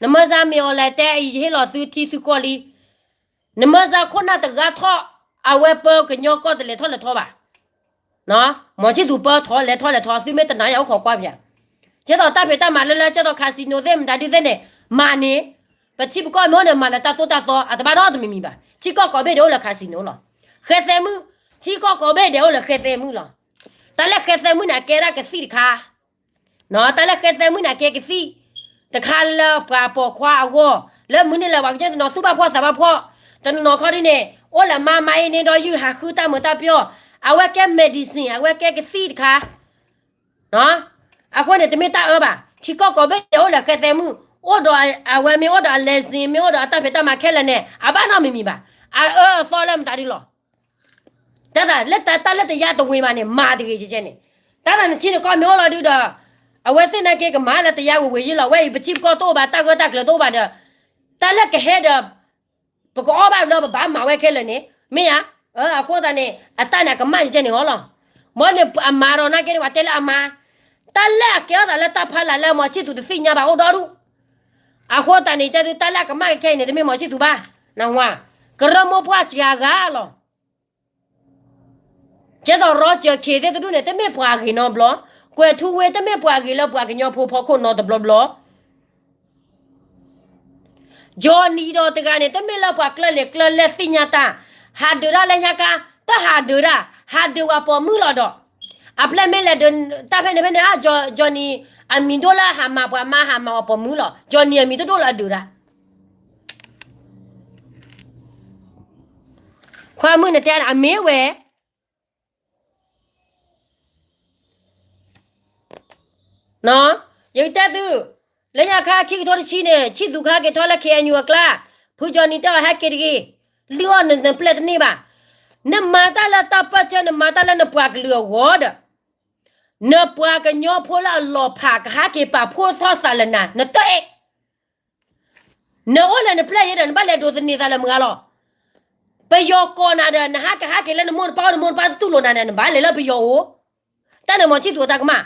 နမၢစၢ်မ့ၢ်အီၤလဲၤတဲအံၤ ယဟ့ၣ်လီၤသုထံသုကီၢ်လံ နမၢစၢ်ခိၣ်နၢ်တဂၤထီၣ် အဝဲပၢကညီကီၢ်တလဲၤထီၣ်လဲၤထီဘၣ် မောင်ချစ်သူ ပၢထီၣ်လဲၤထီၣ်လဲၤထီ သုမ့ၢ်တနာ်ယၤ အိၣ်ခိးကွၢ်ပၠး ကဲသိးတၢ်ဖံးတၢ်မၤလၢလၢ ကဲသိး casino သ့ၣ် မတၤဒုသ့ၣ်န့ၣ် မၤန့ၣ် ပထံပကီၢ်မ့ၢ်အိၣ်န့ၣ် မၤလၢတၢ်သိၣ်တၢ်သီ အတဘၣ်နီတမံၤမံၤဘၣ် ထံကီၢ်ကိးဘ့ၣ်ဒဲးအိၣ်လၢ casino လီၤ ဃဲသဲမုၣ် ထံကီၢ်ကိးဘ့ၣ်ဒဲးအိၣ်လၢဃဲသဲမုၣ်လီၤ တၢ်လၢဃဲသဲမုၣ်န့ၣ် အကဲဒၣ်ကသံၣ်တခါ တၢ်လၢဃဲသဲမုၣ်န့ၣ် အကဲကသံၣ်တခါလၢပှၤပိာ်ခွါအဂီၢ် လၢမုၢ်န့ၣ်လၢပှၤကညီတနီၤ သူၣ်ဘၣ်ဖှီၣ်သးဘၣ်ဖှီၣ် တနီၤခီဒ်န့ၣ် အိၣ်လၢမါမါအ့န့ၢ်ဒီးယုၢ်ဟးဃုတၢ်မုာ်တၢ်ပျီၢ် အဝဲကဲ medicine အဝဲကဲကသံၣ်တခါ အဃိန့ၣ် တမ့ၢ်တၢ်အၢဘၣ် ထံကီၢ်ကိးဘ့ၣ်ဒဲးအိၣ်လၢဃဲသဲမုၣ် အိၣ်ဒီးအဝဲမ့ၢ်အိၣ်ဒီးအ license မ့ၢ်အိၣ်ဒီးအတၢ်ဖံးတၢ်မၤခဲလၢာ်န့ၣ် အဘၣ်နီတမံၤမံၤဘၣ် အအၢအသီလၢမတၤဒ်လီၤ တၢ်သးလၢတၢ်လၢတယါတဝ့ၤဘၣ်န့ၣ် မၤတဂ့ၤကဲကဲန့ၣ် တၢ်သးနထံနကီၢ်မ့ၢ်အိၣ်လီၤဒုဒီး အဝဲသ့ၣ်နာ်က့ကမၤလၢတယါဝ့ၤဝ့ၤယ့ၢ်လီၤ ဝဲအံၤပထံပကီၢ်တအိၣ်ဘၣ် တၢ်ဂၢၢ်တၢ်ကျၢၤတအိၣ်ဘၣ်ဒီး တၢ်လၢကဟဲဒီး ပကအီၣ်ဘၣ်ဒီးပဘၣ်မၤဝဲခဲလၢာ်န့ၣ် မ့ၢ်ဧါ အဃိသတးန့ၣ် အတၢ်န့ၣ် အကမၣ်ကဲကဲန့ၣ်အီၤလီၤ မ်န့ၣ်အမၤဒီးနာ်က့န့ၣ် ပှၤတဲလၢအမၤ တၢ်လၢအကဲထီၣ်သးလၢတၢ်ဖီလာ်လၢ မောင်ချစ်သူ တသ့ၣ်ညါဘၣ်အိၣ်ဒီဒူၣ် အဃိသတးန့ၣ် တဲသုတၢ်လၢအကမၣ်ကဲကဲအံၤန့ၣ် တမ့ၢ်မောင်ချစ်သူဘၣ် နဝၤ ကရၢမိၢ်ပှၢ်စှၤဂၤလီၤ ကဲသိး Roger K သ့ၣ်တဒူၣ်န့ၣ် တမ့ၢ်ပှၤဂ့ၤနီတဘျီ ကွဲၤထူဝ့ တမ့ၢ်ပှၤဂ့ၤလၢပှၤကညီဖိဖီခိၣ်နီတဘျီဘျီ Johnny ဒီးတဂၤန့ၣ် တမ့ၢ်လၢပှၤကျၢၢ်လံၤကျၢၢ်လဲၢ်သ့ၣ်ညါတၢ် ဟးဒုးတၢ်လၢညါကါ တၢ်ဟးဒုးတၢ် ဟးဒုးဝဲပိာ်မုၣ်လီၤဒီး အဖျဲၣ်မ့ၢ်လဲၤဒုး တၢ်ဖဲန့ၣ်ဖဲန့ၣ် Johnny အမံၤဒိၣ်လၢဟးမၤပှၤမါဟးမၤဝဲပိာ်မုၣ်လီၤ Johnny အမံၤတဒိၣ်လၢအဒုးတၢ် ခွါမုၣ်န့ၣ်တဲအမ့ၢ်ဝဲ ယကတဲသု, လၢညါခါခံကထိတဆံန့ၣ် ဆံၣ်သူၣ်ခါက့ၤထီၣ်လၢ ခ့ၣ်အဲၣ်ယူၣ် အကျါ, ဖုကၠီနံၤတဲအီၤဟဲက့ၤတဂ့ၤ, လုၢ်အီၣ်နပျဲၢ်တန့ၢ်ဘၣ်. နမၤတၢ်လၢတၢ်ပၢၢ်ဆၢ နမၤတၢ်လၢနပှၤကလုာ်အဂီၢ်ဒီး နပှၤကညီဖိလၢအလီၤဖးကဟဲက့ၤပာ်ဖှိၣ်ထီၣ်သးလၢနၤ နတအဲၣ် နအိၣ်လၢနပျဲၢ်ယဲဒီး နဘၣ်လဲၤဒိးသန့ၤသးလၢမုၢ်ဂၤလီၤ. ပယီၤကိးနၤဒီး နဟဲကဟဲက့ၤလၢနမိၢ်နပၢ်အိၣ် နမိၢ်နပၢ်တူၢ်လိာ်နၤဒီး နဘၣ်လဲၤလၢပယီၤအိၣ်, တၢ်န့ၣ်မ့ၢ်ဆံၣ်သူၣ်အတၢ်ကမၣ်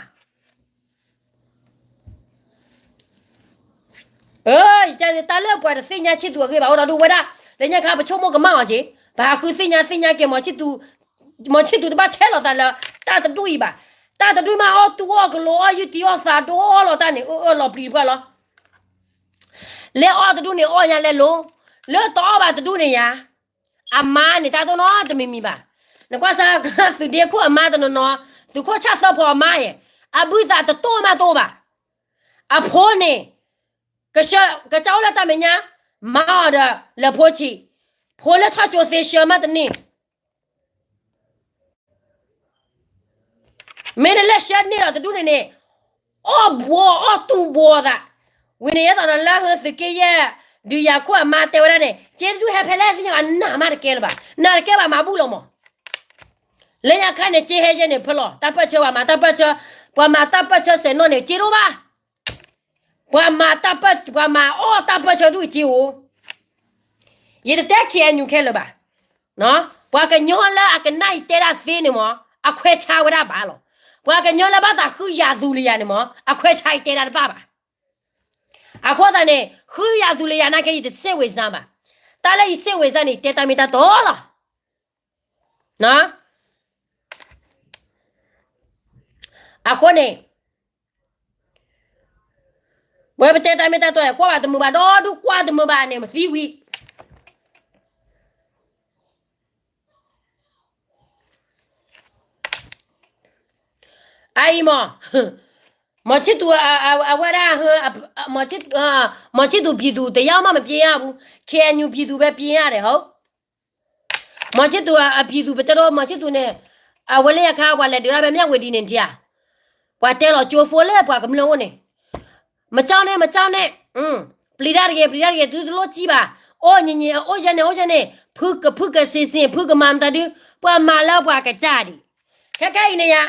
တၢ်လၢပှၤတသ့ၣ်ညါဆံၣ်သူၣ်အဂ့ၢ်ဘၣ်အိၣ်ဒီးဒုးဝဲဒၣ်, လၢညါခါပဆိကမိၣ်ကမၣ်အီၤက့ၤ, ပဟးဃုသ့ၣ်ညါသ့ၣ်ညါက့ၤ မ့ၢ်ဆံၣ်သူၣ်တဘၣ်ဆဲးလီၤသးလၢ တၢ်တဒူၣ်အံၤဘၣ်. တၢ်တဒူၣ်မးအီၣ်တူၢ်အီၣ်ကလိၤအီၣ်ယုၢ်တံၢ်အီၣ်သးဒိၣ်အီၣ်လီၤတၢ်န့ၣ် အၢအၢလီၤပျံၤတပှၢ်လီၤ. လဲၤအီၣ်တဒူၣ်န့ၣ်အီၣ်ညါလဲၤလိၤ, လၢတအီၣ်ဘၣ်တဒူၣ်န့ၣ်ယါ, အမါန့ၣ်တၢ်တိၢ်နီတမံၤမံၤဘၣ်. နကွၢ်စၢ် သုးဒ့ခိၣ်အမါတနီၤနီၤ, သုးခိၣ်ဆၣ်သၢဖီအမါယဲၢ်, အဘုသးတတိၢ်မးတအိၣ်ဘၣ်. အဖိန့ၣ် ကစၢ်အိၣ်လၢတၢ်မဲာ်ညါ, မၤအီၤဒီးလဲၤဖိဆံး, ဖိလၢထီၣ်ကၠိသ့ဆှၢမးတန့ၢ် မ့ၢ်တလဲၤဆှၢန့ၢ်ဒီးတဒူၣ်န့ၣ်န့ၣ်, အီၣ်ဘှီအီၣ်တူၢ်ဘှီသး, ဝံၤန့ၣ်ယဲသိးဒီးလၢသုးက့ယဲၢ်, ဒုးယၤခိၣ်အမါတဲဝဲဒၣ်န့ၣ် က့တဒူၣ်ဟဲဖဲလဲၣ်သ့ၣ်ညါဘၣ် နၢ်မးတကဲလၢၤဘၣ်, နၢ်တကဲဘၣ်မၤဘူၣ်လီၤမး. လၢညါခါန့ၣ် က့ဟဲယဲၢ်န့ၣ်ဖဲလီၤ တၢ်ပၢၢ်ဆၢပှၤမၤတၢ်ပၢၢ်ဆၢ, ပှၤမၤတၢ်ပၢၢ်ဆၢစဲးနီၣ်န့ၣ် က့တအိၣ်ဘၣ်. ပှၤမၤတၢ်ပၢၢ်, ပှၤမၤအီၣ်တၢ်ပၢၢ်ဆၢဒူၣ်က့အိၣ်. ယတတဲ ခ့ၣ်အဲၣ်ယူၣ် ခဲလၢာ်ဘၣ်. ပှၤကညီလၢအကနၣ်ယတဲဒၣ်သ့န့ၣ်မး အခွဲးဆါဝဲဒၣ်ဘၣ်လီၤ. ပှၤကညီလၢဘၣ်သးဃုယၤသူလၢယၤန့ၣ်မး အခွဲးဆါယတဲဒၣ်တဘၣ်ဘၣ်. အဃိသတးန့ၣ် ဃုယၤသူလၢယၤနာ်က့ ယတစဲးဝဲစါဘၣ်. တၢ်လၢယစဲးဝဲစါန့ၣ် ယတဲတၢ်မ့ၢ်တၢ်တီလီၤ. အဃိန့ၣ် ပဝဲပတဲတၢ်မ့ၢ်တၢ်တီ ကွၢ်ဘၣ်တမုာ်ဘၣ် ဒီဒူၣ်ကွၢ်တမုာ်ဘၣ်န့ၣ် မသံဝံၤ အအံၤမး မီၤဆံၣ်သူၣ် အဝဲဒၣ် မီၤဆံၣ်သူၣ် ပြည်သူ တယောက်မှ မပြေးရဘူး ခ့ၣ်အဲၣ်ယူၣ် ပြည်သူ ပဲ ပြေးရတယ် ဟုတ် မီၤဆံၣ်သူၣ် အ ပြည်သူ ပတဲဒီး မီၤဆံၣ်သူၣ်န့ၣ် အဝဲလၢယခါ ပှၤလဲၤဒုးတၢ်ဖဲ မြဝတီ န့ၣ် ဒ်ဧါ ပှၤတဲလီၤကၠိဖိလၢပှၤကမျၢၢ်အိၣ်န့ၣ် မကြောက်နဲ့ မကြောက်နဲ့ ပျံၤတၢ်တဂ့ၤ ပျံၤတၢ်တဂ့ၤ သုတလိၣ်စံၣ်ဘၣ် အိၣ်ညီညီ အိၣ်ယဲန့ၣ် အိၣ်ယဲန့ၣ် ဖုက ဖုကစ့စ့ ဖုကမၤမတၤဒု ပှၤမၤလၢပှၤကစၢ်ဒံး ခဲခဲအံၤန့ၣ်ယါ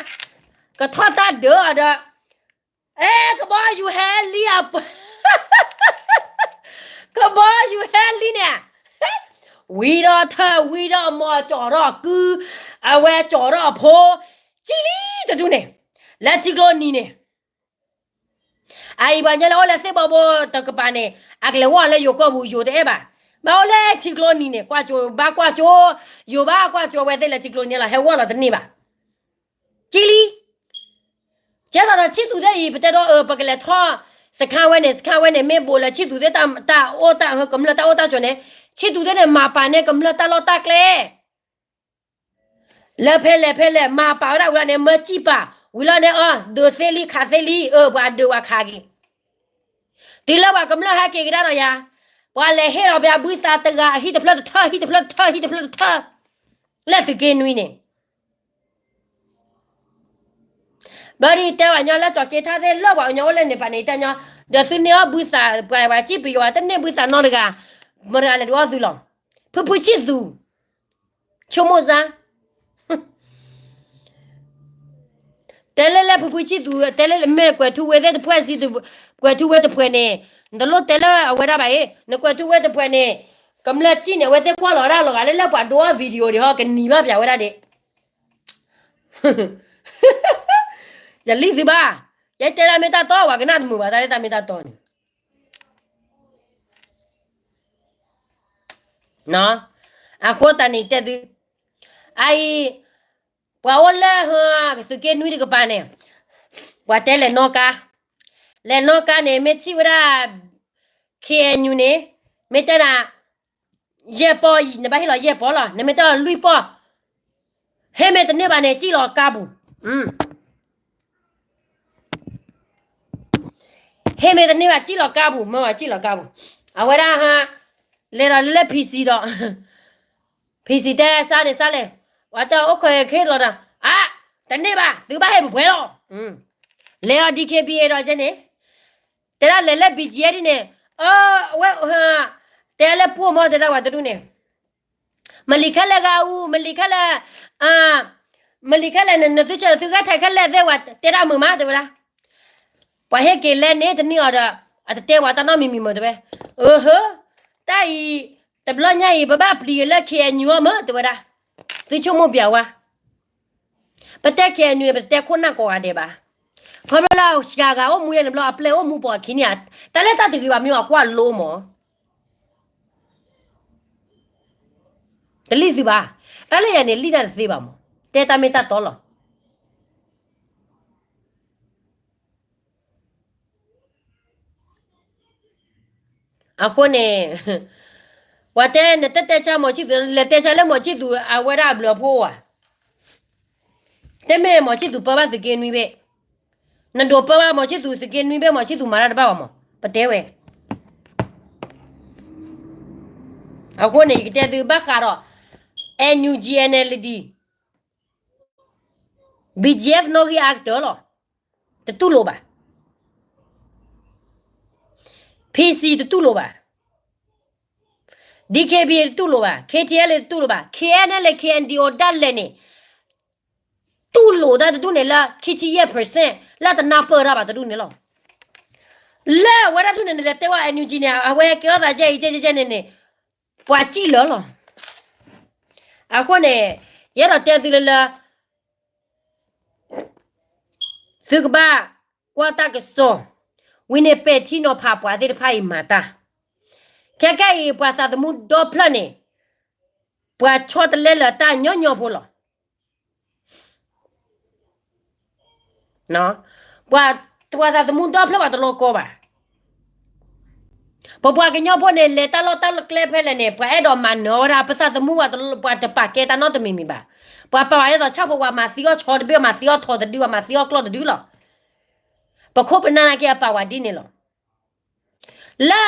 ကထီၣ်တၢ်ဒၢအီၤဒီး အဲ ကဘီယူၤဟဲလံအပှၤ ကဘီယူၤဟဲလံန့ၣ် ဝံၤဒီးထၢ ဝံၤဒီးမီၢ် ကၠီၤထီၣ်ကု အဝဲကၠီၤထီၣ်အဖိ ကံလံတဒူၣ်န့ၣ် လၢထံကျိနံၤန့ၣ် အအံၤပှၤညီလၢအိၣ်လၢသ့ၣ်ဘီဘိတကပၤန့ၣ် အကလဲၤဝီလၢယိၤကီၢ်ပူၤ ယိၤတအဲၣ်ဘၣ် ဘၣ်အိၣ်လၢထံကျိနံၤန့ၣ် ကွၢ်ကၠိ ဘၣ်ကွၢ်ကၠိ ယိၤဘၣ်ကွၢ်ကၠိဝဲသ့ၣ်လၢထံကျိနံၤလီၤ ဟဲဝီလီၤတန့ၢ်ဘၣ် ကံလံ ကဲသိးဒီးဆံၣ်သူးသ့ၣ်အံၤ ပတဲဒီး ပကလဲၤထီၣ် စခန်း ဝဲန့ၣ် စခန်း ဝဲန့ၣ် မ့ၢ်ဘူးလၢဆံၣ်သူးသ့ၣ်တၢ်အိၣ်တၢ်အၢ ကမျၢၢ်တၢ်အိၣ်တၢ်ဆိးန့ၣ် ဆံၣ်သူးသ့ၣ်န့ၣ် မၤပာ်န့ၢ်ကမျၢၢ်တၢ်လီၢ်တၢ်ကျဲ လၢဖဲလဲၣ်ဖဲလဲၣ် မၤပာ်ဝဲဒၣ်ဝံၤလီၤန့ၣ် မၢစံၣ်ပာ် ဝံၤလီၤန့ၣ် အၢ ဒုးသ့လံ ခးသ့လံ အၢ ပှၤဒုးပှၤခးက့ၤ တုၤလၢပှၤကမျၢၢ်ဟဲက့ၤကဒါဒီးယၤ ပှၤလဲၤဟ့ၣ်လီၤပှၤဘုသးတဂၤ ဟံၣ်တဖျၢၣ်တထၢ ဟံၣ်တဖျၢၣ်တထၢ ဟံၣ်တဖျၢၣ်တထၢ လၢသုးက့နွံန့ၣ် ဘျီဒ်တဲပှၤညီလၢကၠီၤက့ထါသ့ၣ်လၢပှၤကညီအိၣ်လၢန့ၣ်ပာ်န့ၣ် တၢ်ညီ ဒီးသုန့ၢ်အီၣ်ဘုသး ပှၤပှၤစံၣ်ပယီၤ တန့ၢ်ဘုသးနီတဂၤ မတၤတဂၤလဲၤဒုးအီၣ်သုလီၤ ဖုဖုဆံၣ်သူး ဆိကမိၣ်စၢ် တဲလၢလၢဖုဖုဆံၣ်သူး တဲလၢလၢမ့ၢ်ကွဲးထူဝ့သ့ၣ်တဖှဲၣ်စံး ကွဲးထူဝ့တဖှဲၣ်န့ၣ် နတလိၣ်တဲလၢအဝဲဒၣ်ဘၣ်အံၤ နကွဲးထူဝ့တဖှဲၣ်န့ၣ် ကမျၢၢ်စံၣ်န့ၣ် အဝဲသ့ၣ်ကွၢ်လီၤဝဲဒၣ်လီၤဂာ်လၢလၢပှၤဒိအီၣ် video ဒံးဟီ ကနံၤဘၣ်ပၠးဝဲဒၣ်ဒံး ယလံသုဘၣ် ယတဲတၢ်မ့ၢ်တၢ်တီ ပှၤကနၣ်တမုာ်ဘၣ် တၢ်လၢတၢ်မ့ၢ်တၢ်တီန့ၣ် အဃိသတးန့ၣ်တဲသု အအံၤ ပှၤအိၣ်လၢ သုးက့နွံတကပၤန့ၣ် ပှၤတဲလဲၤနီၣ်ကါ လဲၤနီၣ်ကါန့ၣ် မ့ၢ်ထံၣ်ဝဲဒၣ် ခ့ၣ်အဲၣ်ယူၣ် န့ၣ် မ့ၢ်တဲနၤ ယဲၢ်ပီၢ် နဘၣ်ဟ့ၣ်လီၤယဲၢ်ပီၢ်လီၤ နမ့ၢ်တဲလီၤလွံၢ်ပီၢ် ဟ့ၣ်မ့ၢ်တန့ၢ်ဘၣ်န့ၣ် စံၣ်လီၤကါပူၤ ဟ့ၣ်မ့ၢ်တန့ၢ်ဘၣ် စံၣ်လီၤကါပူၤ မ့ၢ်ဝဲစံၣ်လီၤကါပူၤ အဝဲဒၣ်ဟါ လဲၤဒီးလၢ PC ဒီး PC တဲစါန့ၣ်စါလဲၣ် ဝဲတဲအိၣ်ခွဲးခဲလီၤဒီး အါ တန့ၢ်ဘၣ် သုဘၣ်ဟ့ၣ်ပှဲၤပှဲၤလီၤ လဲၤအီၤ D K B A ဒီးကဲန့ၣ်, တဲဒၣ်လဲၤလၢ B G F ဒ်န့ၣ်, အဝဲ, တဲလၢပှိၢ်မီၤ တဲဒၣ်ဝဲတဒူၣ်န့ၣ်, မလံၤခဲလၢာ်ဂၤအူ, မလံၤခဲလၢာ်, မလံၤခဲလၢာ်န့ၣ် နသုဆၢသုဂဲၤထဲခဲလၢာ်သ့ၣ်ဝဲ တဲဒၣ်မုာ်မး တဲဝဲဒၣ်. ပှၤဟ့ၣ်က့ၤလဲန့ၣ်တနံၣ်အီၤဒီး အတတဲဝဲတၢ်နီတမံၤမံၤမး တဲဝဲ, အဟၢ, တၢ်အံၤ, တဘျီညါအံၤ ပဘၣ်ပျံၤလၢ K N U အီၤမး တဲဝဲဒၣ်, သုဆိကမိၣ်ပျဲဝဲ ပတဲ K N U န့ၣ် ပတတဲခိၣ်နၢ်ကိးဂၤဒဲးဘၣ်. ခီဖျိလၢစှၤဂၤအိၣ်မူယဲန့ၣ်ဘျီ အပျဲၢ်အိၣ်မူပိာ်အခံန့ၣ်, တၢ်လၢတၢ်တဂ့ၤဘၣ်မ့ၢ်အကွၢ်လိမး, တလံၣ်သုဘၣ်. တၢ်လၢယၤန့ၣ် လံၣ်တၢ်တသ့ဘၣ်မး, တဲတၢ်မ့ၢ်တၢ်တီလီၤ. အဃိန့ၣ်, ပှၤတဲနတတဲဆါမီၤဆံၣ်သူး, လဲၤတဲဆါလၢမီၤဆံၣ်သူး အဝဲဒၣ်အဘျုးအဖှိၣ်အိၣ်ဧါ. တမ့ၢ်မီၤဆံၣ်သူးပၢဘၣ်သုးက့နွံဘ့ၣ်, နဒိးပၢဘၣ်မီၤဆံၣ်သူးသုးက့နွံဘ့ၣ် မီၤဆံၣ်သူးမၤတၢ်တဘၣ်ဘၣ်မး, ပတဲဝဲ. အဃိန့ၣ် ယကတဲသုဘၣ်ဃးဒီး N U G N L D, B G F နီၣ်ဂံၢ်အါကတၢၢ်လီၤ. တတူၢ်လိာ်ဘၣ်. P C တတူၢ်လိာ်ဘၣ်. D K B A တတူၢ်လိာ်ဘၣ်, K T L A တတူၢ်လိာ်ဘၣ်, K N L A K N D O ဒၣ်လဲာ်န့ၣ် တူၢ်လိာ်တၢ်တဒူၣ်န့ၣ်လၢ ခံဆံယဲၢ် percent လၢတနၢ်ပၢၢ်တၢ်ဘၣ်တဒူၣ်န့ၣ်လီၤ. လၢအဝဲဒၣ်ဒူၣ်န့ၣ် နလဲၤတဲဝဲ N U G န့ၣ် အဝဲဟဲကဲထီၣ်သးကဲအံၤကဲကဲကဲန့ၣ်န့ၣ် ပှၤစံၣ်လၢာ်လီၤ. အဃိန့ၣ် ယအဲၣ်ဒိးတဲသုလၢလၢ သုကဘၣ်ကွၢ်တၢ်ကစီၣ်, ဝံၤန့ၣ်ပဲာ်ထံနီၤဖးပှၤသ့ၣ်တဖၣ်အံၤမၤတၢ်, ခဲကဲအံၤ ပှၤသးသမူဒီဖျၢၣ်န့ၣ် ပှၤဆီတလဲလၢာ်တၢ်ညီညီဖိလီၤ. ပှၤသးသမူဒီဖျၢၣ်ပှၤတလီၤကီဘၣ်. ပပှၤကညီဖိန့ၣ် လဲၤတၢ်လီၢ်တၢ်ကျဲဖဲလဲၣ်န့ၣ် ပှၤအဲၣ်ဒိးမၤနၢၤဝဲဒၣ် ပသးသမူ ပှၤတပာ်ကဲတၢ်နီတမံၤမံၤဘၣ်. ပှၤပာ်ဝဲဒ်သိးဆၣ်ဖိ ပှၤမၤသံအီၣ်ဆီတဘ့ၣ် မၤသံအီၣ်ထိးတဒု မၤသံအီၣ်ကျီၢ်တဒုလီၤ. ပခိၣ်ပနၢ်နာ်က့အပာ်ဝဲဒ်န့ၣ်လီၤ. လၢ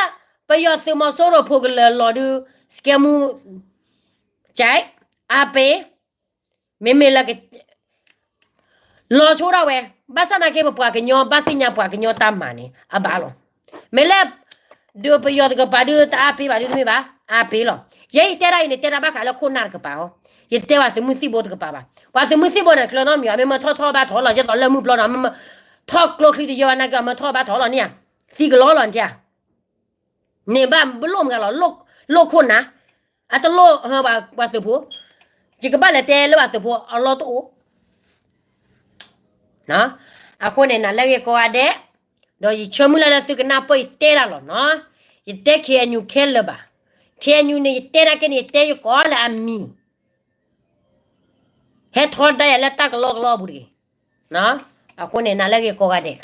ပယီၤသုးမီၤစိရိၤဖိကလၢၤလီၤဒုး စကဲမူ ကဲ အါပ့ၤ မ့မ့ၢ်လၢ လီၤဆိဒၣ်ဝဲ, ဘၣ်ဆၣ်နာ်က့ ပပှၤကညီဘၣ်သ့ၣ်ညါပှၤကညီတၢ်မၤန့ၣ် အဘၣ်လီၤ. မ့ၢ်လၢ ဒုးပယီၤတကပၤဒုးတအါပ့ၤဘၣ်ဒုးတမ့ၢ်ဘၣ်, အါပ့ၤလီၤ. ယဲယတဲဒၣ်အံၤန့ၣ် တဲဒၣ်ဘၣ်ဃးလၢခိၣ်နၢ်တကပၤအီၤ, ယတဲဝဲသုးမုၢ်သံၣ်ဘိတကပၤဘၣ်. ပှၤသုးမုၢ်သံၣ်ဘိန့ၣ် ကျၢၤနီတမံၤဘၣ်, မ့ၢ်မၢထီၣ်ထီၣ်ဘၣ်ထီၣ်လီၤ, ယဲသိးလၢမုၢ်ဘျီဒီး မ့ၢ်မၢထီၣ်ကျိချံတယၢဘၣ်နာ်က့ မၢထီၣ်ဘၣ်ထီၣ်လီၤန့ၣ်ဧါ, သံကလီလီၤန့ၣ်ဧါ. န့ၣ်ဘၣ်ဘၣ်လိၣ်မတၤလီၤ, လိၣ်ခိၣ်နၢ်, အတလိၣ်ပှၤသုးဖိ, ယကဘၣ်လဲၤတဲလၢပှၤသုးဖိအလီၢ်တအိၣ်. အဃိန့ၣ် နၤလၢအဂ့ၤကိးဂၤဒဲး, ဒီးယဆၢမုၢ်လၢ်လၢသုကနၢ်ပၢၢ်ယတဲဒၣ်လီၤနီၤ. ယတဲ K N U ခဲလၢာ်ဘၣ်. K N U န့ၣ် ယတဲဒၣ်က့န့ၣ် ယတဲယကိးလၢအမံၤ ဟဲထီဒါယၤလၢတၢ်ကလီကလီအပူၤတဂ့ၤ. အဃိန့ၣ် နၤလၢအဂ့ၤကိးဂၤဒဲး.